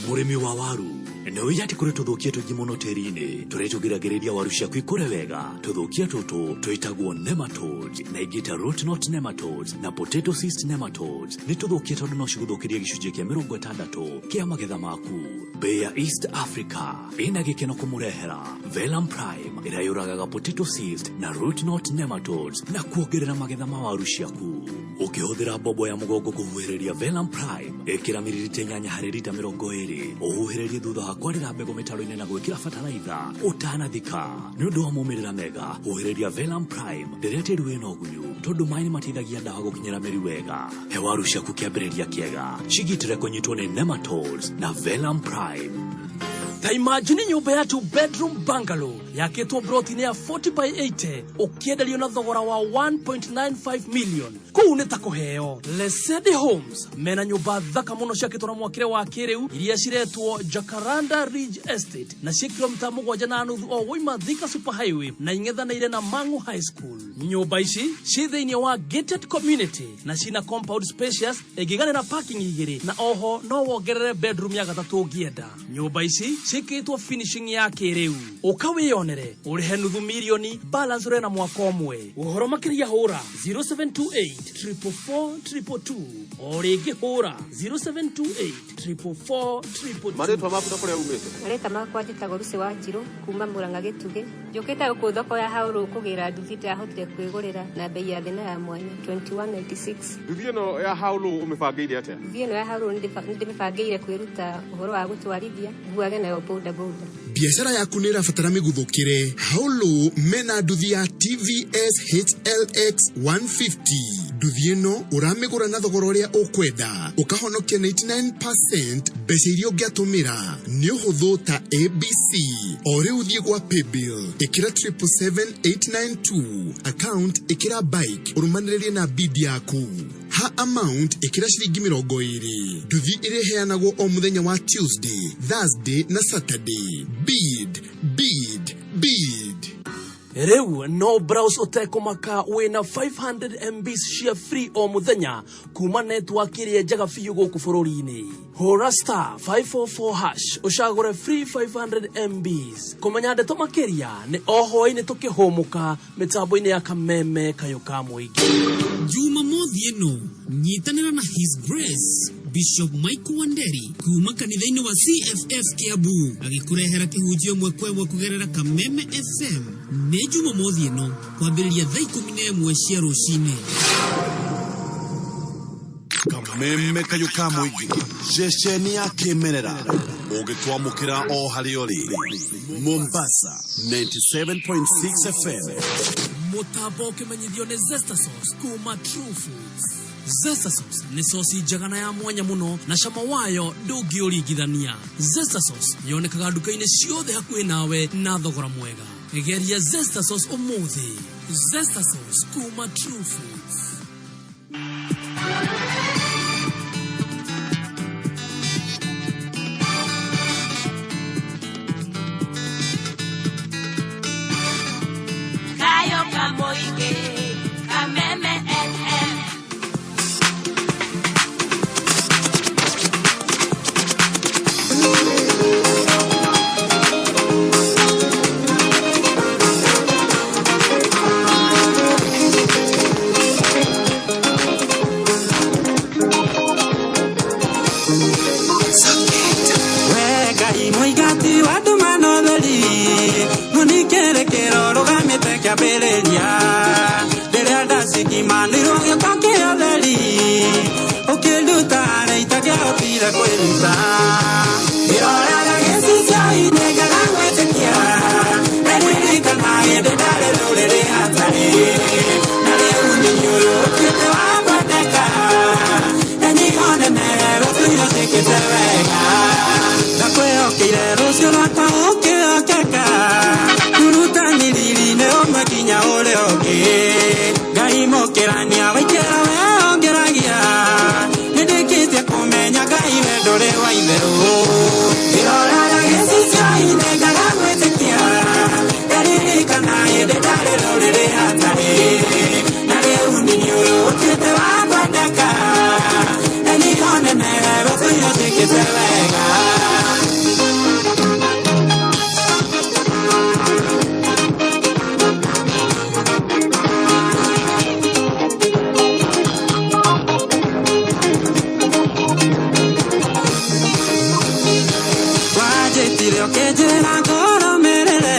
Mũrĩmi wa waru Nĩ ũĩ atĩ kũrĩ tũthũkia tũingĩ mũno tĩri-inĩ tũrĩa tũgiragĩrĩria waru ciaku ikũre wega. Tũthũkia tũtũ twĩtagwo nematodes na ingĩ ta root knot nematodes na potato cyst nematodes. Nĩ tũthũkia tondũ no cigũthũkĩrie gĩcunjĩ kĩa 60 kĩa magetha maku. Bayer East Africa ĩna gĩkeno kũmũrehera Velam Prime ĩrĩa yũragaga potato cyst na root knot nematodes na kuongerera magetha ma waru ciaku. Ũkĩhũthĩra mbombo ya mũgongo kũhuhĩrĩria Velam Prime, ĩkĩra miririta 8 harĩ rita 20, ũhuhĩrĩrie thutha wa kwarĩra mbegũ mĩtaro-inĩ na gwĩkĩra bataraitha ũtanathika. Nĩ ũndũ wa maumĩrĩra mega, huhĩrĩria Velam Prime rĩrĩa tĩri wĩna ũgunyu, tondũ maĩ nĩ mateithagia ndawa gũkinyĩra mĩri wega. He waru ciaku kĩambĩrĩria kĩega, cigitĩre kũnyitwo nĩ nematodes na Velam Prime. Ta imagine nyũmba ya two bedroom bungalow yakĩtwo broti-inĩ ya 40 by 80 ũkĩenderio na thogora wa 1.95 million. Kũu nĩ ta kũheo. Lesedi Homes mena nyũmba thaka mũno ciakĩtwo na mwakĩre wa kĩrĩu iria ciretwo Jacaranda Ridge Estate na ciĩ kilomita 7.5 o woima Thika Super Highway na ing'ethanĩire na Mang'u High School. Nyũmba ici ciĩ thĩinĩ wa gated community na cina compound spacious ĩngĩiganĩra parking igĩrĩ na oho no wongerere bedroom ya gatatũ ũngĩenda. Nyũmba ici ciĩkĩtwo finishing ya kĩrĩu. Ũka wĩyonere ũrĩhe nuthu mirioni balance ũrĩhe na mwaka ũmwe. Ũhoro makĩria hũra 0728 444 222 o rĩngĩ hũra 0728 444 222. Marĩtwa maku na kũrĩa umĩte? Marĩtwa makwa njĩtagwo Lucy Wanjirũ kuma Murang'a Gĩtugĩ. Njũkĩte gũkũ thoko ya Haũrũ kũgĩra nduthi ndĩrahotire kwĩgũrĩra na bei ya thĩ na ya mwanya 2196. Nduthi ĩno ya Haũrũ ũmĩbangĩire atĩa? Nduthi ĩno ya Haũrũ nĩndĩmĩbangĩire kwĩruta ũhoro wa gũtwarithia nguage nayo boda boda. Biacara yaku nĩ ĩrabatara mĩguthũkĩre. Haũlũ mena nduthi ya TVS HLX 150. Nduthi ĩno ũramĩgũra na thogora ũrĩa ũkwenda, ũkahonokia 99% mbeca iria ũngĩatũmĩra. Nĩ ũhũthũ ta ABC. O rĩu thiĩ gwa paybill, ĩkĩra 777892, account ĩkĩra bike, ũrũmanĩrĩrie na bid yaku. Ha amount ĩkĩra ciringi 20. Nduthi ĩrĩheanagwo o mũthenya wa Tuesday, Thursday na Saturday. Bid, bid, bid. Rĩu no browse ũtekũmaka wĩna 500 MB cia free o mũthenya kuma network ĩrĩa njega biũ gũkũ bũrũri-inĩ. Hũra star 544 hash ũcagũre free 500 MBs. Kũmenya ndeto makĩria nĩ o hwaĩ-inĩ tũkĩhũmũka mĩtambo-inĩ ya Kameme Kayũ ka Mũingĩ. Jumamothi ĩno nyitanĩra na His Grace Bishop Michael Wanderi kuma kanitha-inĩ wa CFF Kiambu agĩkũrehera kĩhunjio ĩmwe kwa ĩmwe kũgerera Kameme FM. Nĩ Jumamothi ĩno kwambĩrĩria thaa 11 cia rũcinĩ. Kameme Kayũ ka Mũingĩ, ceceni ya kĩmerera ũngĩtwamũkĩra o harĩa ũrĩ. Mombasa 97.6 FM. Mũtambo ũkĩmenyithio nĩ Zesta Sauce kuma True Foods. Zesta Sauce nĩ sosi njega na ya mwanya mũno na cama wayo ndũngĩũringithania. Zesta Sauce yonekaga nduka-inĩ ciothe hakuhĩ nawe na thogora mwega. Geria Zesta Sauce ũmũthĩ. Zesta Sauce kuma True Foods. Kayo Kamoige, Kameme FM. Ngai mũigati wa nduma na ũtheri, mũningĩrĩkĩro rũgamĩte kĩambĩrĩria. Rĩrĩa ndacikimanĩirwo gĩũka kĩa ũtheri, ũkĩnduta harĩa itangĩahotire kwĩruta. Ndĩroraga gĩcicio-inĩ ngaga gwĩtĩkia, nĩndirikana hĩndĩ ndarĩ rũrĩrĩ hatarĩ. Na rĩu nĩ ũyũ ũtuĩte wa kwendeka, nyenyiho nene gũtuire njĩkĩte wega. Ndakwĩhokeire rũciũ rwakwa ũkĩhokeka, mũrutani riri-inĩ ũmwe nginya ũrĩa ũngĩ. Ngai mũkĩrania waikĩra we ongeragia, nĩndĩkĩtie kũmenya Ngai we ndũrĩ wa itherũ. Ndĩroraga gĩcicio-inĩ ngaga gwĩtĩkia, ndaririkana hĩndĩ ndarĩ rũrĩrĩ hatarĩ. Na rĩu nĩ ũyũ ũtuĩte wa kwendeka, nyenyiho nene gũtuire njĩkĩte wega. Ũkĩnjĩra ngũrũmĩrĩre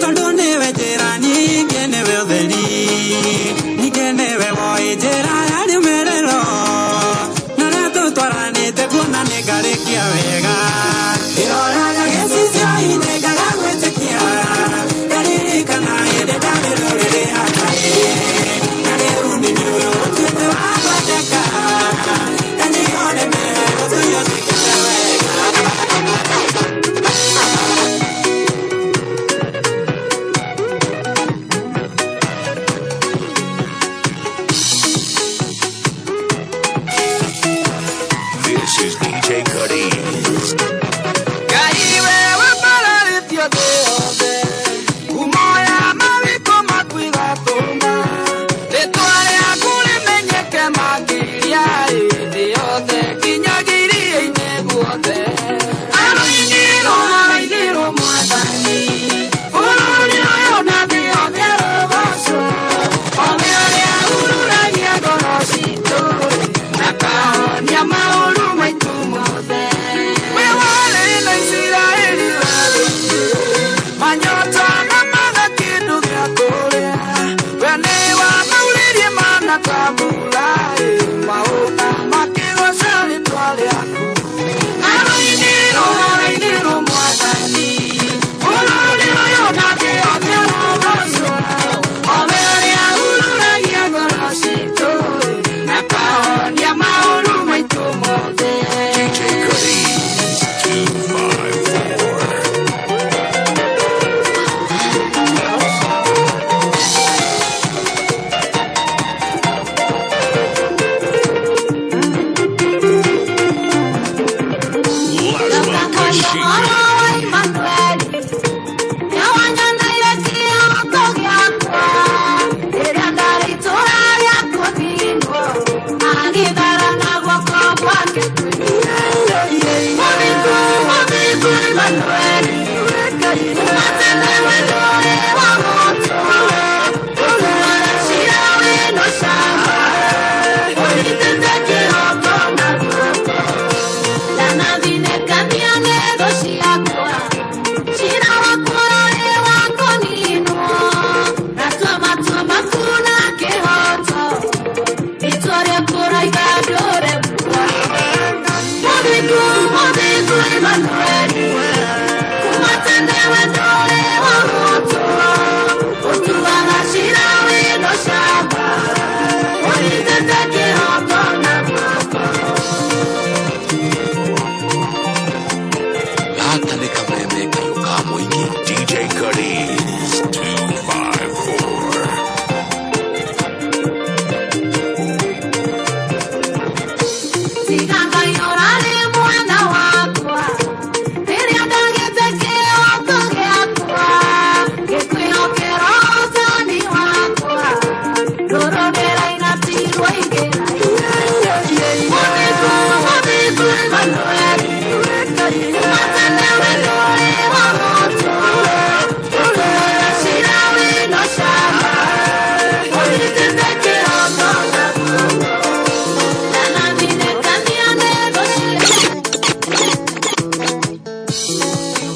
tondũ nĩwe njĩra ningĩ nĩwe ũtheri ningĩ nĩwe woĩ njĩra ya riumĩrĩro na ũrĩa tũtwaranĩte kuona nĩ ngarĩkia wega ndĩroraga gĩcicio-inĩ ngaga gwĩtĩkia ngaririkana hĩndĩ ndarĩ rũrĩrĩ hatarĩ na rĩu nĩ niĩ ũtuĩte wa kwendeka na nĩho nĩmerwo tũiyũthĩkĩte wega. This is DJ Goodies. Ngai wewe mbararĩtio thĩ yothe ngumo ya mawĩko maku ĩgatũma rĩtwa rĩaku rĩmenyeke makĩria hĩndĩ yothe nginya giria-inĩ guothe. Aroinĩrwo aroinĩrwo Mwathani bũrũri ũyũ na thĩ yothe arogocwo o we ũrĩa ururagia ngoro citũ akahonia maũru maitũ mothe. We warĩ na Isiraeli werũ-inĩ manyotaga maga kĩndũ gĩa kũrĩa we nĩwamaurĩrie mana ta mbura maũta makĩgoca rĩtwa rĩaku. Aroinĩrwo aroinĩrwo Mwathani bũrũri ũyũ na thĩ yothe arogocwo o we ũrĩa ururagia ngoro citũ akahonia maũru maitũ mothe. DJ Goodies 254. Lasma Kashika. Gaka nĩ kameme kayũ ka mũingĩ. DJ Goodies 254.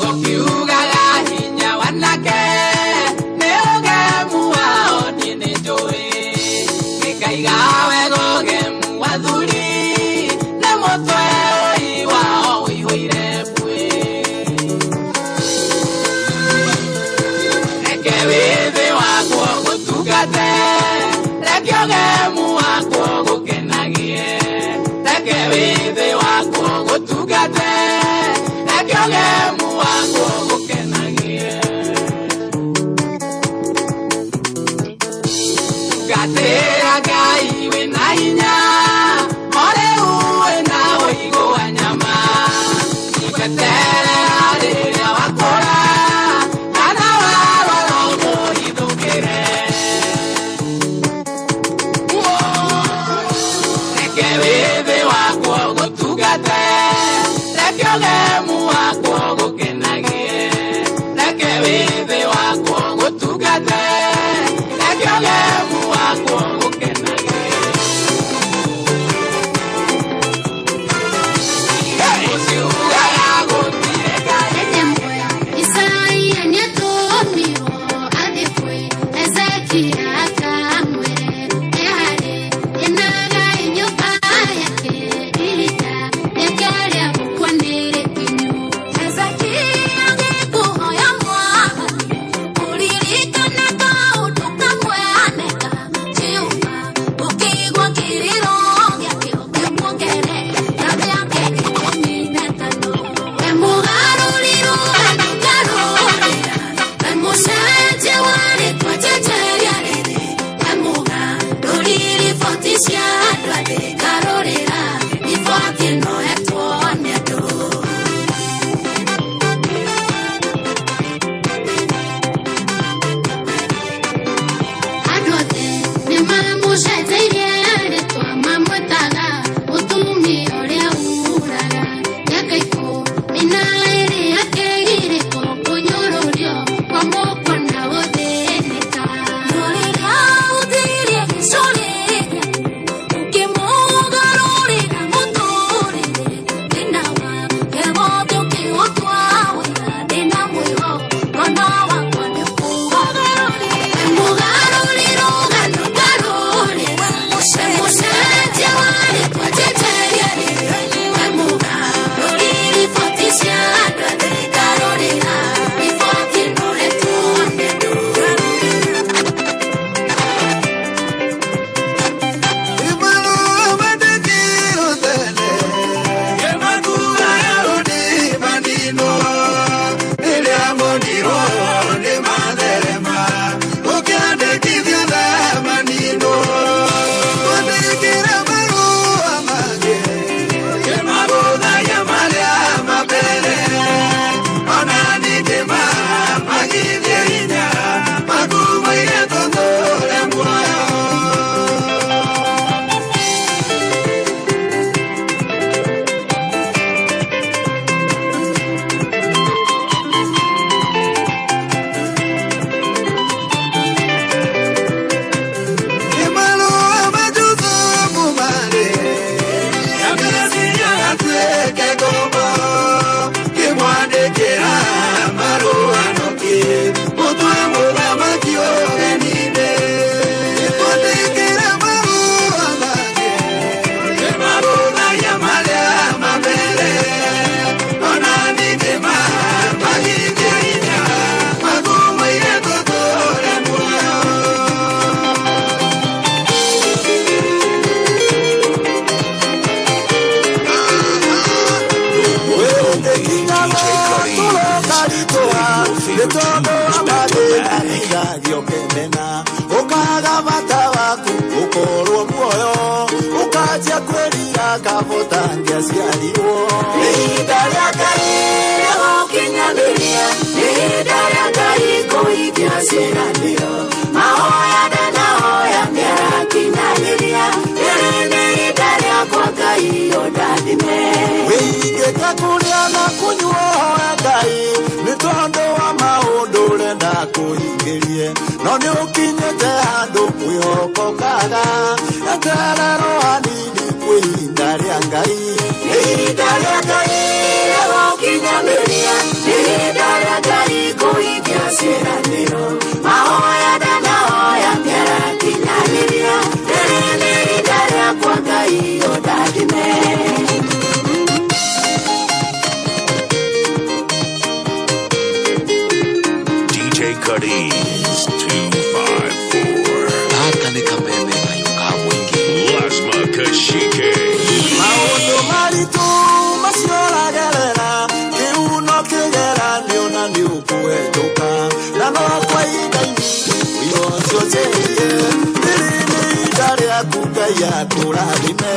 Ũkiugaga hinya wanake nĩ ũgemu wao niĩ nĩ njũĩ gĩkaiga wega ũgemu wa thuri na mũtwe ũi wao ũihũire mbuĩ. Reke wĩthĩ wakwo gũtungate reke ũgemu wakwo gũkenagie reke wĩthĩ wakwo gũtungate reke ũgemu wakwo gũkenagie. Tungatĩra Ngai wĩna hinya o rĩu wĩna ũigũ wa nyama igweterera rĩrĩa wakũra kana warwara ũmũhithũkĩre. Reke wĩthĩ wakwo gũtungate reke ũgemu wakwo Rĩrĩa monirwo nĩ matherema ũkĩandĩkithia themaninwo. Twandĩkĩre marũa mangĩ kĩmabũthagia marĩa mambere ona ningĩ mamagithie hinya makumaire tũtũre muoyo. Imalua majukumu male Yamesinya atuweke ngombo Kimwandĩkĩra marũa noki Mũtwe mũthamaki ũgeninĩ Twandĩkĩre marũa mangĩ Kĩmabũthagia marĩa mambere Ona ningĩ mamagithie hinya Makumaire tũtũre muoyo. Ukaga bata waku ukorwo muoyo ukanjia kwĩrira kaba ũtangĩaciarirwo. Ihinda rĩa Ngai rĩgũkinyanĩria, ihinda rĩa Ngai kũhingia ciĩranĩro. Mahoya ndanahoya nĩarakinyanĩria, rĩrĩ nĩ ihinda rĩakwa Ngai ũndathime. Wĩigĩte kũrĩa na kũnyua hoya Ngai nĩ tondũ wa maũndũ ũrenda kũhingĩrie no nĩ ũkinyĩte handũ kwĩhoko kaga etererwo hanini kwĩ ihinda rĩa Ngai. Ihinda rĩa Ngai rĩgũkinyanĩria, ihinda rĩa Ngai kũhingia ciĩranĩro. Mahoya ndanahoya nĩarakinyanĩria, rĩrĩ nĩ ihinda rĩakwa Ngai ũndathime. DJ Cuddies 254. Gaka nĩ kameme kayũ ka mũingĩ. Lasma Kashike. Maũndũ maritũ macio ũragerera kĩuno kĩgeranio na nĩ ũkũhetũka na no kwa ihinda inini wĩra ũcio ũcenjie rĩrĩ nĩ ihinda rĩaku Ngai akũrathime.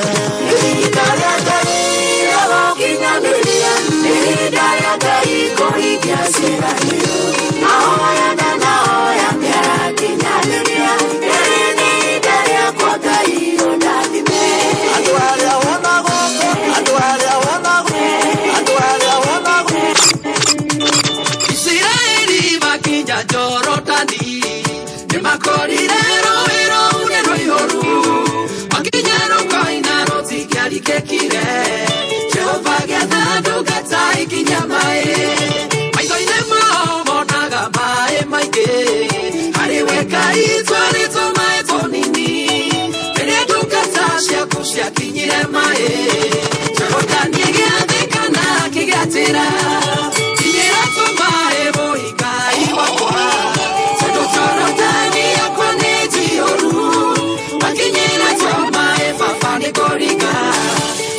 Ihinda rĩa Ngai rĩgũkinyanĩria, ihinda rĩa Ngai kũhingia ciĩranĩro. Mahoya ndanahoya nĩarakinyanĩria, rĩrĩ nĩ ihinda rĩakwa Ngai ũndathime. Andũ arĩa wonago, andũ arĩa wonago, andũ arĩa wonago. Isiraeli makinya Jorodani nĩmakorire rũũĩ rũu nĩ rũihũru makinya rũkoina rũtingĩarikĩkire Jehova agĩatha ndungata ikinya maĩ maitho-inĩ mao monaga maĩ maingĩ harĩ we Ngai twarĩ tũmaĩ tũnini rĩrĩa ndungata ciaku ciakinyire maĩ Jorodani ĩgĩathĩka na kĩgĩatĩra kinyĩra tũmaĩ mũigai wakwa tondũ Jorodani yakwa nĩ njiyũru makinyĩra tũmaĩ baba nĩ kũringa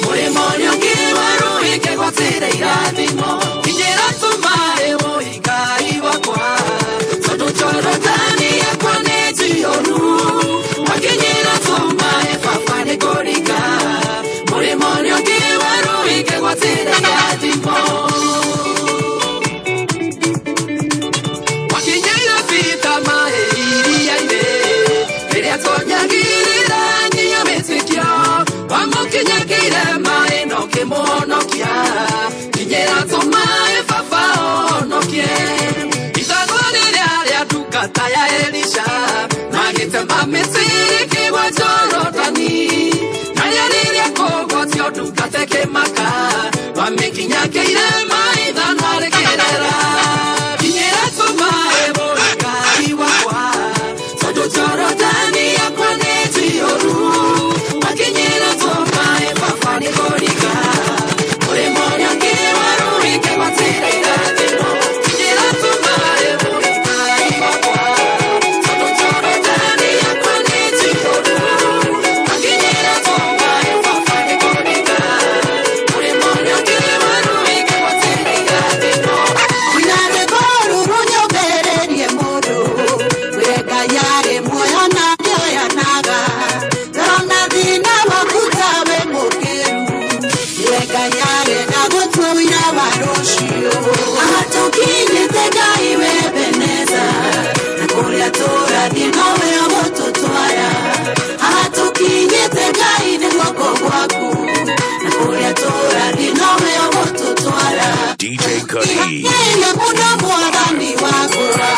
mũrĩmo ũrĩa ũngĩ wa rũũĩ ngegwatĩre irathimo kinyĩra tũmaĩ mũigai wakwa tondũ Jorodani yakwa nĩ njiyũru makinyĩra tũmaĩ baba nĩ kũringa mũrĩmo ũrĩa ũngĩ wa rũũĩ ngegwatĩre irathimo. Wakinyĩire Pita maĩ iria-inĩ rĩrĩa tonyagĩrĩra nginya wĩtĩkio wamũkinyagĩire maĩ na ũkĩmũhonokia kinyĩra tũmaĩ baba ũhonokie ithanwa rĩrĩa rĩa ndungata ya Elisha magĩtema mĩtĩ rĩkĩgwa Jorodani narĩo rĩrĩa kũgwatio ndungata ĩkĩmaka wamĩkinyagĩire maĩ ithanwa rĩkĩrera kinyĩra tũmaĩ mũigai wakwa tondũ Jorodani yakwa nĩ njiyũru makinyĩra tũmaĩ baba nĩ kũringa mũrĩmo ũrĩa ũngĩ wa rũũĩ ngegwatĩra irathimo kinyĩra tũmaĩ mũigai wakwa tondũ Jorodani yakwa nĩ njiyũru makinyĩra tũmaĩ baba nĩ kũringa mũrĩmo ũrĩa ũngĩ wa rũũĩ ngegwatĩra Nĩ mũno mwathani wakwa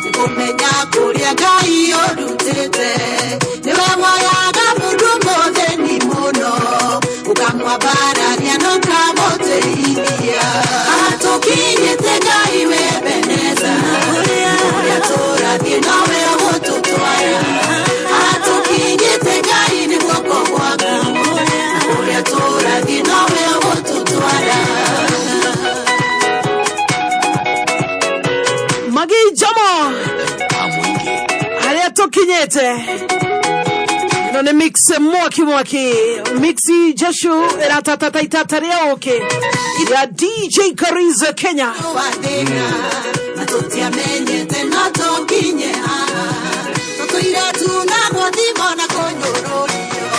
nĩkũmenya kũrĩa Ngai ũndutĩte nĩwe woyaga mũndũ mũthĩni mũno ũkamwambararia na ũkamũtĩithia atũkinyĩte Ngai we Ebeneza kũrĩa tũrathiĩ nowe ũgũtũtwara atũkinyĩte Ngai nĩ guoko gwaku kũrĩa tũrathiĩ nowe ũgũtũtwara. Magi Jomo haria tukinyite ino ni mix mwaki mwaki mixi jeshu iratatata itata ria uki ya DJ Kariza Kenya. Na tũtiamenyete no tũkinye haha tũtũire tunagwo thimo na kũnyũrũrio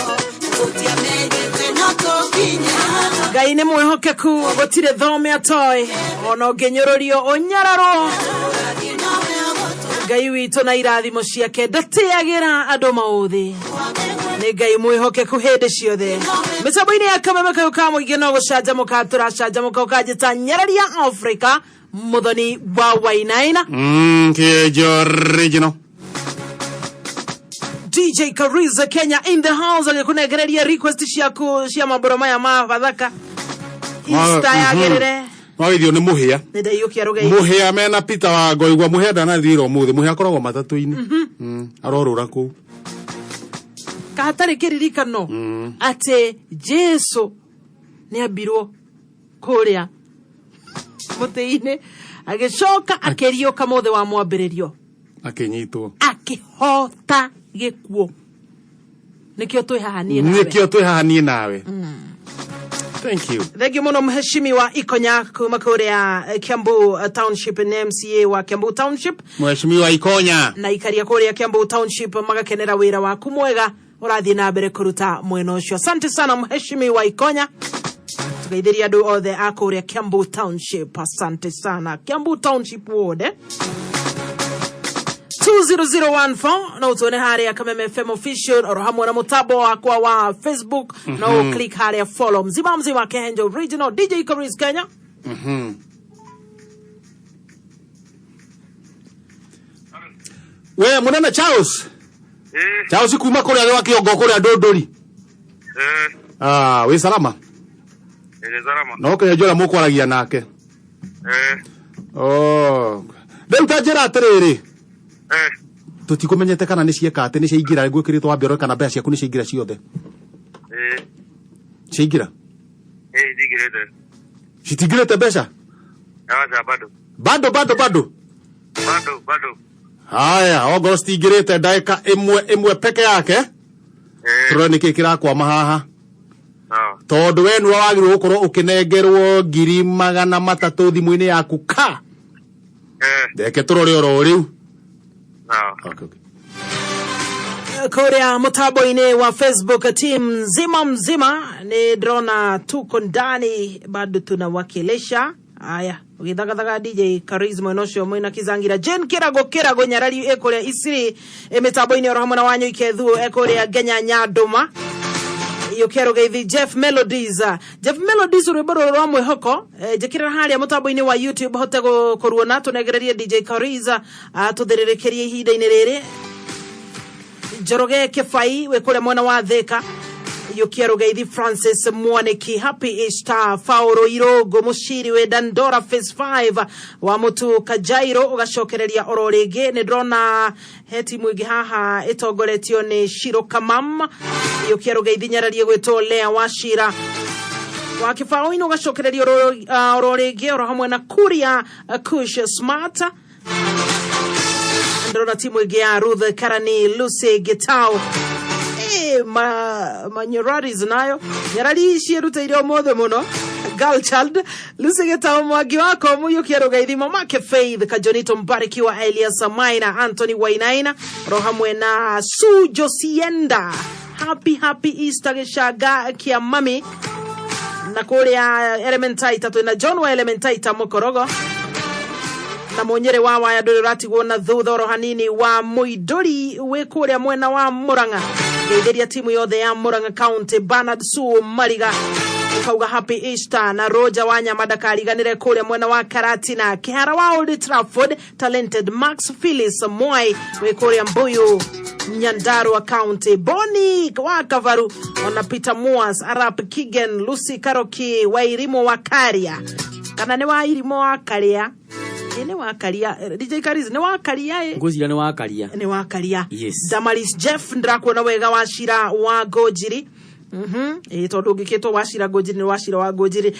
na tũtiamenyete no tũkinye haha. Ngai nĩ mwĩhokeku gũtirĩ thome atoĩ ona ũngĩnyũrũrio ũnyararwo Ngai witũ na irathimo ciake ndatĩagĩra andũ maũthĩ nĩ Ngai mwĩhokeku hĩndĩ ciothe. Mĩtambo-inĩ ya kameme kayũ ka mũingĩ no gũcanjamũka tũracanjamũka ũkanjĩta Nyararia Africa Muthoni wa Wainaina. Kĩenjo original. DJ Kariza Kenya in the house agĩkũnengereria request ciaku cia mambũro maya ma Bathaka Easter yagĩrĩre. Mawithio nĩ mũhĩa. Nĩ ndaiyũkia rũgei. Mũhĩa mena Peter wa Ngoigua mũhĩa ndanathira ũmũthĩ mũhĩa akoragwo matatũ-inĩ. Arorũra kũu. Kahatarĩ kĩririkano atĩ Jesu nĩ ambirwo kũrĩa mũtĩ-inĩ agĩcoka akĩriũka mũthĩ wa mwambĩrĩrio akĩnyitwo akĩhota gĩkuũ nĩkĩo twĩ haha niĩ nawe. Nĩkĩo twĩ haha niĩ nawe. Thank you. Thank you muno mheshimiwa Ikonya kuma kuria Kiambu Township na MCA wa Kiambu Township. Mheshimiwa Ikonya. Na ikaria kuria Kiambu Township magakenera wira waku mwega urathie na mbere kuruta mwena ucio. Asante sana mheshimiwa Ikonya, tugeithiria andu othe a kuria Kiambu Township. Asante sana Kiambu Township ward 20014 no tuone haria Kameme FM official oro hamwe na mutambo wakwa wa Facebook. No click haria follow mzima mzima Kehenjo original DJ Karis Kenya. We munene Charles. Charles kuma kuria gwa kiongo kuria ndunduri. Ah, wi salama? Ĩ salama. No Kehenjo ũrĩa mũkwaragia nake. Oh. Rĩu ta njĩra atĩrĩrĩ. Tũtikũmenyete kana nĩ cieka atĩ nĩ ciaingĩra gwĩkĩrĩtwo wambe ũrore kana mbeca ciaku nĩ ciaingĩra ciothe. Ciaingĩra? Ĩ njingĩrĩte. Citingĩrĩte mbeca? Aca bado. Bado bado bado. Bado bado. Haya, ongorwo citingĩrĩte ndagĩka ĩmwe ĩmwe peke yake. Tũrore nĩkĩ kĩrakwama haha. Tondũ we nĩwe wagĩrĩirwo gũkorwo ũkĩnengerwo 300,000 thimũ-inĩ yaku ka. Reke tũrore oro rĩu. Okay, okay. Kuria mutambo-inĩ wa Facebook team nzima mzima ni ndĩrona tuko ndani bado tunawakilisha. Aya, ũgĩthagathaga DJ Charisma mwena ũcio mwĩna Kizangira Jane Kĩrago Kĩrago Nyarari ĩkũrĩa Isiri mĩtambo-inĩ oro hamwe na Wanyu Ikethuo ĩkũrĩa Ngenya Nyandũma Yũkia Rũgeithi Jeff Melodies. Jeff Melodies rwĩmbo rũrũ rwa mwĩhoko njĩkĩrĩra harĩa mũtambo-inĩ wa YouTube hote kũruona tũnengererie DJ Kariza tũthĩrĩrĩkĩrie ihinda-inĩ rĩrĩ. Njoroge Kĩbai wĩ kũrĩa mwena wa Thĩka Yũkia Rũgeithi Francis Mwaniki Happy Easter Fauro Irogo Mũciri wĩ Dandora Phase 5 wa Mũtu Kajairo ũgacokereria oro rĩngĩ. Nĩ ndĩrona he timu ĩngĩ haha ĩtongoretio nĩ Shiro Kamam Yũkia Rũgeithi Nyararie gwĩtwo Lea Wachira wa Kĩbaũ-inĩ ũgacokereria oro rĩngĩ oro hamwe na Kuria Kush Smart. Ndĩrona timu ĩngĩ ya Ruth Karani Lucy Gitau manyuraris nayo nyarari ciĩrutĩire ũmũthĩ mũno girl child Lucy Gitau Mwangi wako Muyukia Rũgeithi mamake Faith Kajonito Mbarikiwa Elias Maina Anthony Wainaina ro hamwe na Su Josienda happy happy Easter gĩcanga kĩa mami na kũrĩa Elementaita twĩna John wa Elementaita Mũkorogo na munyere wa waya ndũrĩ ũratigwo na thutha oro hanini wa Mũindũri wĩ kũrĩa mwena wa Murang'a ngeithĩria timu yothe ya Murang'a County Bernard Su Mariga Ukauga happy Easter na Roger Wanyama ndakariganĩre kũrĩa mwena wa Karatina Kĩhara wa Old Trafford Talented Max Phyllis Mwai wĩ kũrĩa Mbuyu Nyandarua County Boni wa Kavaru ona Peter Moas Arap Kigen Lucy Karoki Wairimu wa Karia kana nĩ Wairimu wa Karia ĩ nĩ wa Karia. DJ Kariz nĩ wa Karia ĩ. Ngwĩciria nĩ wa Karia. Nĩ wa Karia. Yes. Damaris Jeff ndĩrakuona wega wa Cira wa Ngũnjiri. Ĩ tondũ ũngĩkĩtwo Wacira Ngũnjiri nĩ Wacira wa Ngũnjiri.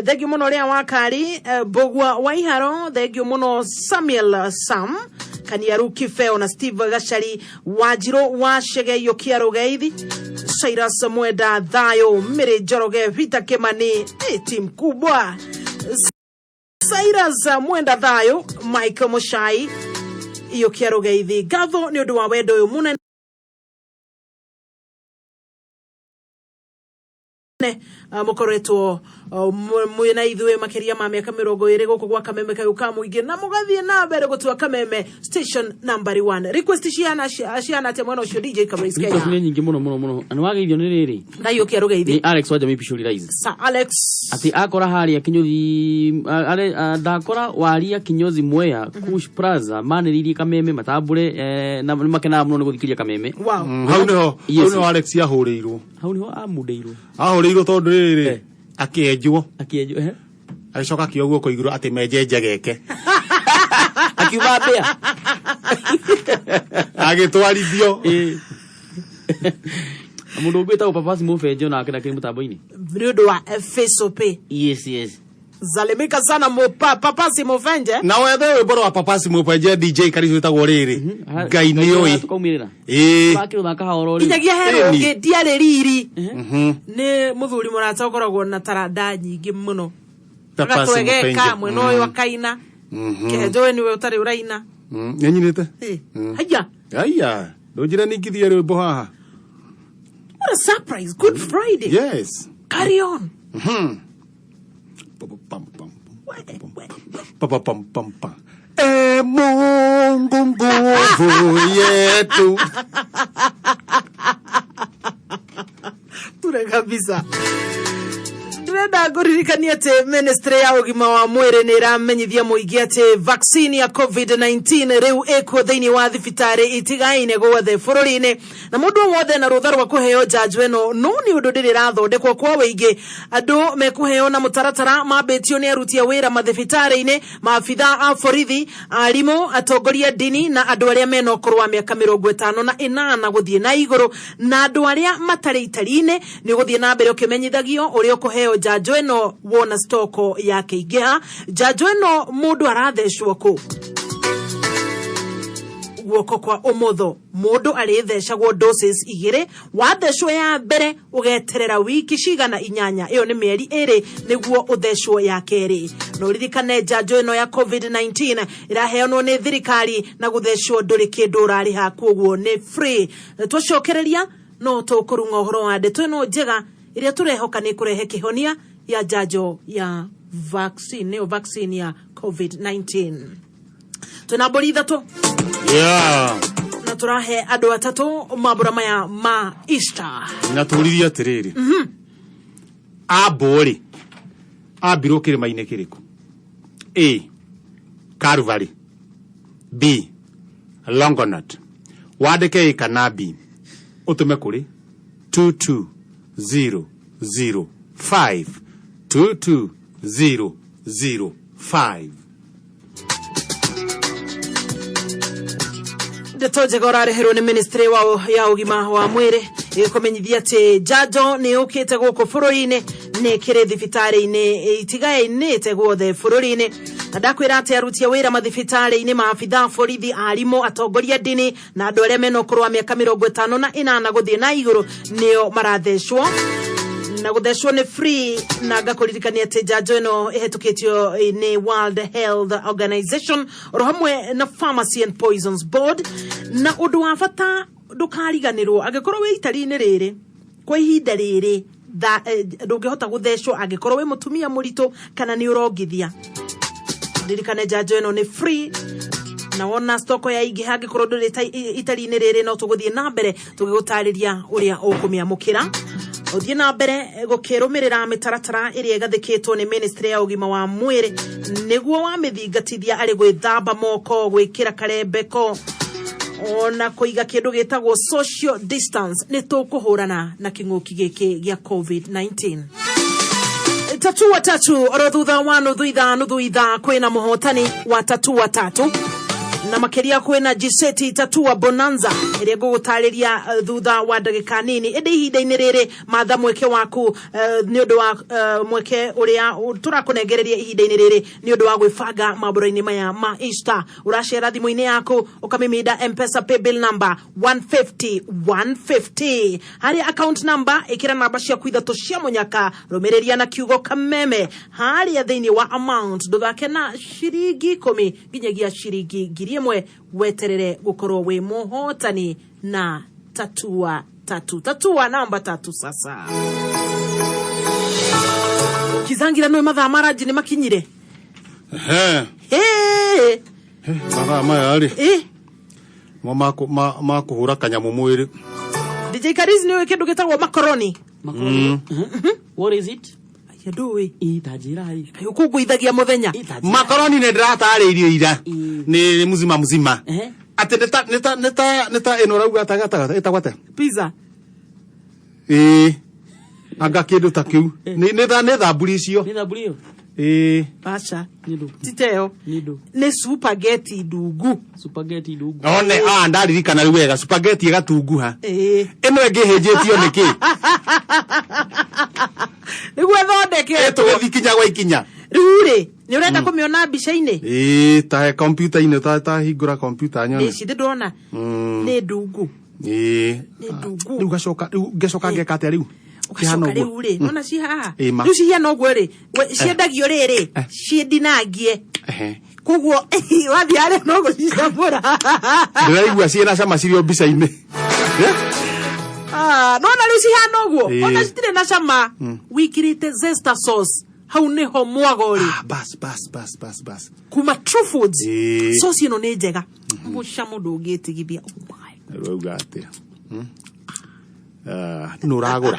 Thengiũ mũno rĩa Wakari, Mbũgua wa Iharo, thengiũ mũno Samuel Sam Kaniaru Kibeo na Steve Gacari Wanjirũ wa Cegeio Kĩa Rũgeithi Cyrus Mwenda Thayo Mĩrĩ Njoroge Peter Kimani, team kubwa Cyrus Mwenda Thayo Michael Muchai iyo Kĩa Rũgeithi ngatho nĩ ũndũ wa wendo ũyũ mũnene mũkoretwo mwĩna ithuĩ makĩria ma mĩaka 20 gũkũ gwa Kameme kayũ ka mũingĩ na mũgathiĩ na mbere gũtua Kameme station number 1. Request ciana ciana atĩa mwena ũcio DJ Kameme Request Kenya? Nĩ nyingĩ mũno mũno mũno na nĩ wageithio nĩ rĩrĩ. Na iyo Kĩa Rũgeithi. Nĩ Alex wa Jamii Pishori Rise. Sir Alex. Atĩ akora harĩa kinyozi ndakora waria kinyozi Mwea Kush Plaza manĩrĩirie Kameme matambũre, na nĩ makenaga mũno nĩ gũthikĩria Kameme. Wow. Hau nĩho Yes. hau nĩho Alex ahũrĩirwo. Hau nĩho amundĩirwo. Ahũrĩirwo tondũ rĩrĩ akĩenjwo. Akĩenjwo ehe. Agĩcoka akĩoya guoko igũrũ atĩ menje njegeke. Akiuma mbĩa. Agĩtwarithio. Na mũndũ ũngĩ wĩtagwo Papasi Mũbenje onake ndakĩrĩ mũtambo-inĩ. Nĩ ũndũ wa FSOP. Yes. Zalimika sana mupa Papasi Mũbenje. Na wethe rwĩmbo rwa Papasi Mũbenje DJ Karizu wĩtagwo rĩrĩ Ngai nĩ ũĩ. Tũkaumĩrĩra. Ĩĩ. Tũrakĩrũthaka haoro rĩu. Nginyagia he Ĩni. rũngĩ ndiarĩ riri nĩ mũthuri mũrata ũkoragwo na taranda nyingĩ mũno. Papasi Agatwegeka Mũbenje. mwena ũyũ akaina kĩhenjo we nĩwe ũtarĩ ũraina. Nĩ nyinĩte. Eh, haya. Aya ndũnjĩre ningithie rwĩmbo haha. What a surprise. Good Friday. Yes. Carry on. Pam, pam, pam, pam, pam, pam, pam. E Mungu nguvu yetu. Ture kabisa. Ndĩrenda ngũririkanie atĩ ministry ya ũgima wa mwĩrĩ nĩ ĩramenyithia mũingĩ atĩ vaccine ya COVID-19 rĩu ĩkuo thĩinĩ wa thibitarĩ itigaine guothe bũrũri-inĩ na mũndũ o wothe na rũtha rwa kũheo njanjo ĩno no nĩ ũndũ ndĩrĩ ĩrathondekwo kwa wĩingĩ andũ mekũheo na mũtaratara mambĩtio nĩ aruti a wĩra mathibitarĩ-inĩ maabitha a borithi arimũ atongoria ndini na andũ arĩa mena ũkũrũ wa mĩaka 58 gũthiĩ na igũrũ na andũ arĩa matarĩ itari-inĩ nĩ ũgũthiĩ na mbere ũkĩmenyithagio ũrĩa ũkũheo njanjo ĩno wona stoko yakĩingĩha. Njanjo ĩno mũndũ arathecwo kũ? Guoko kwa ũmotho mũndũ arĩthecagwo doses 2 wathecwo ya mbere ũgeterera wiki cigana 8 ĩyo nĩ mĩeri 2 nĩguo ũthecwo ya kerĩ. Na ũririkane njanjo ĩno ya COVID-19 ĩraheanwo nĩ thirikari na gũthecwo ndũrĩ kĩndũ ũrarĩha koguo nĩ free. Twacokereria no tũkũrung'a ũhoro wa ndeto ĩno njega ĩrĩa tũrehoka nĩ kũrehe kĩhonia ya njanjo ya vaccine nĩyo vaccine ya COVID-19. Twĩna mbũri 3. Yeah. Na tũrahe andũ 3 mambũra maya ma Easter. Na tũririe atĩrĩrĩ. Ambũ rĩ ambirwo kĩrĩma-inĩ kĩrĩkũ? A Calvary, B Longonot. Wandĩke A kana B ũtũme kũrĩ 22005 22005. Ndeto njega ũrareherwo nĩ ministry ya ũgima wa mwĩrĩ ĩkũmenyithia atĩ njanjo nĩ yũkĩte gũkũ bũrũri-inĩ nĩ ĩkĩrĩ thibitarĩ-inĩ itigainĩte guothe bũrũri-inĩ na ndakwĩra atĩ aruti a wĩra mathibitarĩ-inĩ maabitha borithi arimũ atongoria ndini na andũ arĩa mena ũkũrũ wa mĩaka 58 gũthiĩ na igũrũ nĩo marathecwo na gũthecwo nĩ free na ngakũririkania atĩ njanjo ĩno ĩhetũkĩtio nĩ World Health Organization oro hamwe na Pharmacy and Poisons Board. Na ũndũ wa bata ndũkariganĩrwo angĩkorwo wĩ itari-inĩ rĩrĩ kwa ihinda rĩrĩ ndũngĩhota gũthecwo angĩkorwo wĩ mũtumia mũritũ kana nĩ ũrongithia. Ririkane njanjo ĩno nĩ free na wona stoko ya ingĩ angĩkorwo ndũrĩ itari-inĩ rĩrĩ no tũgũthiĩ na mbere tũgĩgũtarĩria ũrĩa ũkũmĩamũkĩra. Ũthiĩ na mbere gũkĩrũmĩrĩra mĩtaratara ĩrĩa ĩgathĩkĩtwo nĩ ministry ya ũgima wa mwĩrĩ nĩguo wamĩthingatithia arĩ gwĩthamba moko, gwĩkĩra karembeko ona kũiga kĩndũ gĩtagwo social distance. Nĩ tũkũhũrana na kĩng'ũki gĩkĩ gĩa COVID-19. Tatua tatu oro thutha wa nuthu ithaa, nuthu ithaa kwĩna mũhotani wa tatua tatu, na makĩria kwĩna Giseti Tatua Bonanza ĩrĩa ngũgũtarĩria thutha wa ndagĩka nini. Ĩndĩ ihinda-inĩ rĩrĩ matha mweke waku nĩ ũndũ wa mweke ũrĩa tũrakũnengereria ihinda-inĩ rĩrĩ nĩ ũndũ wa gwĩbanga mambũra-inĩ maya ma Easter. Ũracera thimũ-inĩ yaku ũkamĩminda Mpesa paybill number 150 150, harĩa account number ĩkĩra namba ciaku ithatũ cia mũnyaka, rũmĩrĩria na kiugo Kameme. Harĩa thĩinĩ wa amount ndũthake na ciringi 10 nginyagia ciringi 1000, weterere gũkorwo wĩ mũhotani na tatua tatu, tatua namba tatu. Sasa kizangira nĩ mathaa maranji nĩ makinyire. Ehe. Hey! Mathaa maya rĩ Eh, mo makũhũra kanyamũ mwĩrĩ. DJ Kariz, nĩ ũĩ kĩndũ gĩtagwo makoroni? What is it? Aya, ndũĩ? Ĩ, ta njĩra ĩ. Kaĩ ũkũngũithagia mũthenya? Makoroni nĩ ndĩratarĩirio ira nĩ muzima muzima Ehe. atĩ nĩ ta ĩno ũrauga tagataga ĩtagwo atĩa? Pizza. Ĩĩ, anga kĩndũ ta kĩu nĩ thamburi icio. Nĩ thamburi ĩyo? Ĩĩ. Aca. Nĩ ndũ? Titeo. Nĩ ndũ? Nĩ spaghetti ndungu. Spaghetti ndungu. One, ah, ndaririkana rĩu wega, spaghetti ĩgatunguha. Ĩĩ. Ĩno ĩngĩ ĩhĩnjĩtio nĩ kĩ? Nĩguo ĩthondeketwo. Tũgĩthiĩ ikinya gwa ikinya. Rĩu rĩ, nĩ ũrenda kũmĩona mbica-inĩ? Ĩĩ, ta kompiuta-inĩ, ta hingũra kompiuta Nĩ nyone. ici ndĩrona. Nĩ ndungu. Ĩĩ. Nĩ ndungu. Rĩu gacoka, rĩu ngacoka ngeka atĩa rĩu? Kĩhana Ũgacoka ũguo. rĩu rĩ, nona ci haha. Ĩ, ma. Rĩu cihiana ũguo rĩ, ciendagio rĩrĩ, ciĩndinangie. Ehe. Koguo wathiĩ harĩa no gũcicamũra. Ndĩraigua ciĩna cama cirĩ o mbica-inĩ. Eh? Ah, nona rĩu cihana ũguo. Ĩ. Ona citirĩ na cama. Wĩkĩrĩte zesta sauce. Hau nĩho mwago rĩ. Ah, bas bas bas bas bas. Kuma True Foods. Ĩ. Sauce ĩno nĩ njega. Mũcamo ndũngĩtigithia. Oh my. Rauga atĩa? Ah, nũ ũragũra?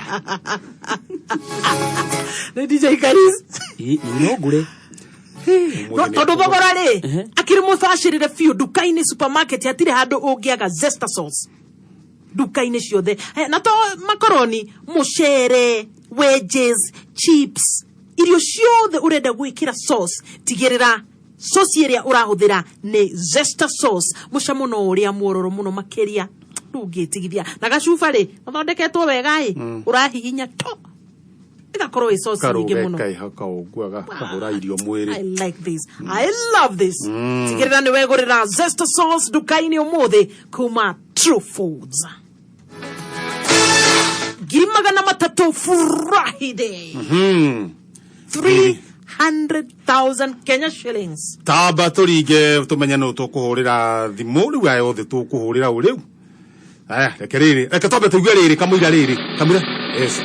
Nĩ DJ Karis. Ĩ, no ngũre. No, tondũ thogora rĩ akĩrĩ mũbacĩrĩre biũ nduka-inĩ, supermarket hatirĩ handũ ũngĩaga zesta sauce nduka-inĩ ciothe. Na to makoroni, mũcere, wedges, chips, irio ciothe ũrenda gwĩkĩra sauce, tigĩrĩra sauce ĩrĩa ũrahũthĩra nĩ zesta sauce. Mũcamo no ũrĩa muororo mũno makĩria, ndũngĩtigithia. Na gacuba rĩ gathondeketwo wega ĩ, ũrahihinya to ĩgakorwo ĩ sauce nyingĩ mũno. Karũge kaũgua gakahũra irio mwĩrĩ. I like this. I love this. Tigĩrĩra nĩ wegũrĩra Zesta sauce nduka-inĩ ũmũthĩ kuma True Foods. 300,000 furahi day. 300,000 Kenya shillings. Tamba tũringe tũmenye nũ tũkũhũrĩra thimũ rĩu. Aya othe tũkũhũrĩra ũ rĩu? Aya, reke rĩrĩ, reke twambe tũigue rĩrĩ kamũira, rĩrĩ kamũira, yes,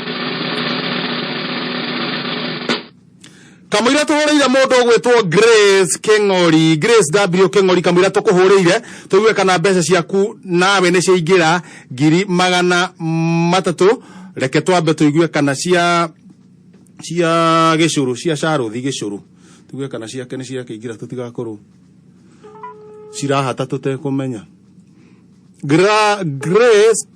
kamũira tũhũrĩire mũndũ ũgwĩtwo Grace Kĩng'ori, Grace W Kĩng'ori. Kamũira tũkũhũrĩire tũigue kana mbeca ciaku nawe nĩ ciaingĩra 300,000. Reke twambe tũigue kana cia gĩcũrũ, cia carũthi gĩcũrũ, tuge kana ciake nĩ ciakĩingĩra, tũtigakorwo cirahata tũtekũmenya. Grace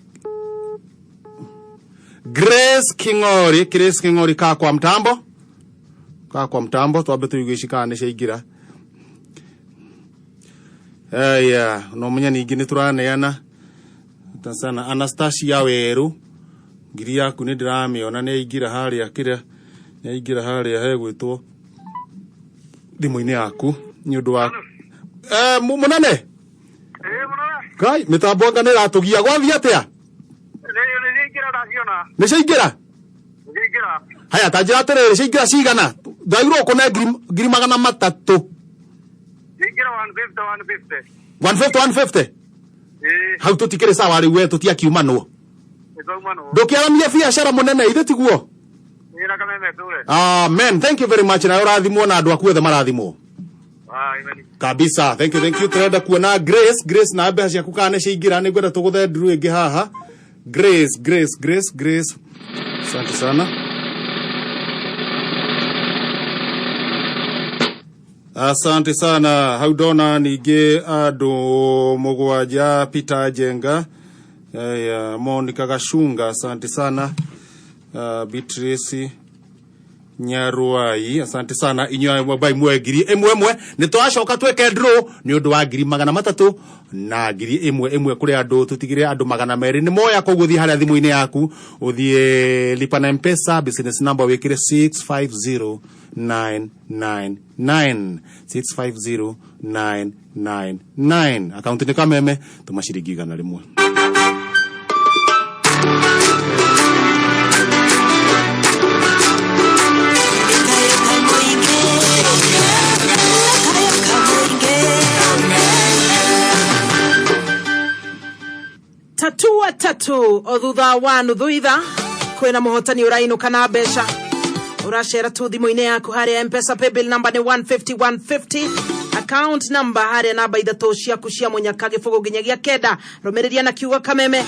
King'ori, Grace King'ori, kaa kwa mtambo, kaa kwa mtambo, twambe tũigue ici kana nĩ ciaingĩra. Aya, no menya ningĩ nĩ tũraneana ta sana. Anastasia Werũ, ngiri yaku nĩ ndĩramĩona nĩ yaingĩra harĩa, kĩrĩa nĩ yaingĩra harĩa hegwĩtwo thimũ-inĩ yaku nĩ ũndũ wa mũnene Ngai mĩtambo anga nĩ ĩratũgia. Gwathiĩ atĩa? Nĩingĩra, ndaciona. Nĩ ciaingĩra? Nĩingĩra. Haya, ta njĩra atĩrĩrĩ, ciaingĩra cigana? Ndairwo ũkũne 300,000. Nĩingĩra 150 150. 150 150. Ĩĩ. Hau tũtikĩrĩ sawa rĩu, we tũtiakiumanwo. Nĩtwaumanwo. Ndũkĩaramie biacara mũnene, ithe tiguo? Ĩĩ, na Kameme tũre. Amen, thank you very much, nawe ũrathimwo na andũ aku othe marathimwo. Ah, amen. Kabisa, thank you, thank you. Turenda kuona Grace, Grace, na mbeca ciaku kana nĩ ciaingĩra. Nĩ ngwenda tũgũthe nduru ĩngĩ haha. Grace, Grace, Grace, Grace. Asante sana. Asante sana. Hau ndona ningĩ andũ mũgwanja Peter Njenga, Monica Gashunga, asante sana. Beatrice Nyaruai, asante sana inyuĩ mwabai muoe 1000 ĩmwe. Nĩ tũracoka twĩke draw nĩ ũndũ wa 300,000 na 1000 kũrĩ andũ, tũtigĩre andũ 200 nĩ moya. Koguo thiĩ harĩa thimũ-inĩ yaku, ũthiĩ lipa na Mpesa, business number wĩkĩre 650999, 650999, akaunti nĩ Kameme, tũma ciringi 100. Tatua tatu o thutha wa nuthu itha kwina muhotani urainuka na mbeca. Uracera tu thimũ-inĩ yaku harĩa Mpesa, paybill number nĩ 150 150, account number harĩa namba ithatũ ciaku cia mũnyaka gĩbũgũ nginyagia kenda. Rũmĩrĩria na kiugo Kameme,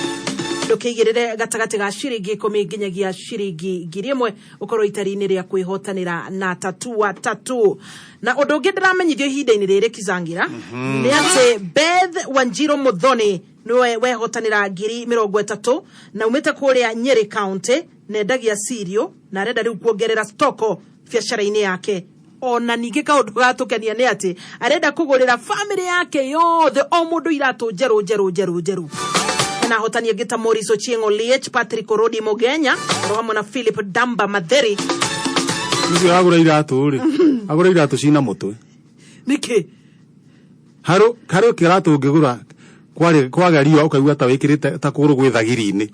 ndũkĩigĩrĩre gatagatĩ ga ciringi 10 nginyagia ciringi 1000, ũkorwo itari-inĩ rĩa kwĩhotanĩra na tatua tatu. Na ũndũ ũngĩ ndĩramenyithio ihinda-inĩ rĩrĩ Kizangira nĩ atĩ Beth Wanjiro Muthoni niwe wehotanĩra 30,000 na umĩte kũrĩa Nyeri County, nendagia cereal na arenda rĩu kuongerera stoko biacara-inĩ yake. Ona ningĩ kaũndũ gatũkenia nĩ atĩ arenda kũgũrĩra famĩlĩ yake yothe o mũndũ iratũ njerũ njerũ njerũ njerũ. Hena ahotani angĩ ta Maurice Ochieng Oliech, Patrick Orodi Mũgenya, oro hamwe na Philip Damba Matheri. Ũcio agũra iratũ rĩ, agũra iratũ cina mũtwe. Nĩkĩ? Harũ harĩ kĩratũ ũngĩgũra kwarĩ kwaga riũa ũkaigua ta wĩkĩrĩte ta kũgũrũ gwĩ thagiri-inĩ.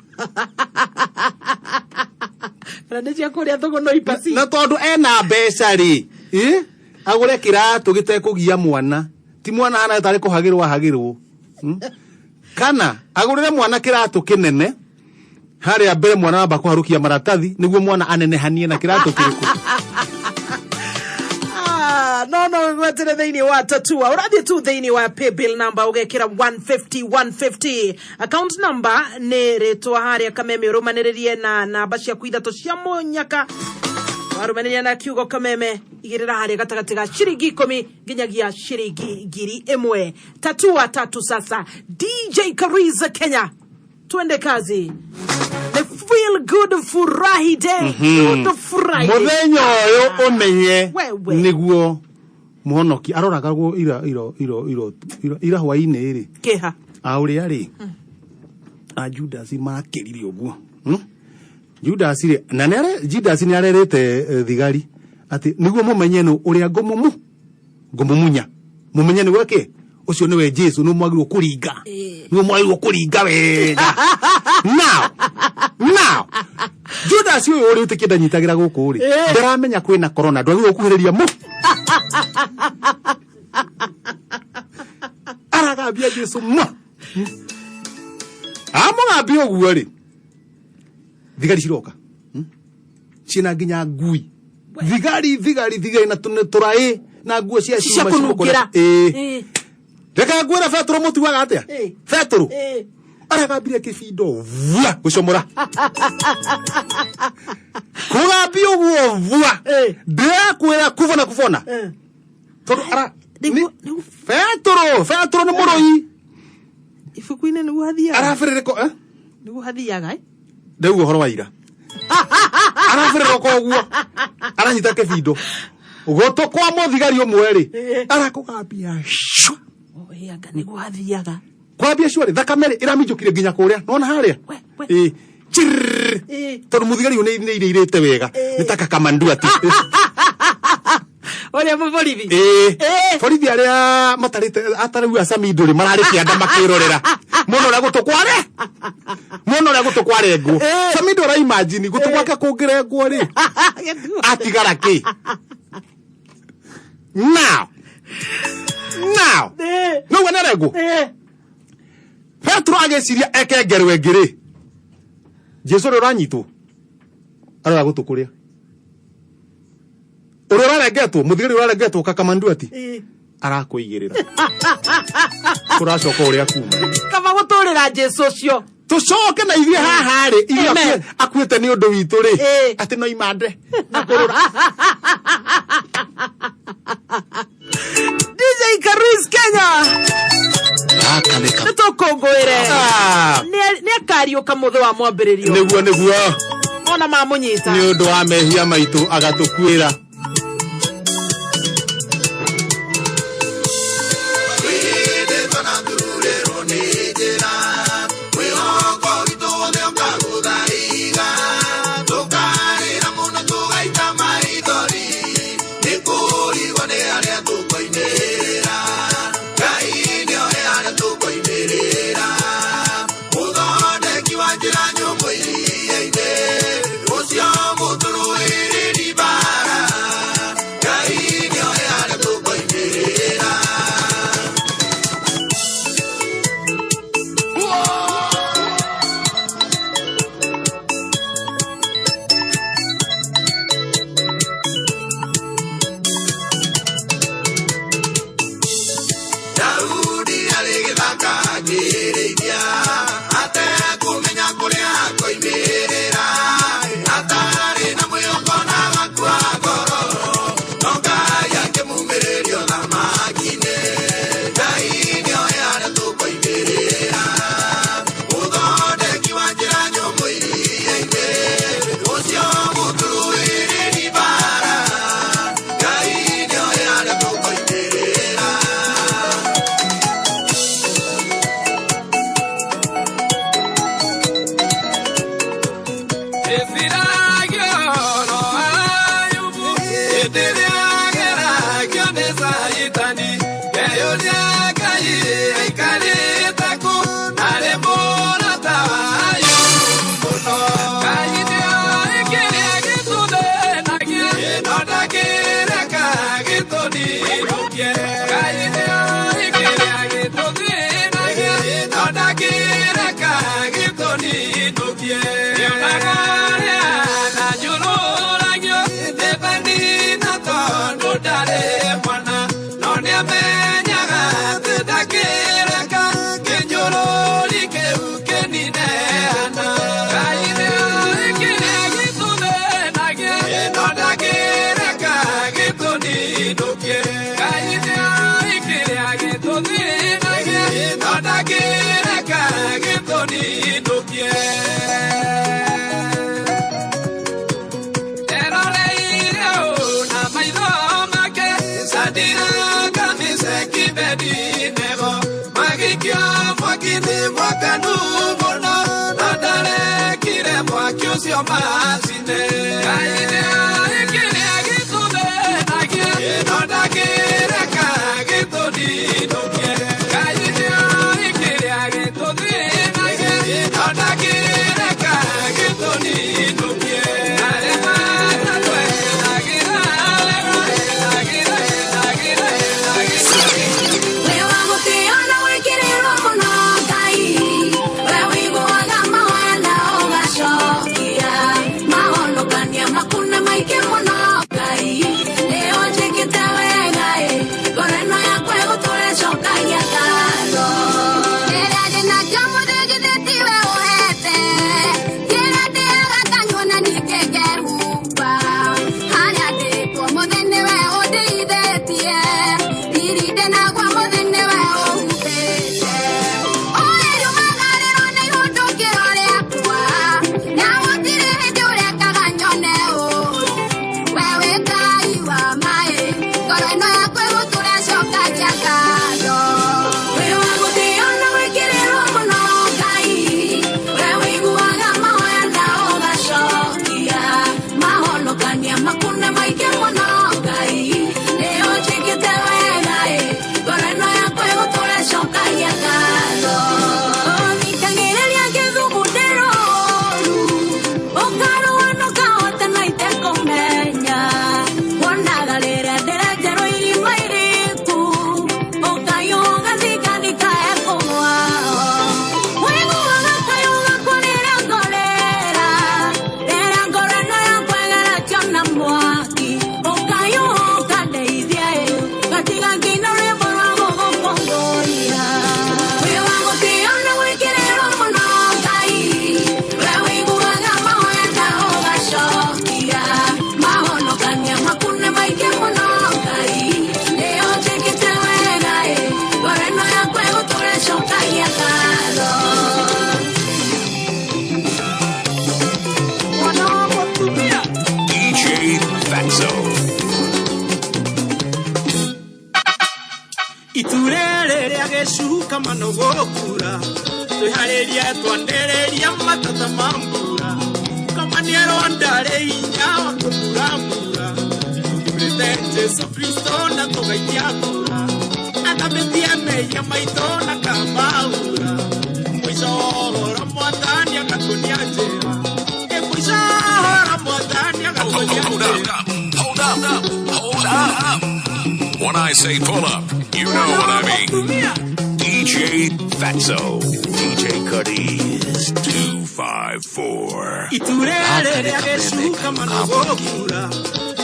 Kana nĩ cia kũrĩa thũgũno ipasi. Na tondũ ena mbeca rĩ, agũre kĩratũ gĩtekũgia mwana, ti mwana hana tarĩ kũhagĩrwo ahagĩrwo. Kana agũrĩre mwana kĩratũ kĩnene harĩa mbere mwana amba kũharũkia maratathi nĩguo mwana anenehanie na kĩratũ kĩrĩkũ. No gwetere thĩinĩ wa tatua, ũrathiĩ tu thĩinĩ wa paybill number ũgekĩra 150 150, account number nĩ rĩtwa harĩa Kameme, ũrũmanĩrĩrie na namba ciaku ithatũ cia mũnyaka. Warũmanĩria na kiugo Kameme, igĩrĩra harĩa gatagatĩ ga ciringi 10 nginyagia ciringi 1000. Tatua tatu sasa. DJ Kariza Kenya, twende kazi. The feel good furahi day. Good Friday. Mũthenya ũyũ ũmenye Wewe. nĩguo mũhonoki aroragagwo ira iro iro iro ira ira hwainĩ rĩ Kĩha. A ũrĩa rĩ a Judas makĩrire ũguo. Judas rĩ, na nĩ Judas nĩ arerĩte thigari atĩ nĩguo mũmenye nũ ũrĩa ngũmũmunya, mũmenye nĩwe kĩ ũcio nĩwe Jesu, nĩ mwagĩrĩirwo kũringa, nĩ mwagĩrĩirwo kũringa wega. Now Judas ũyũ ũrĩ ũtĩkĩ ndanyitagĩra gũkũ rĩ, ndaramenya kwĩna corona, ndwagĩrĩirwo kuhĩrĩria mu aragambia Jesu mwa amũgambia ũguo rĩ, thigari ciroka. Ciĩna nginya ngui, thigari thigari thigari na tũraĩ na nguo cia cia cuma kũnungĩra. Ĩĩ, reke ngwĩre, Betũrũ mũtuaga atĩa? Betũrũ aragambire kĩbindo vua gũcomora kũgambia ũguo vua, ndĩrakwĩra kubona kubona tondũ ara Betũrũ, Betũrũ nĩ mũrũi. Ibuku-inĩ nĩguo hathiaga. Arabĩrĩrĩko Nĩguo hathiaga, eh? Ndauga ũhoro wa ira, arabĩrĩrũka ũguo aranyita kĩbindo gũtũ kwa mũthigari ũmwe rĩ, arakũgambia shwa. Anga nĩguo hathiaga. Kwambia cua rĩ, thakame rĩ ĩraminjũkire nginya kũrĩa nona harĩa. Ĩ chirr, tondũ mũthigari ũyũ nĩ irĩirĩte wega, nĩ ta kakamandu ati Ũrĩa mũborithi. Ĩĩ, borithi arĩa matarĩte atarĩu acamindo rĩ, mararĩ kĩanda makĩrorera mũno ũrĩa gũtũ kware, mũno ũrĩa gũtũ kwarengwo. Samindo ũra imagine gũtũ gwake kũngĩrengwo rĩ, atigara kĩ? Now nĩguo nĩarengwo. Petro agĩciria eke ngero ĩngĩ rĩ, Jesu ũrĩa ũranyitwo arora gũtũ kũrĩa ũrĩa ũrarengetwo, mũthigari ũrarengetwo kakamandu ati arakũigĩrĩra, tũracoka ũrĩa kuma. Kaba gũtũrĩra Jesu ũcio. Tũcoke na ithuĩ haha rĩ, ithuĩ Amen. akuĩte nĩ ũndũ witũ rĩ, atĩ no imande na kũrũra. DJ Karis Kenya. Gaka nĩ ka Nĩ tũkũngũĩre. Ah. Nĩ akariũka mũthĩ wa mwambĩrĩrio. Nĩguo, nĩguo. Ona mamũnyita. Nĩ ũndũ wa mehia maitũ agatũkuĩra. Daudi arĩ gĩthaka akĩrĩithia, atekũmenya kũrĩa akoimĩrĩra. Atarĩ na mwĩhoko na agakua ngoro, no Ngai akĩmumĩrĩria ũthamaki-inĩ. Ngai nĩoĩ harĩa tũkoimĩrĩra. Mũthondeki wa njĩra nyũmũ iria-inĩ, ũcio mũtũrũĩrĩri mbaara. Ngai nĩoĩ harĩa tũkoimĩrĩra. We wa gũtĩo na gwĩkĩrĩrwo mũno Ngai, we ũiguaga mahoya na ũgacokia mahonokania maku nĩ maingĩ mũno Ngai, nĩo njĩkĩte wega ĩ, ngoro ĩno yakwa ĩgũtũra ĩcokagia ngatho. Kĩrĩa ndĩnakĩo mũthĩ githĩ tiwe ũhete, kĩrĩa ndĩaga nganyua na ningĩ ngehumba, harĩa ndĩtwo mũthĩ nĩwe ũndeithĩtie, riri ndĩnagwa mũthĩ nĩwe ũhumbĩte. Ũrĩriumagarĩrwo nĩ ihũndũkĩro rĩakwa, na gũtirĩ hĩndĩ ũrekaga nyone ũũru. We wĩ Ngai wa maĩ, ngoro ĩno yakwa ĩgũtũra ĩcokagia ngatho. Wĩ wa gũtĩo na gwĩkĩrĩrwo mũno Ngai, we ũiguaga mahoya na ũgacokia mahonokania maku nĩ maingĩ mũno Ngai, nĩo njĩkĩte wega ĩ, ngoro ĩno yakwa Iture rĩrĩa gĩcuka manũgũkura twĩharĩrie twanĩrĩria matata ma mbura komania rwanda rĩ hinya wa kũmura mbura tũthurĩte Jesu Kristo na tũgaikia kura athambĩtie mehia maitũ na kamaura mũico wa ũhoro mwathani agatuonia njĩra ĩ mũico wa ũhoro mwathani agatuonia njĩra. Hold up, hold up. When I say pull up, you know what I mean. DJ Fatso, DJ Cuddies, 254. Iture rĩrĩa gĩcuka manũgũkura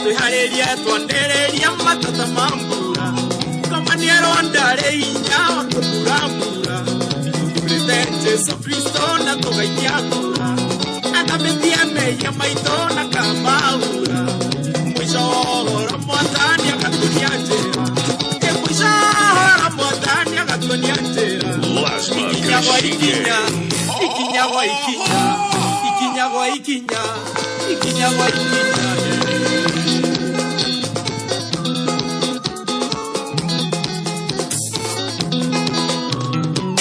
twĩharĩrie twanĩrĩria matata ma mbura komania rwanda rĩ hinya wa kũmura mbura tũthurĩte Jesu Kristo na tũgaikia kura athambĩtie mehia maitũ na kamaura mũico wa ũhoro mwathani agatuonia njĩra ĩ mũico wa ũhoro mwathani agatuonia njĩra. Lasma Ikinya gwa ikinya, Kashike. ikinya gwa ikinya, ikinya gwa ikinya, ikinya gwa ikinya.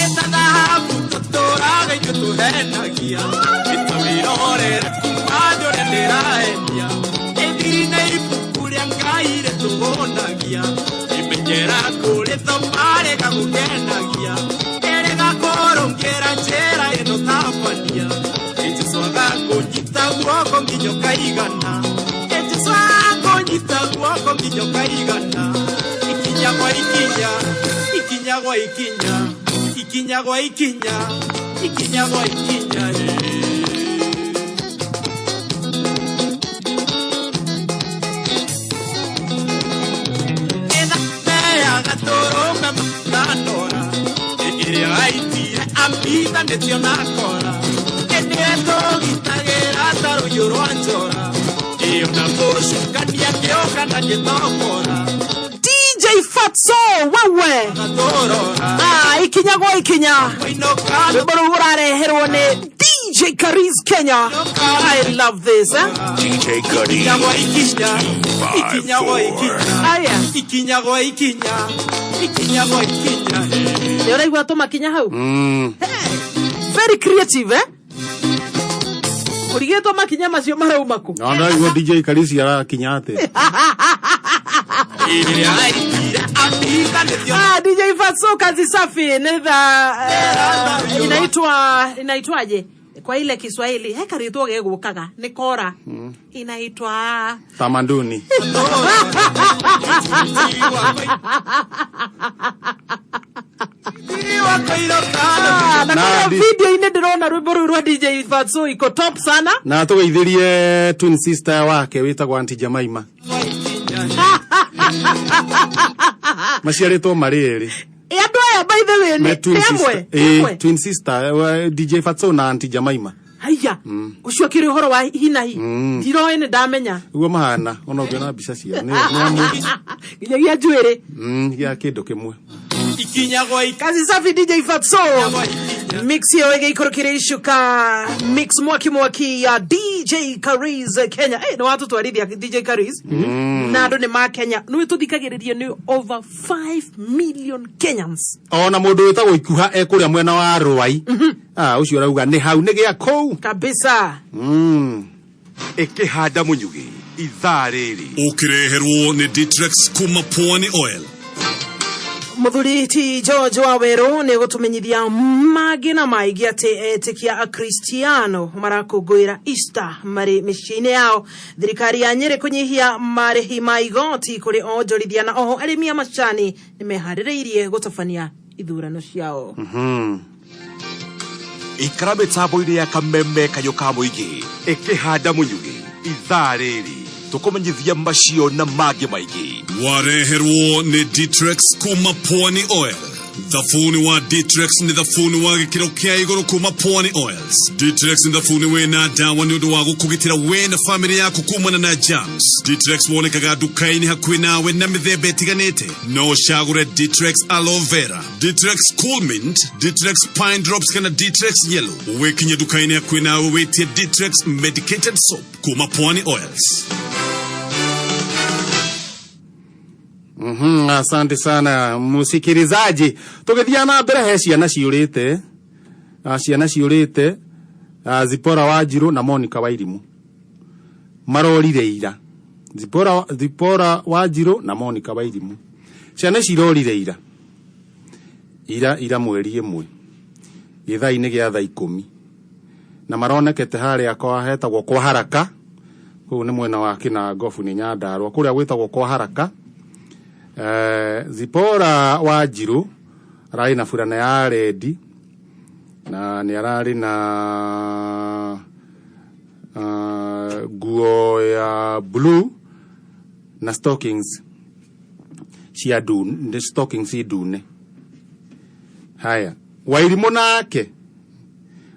Eta thahabu tũtũraga ithuĩ tũhenagia, ĩtawĩrorera kuma thĩ ũrĩa ndĩraendia. Ĩthiri na ibuku rĩa Ngai rĩtũhũnagia, imenyera kũrĩthoma rĩgagũkenagia. Ĩrĩgakũrũngĩra njĩra ĩno tabania, Jesũ agakũnyita guoko nginya ũkaigana. Jesũ agakũnyita guoko nginya ũkaigana. Ikinya gwa ikinya, ikinya gwa ikinya, ikinya gwa ikinya, ikinya gwa ikinya. Ĩthameaga tũrũme matandora, ĩrĩa aitire ambithanĩtio na kora. Ĩnĩwe tũgitagĩra ta rũhiũ rwa njora, ĩyo na mũcukania kĩũka na gĩtokora. DJ Fatso wewe. Ah, ikinya gwa ikinya rwĩmbo rũu ũrareherwo nĩ DJ Karis Kenya. I love this, eh? DJ Cuddies, Ikinya gwa ikinya, ikinya gwa 254. ikinya, Aya. ikinya gwa ikinya, ikinya gwa ikinya. Nĩ ũraigua tũmakinya hau? Very creative, eh? Ũrigĩtwo makinya macio marauma kũ? Na ndaigua DJ Karisi arakinya atä. Ĩrĩa aitire ambithanĩtio. Ah, DJ Fatso, kazi safi. Nitha inaitwa inaitwaje kwa ile Kiswahili he karitwo gegũkaga nĩ kora inaitwa Tamaduni. Ah, na Na kũrĩa video-inĩ ndĩrona rwĩmbo rũu rwa DJ Fatso iko top sana. Na tũgeithĩrie twin sister wake wĩtagwo Aunty Jemaima. Maciarĩtwo marĩ erĩ. Ĩ, andũ aya by the way Me nĩ twin nĩ amwe sister. nĩ Ĩ, amwe? twin sister DJ Fatso na Aunty Jemaima. Haiya, ũcio akĩrĩ ũhoro wa hinahi ndiroĩ nĩ ndamenya. Ũguo mahana ona ũngĩona mbica ciao nĩ amwe. Nginyagia njuĩrĩ. Gĩa kĩndũ kĩmwe. Ikinya gwa ikinya. Kazi safi DJ Fatso. Mix hiyo ĩgĩikũrũkĩria icuka mix mwaki mwaki ya DJ Karis Kenya. Eh, nĩ watũtwarithia DJ Karis. Na andũ nĩ ma Kenya. Nĩ tũthikagĩrĩrio nĩ over 5 million Kenyans. Ona mũndũ wĩtagwo Ikuha e kũrĩa mwena wa Rwai. Ah, ũcio ũrauga nĩ hau nĩ gĩa kũu. Kabisa. Ĩkĩhanda mũnyugĩ ithaa rĩrĩ. Ũkĩreherwo nĩ Ditrex kuma Pwani Oil. Mũthuri ti George Wawerũ nĩ gũtũmenyithia mangĩ na maingĩ atĩ etĩkia akristiano marakũngũĩra Easter marĩ mĩciĩ-inĩ yao. Thirikari ya Nyĩrĩ kũnyihia marĩhi ma igoti kũrĩ onjorithia na oho arĩmi a macani nĩ meharĩrĩirie gũtabania ithurano ciao. Ikara mĩtambo-inĩ ya kameme kayũ ka mũingĩ ĩkĩhanda mũnyugĩ ithaa rĩrĩ tũkũmenyithia macio na mangĩ maingĩ. Wareherwo nĩ Ditrex kuma Pwani Oil. Thabuni wa Ditrex nĩ thabuni wa gĩkĩro kĩa igũrũ kuma Pwani Oils. Ditrex nĩ thabuni wĩna ndawa nĩ ũndũ wa gũkũgitĩra we na famĩlĩ yaku kumana na germs. Ditrex wonekaga nduka-inĩ hakuhĩ nawe na mĩthemba ĩtiganĩte. No ũcagũre Ditrex Aloe Vera, Ditrex Cool Mint, Ditrex Pine Drops kana Ditrex Yellow. Wĩkinye nduka-inĩ hakuhĩ nawe wĩtie Ditrex Medicated Soap kuma Pwani Oils. Asante sana msikilizaji. Tũgĩthiĩ na mbere he ciana ciũrĩte. Ciana ciũrĩte, Zipora Wanjirũ na Monica Wairimu marorire ira. Zipora Wanjirũ na Monica Wairimu, ciana ici irorire ira ira ira mweri 1 gĩthaa-inĩ gĩa thaa 10, na maronekete harĩa kwa hetagwo kwa Haraka. Kũu nĩ mwena wa Kĩnangobu, nĩ Nyandarua, kũrĩa gwĩtagwo kwa Haraka. Zipora Wanjirũ ararĩ na burana ya red na nĩ ararĩ na nguo ya blue na stockings cia ndune, stockings ndune. Haya, Wairimũ nake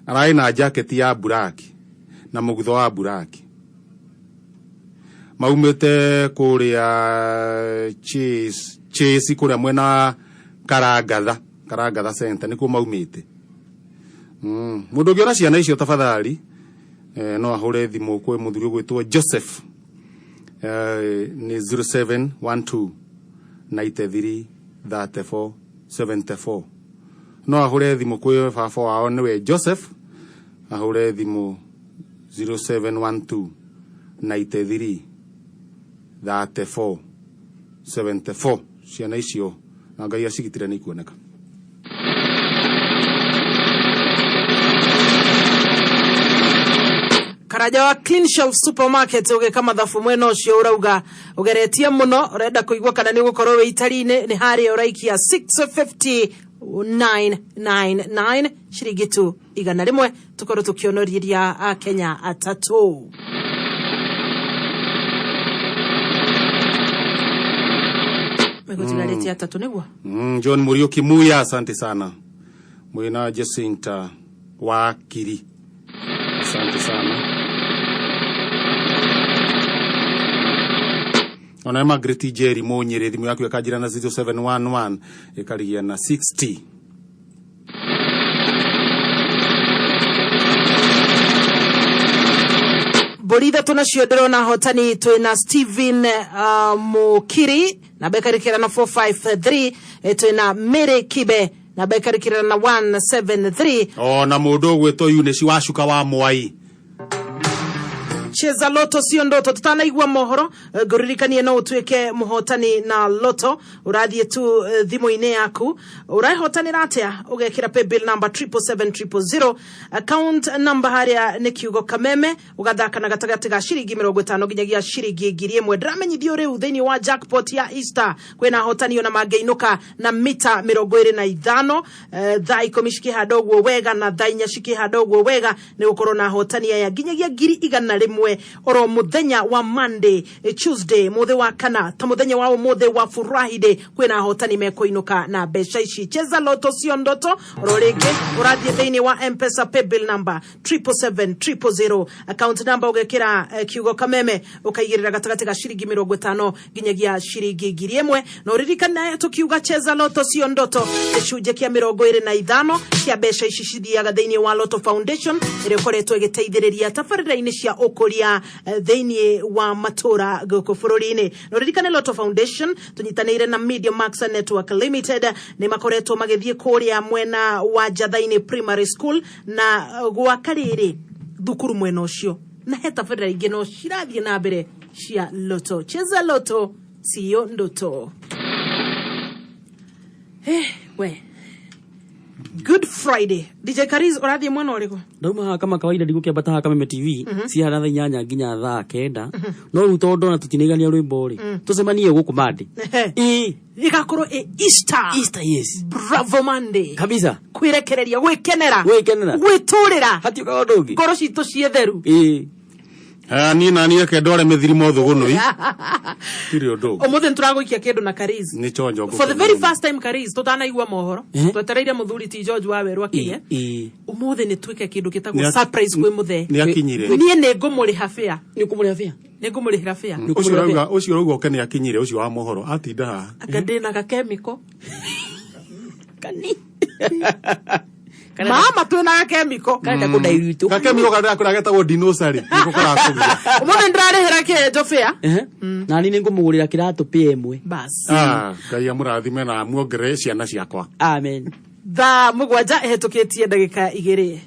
ararĩ na jacket ya black na mũgutho wa black. Maumĩte kũrĩa Chase, kũrĩa mwena wa Karangatha Center nĩkuo maumĩte. Mũndũ ũngĩona ciana icio, tafadhali, no ahũre thimũ kwĩ mũthuri ũgwĩtwo Joseph, nĩ 0712 93 34 74. No ahũre thimũ kwĩ baba wao, nĩwe Joseph, ahũre thimũ 0712 93 34 74. Ciana icio na Ngai acigitire nĩ ikuoneka. Karaja wa Clean Shelf Supermarket ũgĩka mathabu mwena ũcio ũrauga ũgeretie mũno, ũrenda kũigua kana nĩ ũgũkorwo wĩ itari-inĩ. Nĩ harĩa ũraikia 650,999, ciringi tu 100, tũkorwo tũkĩonorĩria Akenya atatũ. Megũtigarĩtie atatũ nĩguo. John Muriuki Muya, asante sana. Mwina Jacinta Wakiri, asante sana. Ona Margaret Jerry Munyiri, thimũ yaku ĩkanjĩra na 0711 ĩkarigia na 60. Mbũri ithatũ nacio ndĩrona hotani. Twĩna Stephen Mukiri, namba ĩkarĩkĩra na 453. Twĩna Mary Kibe, namba ĩkarĩkĩra na 173. Ona mũndũ ũgwĩtwo Eunice wa Cuka wa Mwai. Cheza Loto sio ndoto. Tutanaigua mohoro, ngũririkanie no ũtuĩke mũhotani na Loto. Ũrathiĩ tu thimũ-inĩ yaku. Ũrehotanĩra atĩa? Ũgekĩra paybill number 7770, account number harĩa nĩ kiugo Kameme, ũgathaka na gatagatĩ ga ciringi 50 nginyagia ciringi 1000. Ndĩramenyithio rĩu thĩinĩ wa jackpot ya Easter kwĩna ahotani ona mangĩinũka na mita 25, thaa 10 cikĩhanda ũguo wega na thaa 4 cikĩhanda ũguo wega, nĩ gũkorwo na ahotani aya nginyagia 100,000 oro mũthenya wa Monday, Tuesday, mũthĩ wa kana, ta mũthenya wa ũmũthĩ wa Friday, kwĩna ahotani mekũinũka na mbeca ici. Cheza Loto sio ndoto. Oro rĩngĩ ũrathiĩ thĩinĩ wa Mpesa, paybill number 7770, account number ũgekĩra kiugo Kameme, ũkaigĩrĩra gatagatĩ ga ciringi 50 nginyagia ciringi 1000. Na ũririkane tũkiuga cheza Loto sio ndoto, gĩcunjĩ kĩa 25 kĩa mbeca ici cithiaga thĩinĩ wa Loto Foundation ĩrĩa ĩkoretwo ĩgĩteithĩrĩria tabarĩra-inĩ cia ũkũria thĩinĩ wa matũra gũkũ bũrũri-inĩ. Na ũririkane Loto Foundation tũnyitanĩire na Media Max Network Limited nĩ makoretwo magĩthiĩ kũrĩa mwena wa Njatha-inĩ Primary School na gwaka rĩrĩ thukuru mwena ũcio, na he tabarĩra ingĩ no cirathiĩ na mbere cia Loto. Cheza Loto siyo ndoto. We Good Friday, DJ Kariz, ũrathiĩ mwena ũrĩkũ? Ndauma haha kama kawaida ndigũkĩambata haha Kameme TV cihana thaa 8 nginya thaa 9, no rĩu tondũ ndona tũtinaigania rwĩmbo rĩ, tũcemanie gũkũ Monday. Ĩ ĩgakorwo ĩ Easter. Easter, yes. Bravo Monday. Kabisa. Kwĩrekereria, gwĩkenera. Gwĩkenera. Gwĩtũrĩra. Hatiũkaga ũndũ ũngĩ. Ngoro citũ ciĩ theru. Ĩĩ. Niĩ na niĩ reke ndware mĩthirimo thũgũnũi, tirĩ ũndũ ũngĩ. Ũmũthĩ nĩtũragũikia kĩndũ na Kariz. Nĩ chonjo. For the very first time, Kariz, tũtanaigua mohoro, twetereire mũthuri ti George wa Werũ akinye. Ũmũthĩ nĩ twĩke kĩndũ gĩtagwo surprise kwĩ mũthee. Nĩ akinyire. Niĩ nĩ ngũmũrĩha fare. Nĩ ũkũmũrĩha fare? Nĩ ngũmũrĩhĩra fare. Ũcio ũrauga ũke nĩ akinyire, ũcio wa mohoro atinda haha. Anga ndĩna gakemiko. Kani. Mama twĩna gakemiko. Karenda kũdairutwo. Gakemiko karĩa kũrĩa getagwo dinosari nĩko karakũgia. Ũmũthĩ ndĩrarĩhĩra kĩenjo bĩa. Na niĩ nĩngũmũgũrĩra kĩratũ pĩa ĩmwe. Bas. Ah, Ngai amũrathime na amuongerere ciana ciakwa. Amen. Thaa 7 ĩhetũkĩtie ndagĩka 2.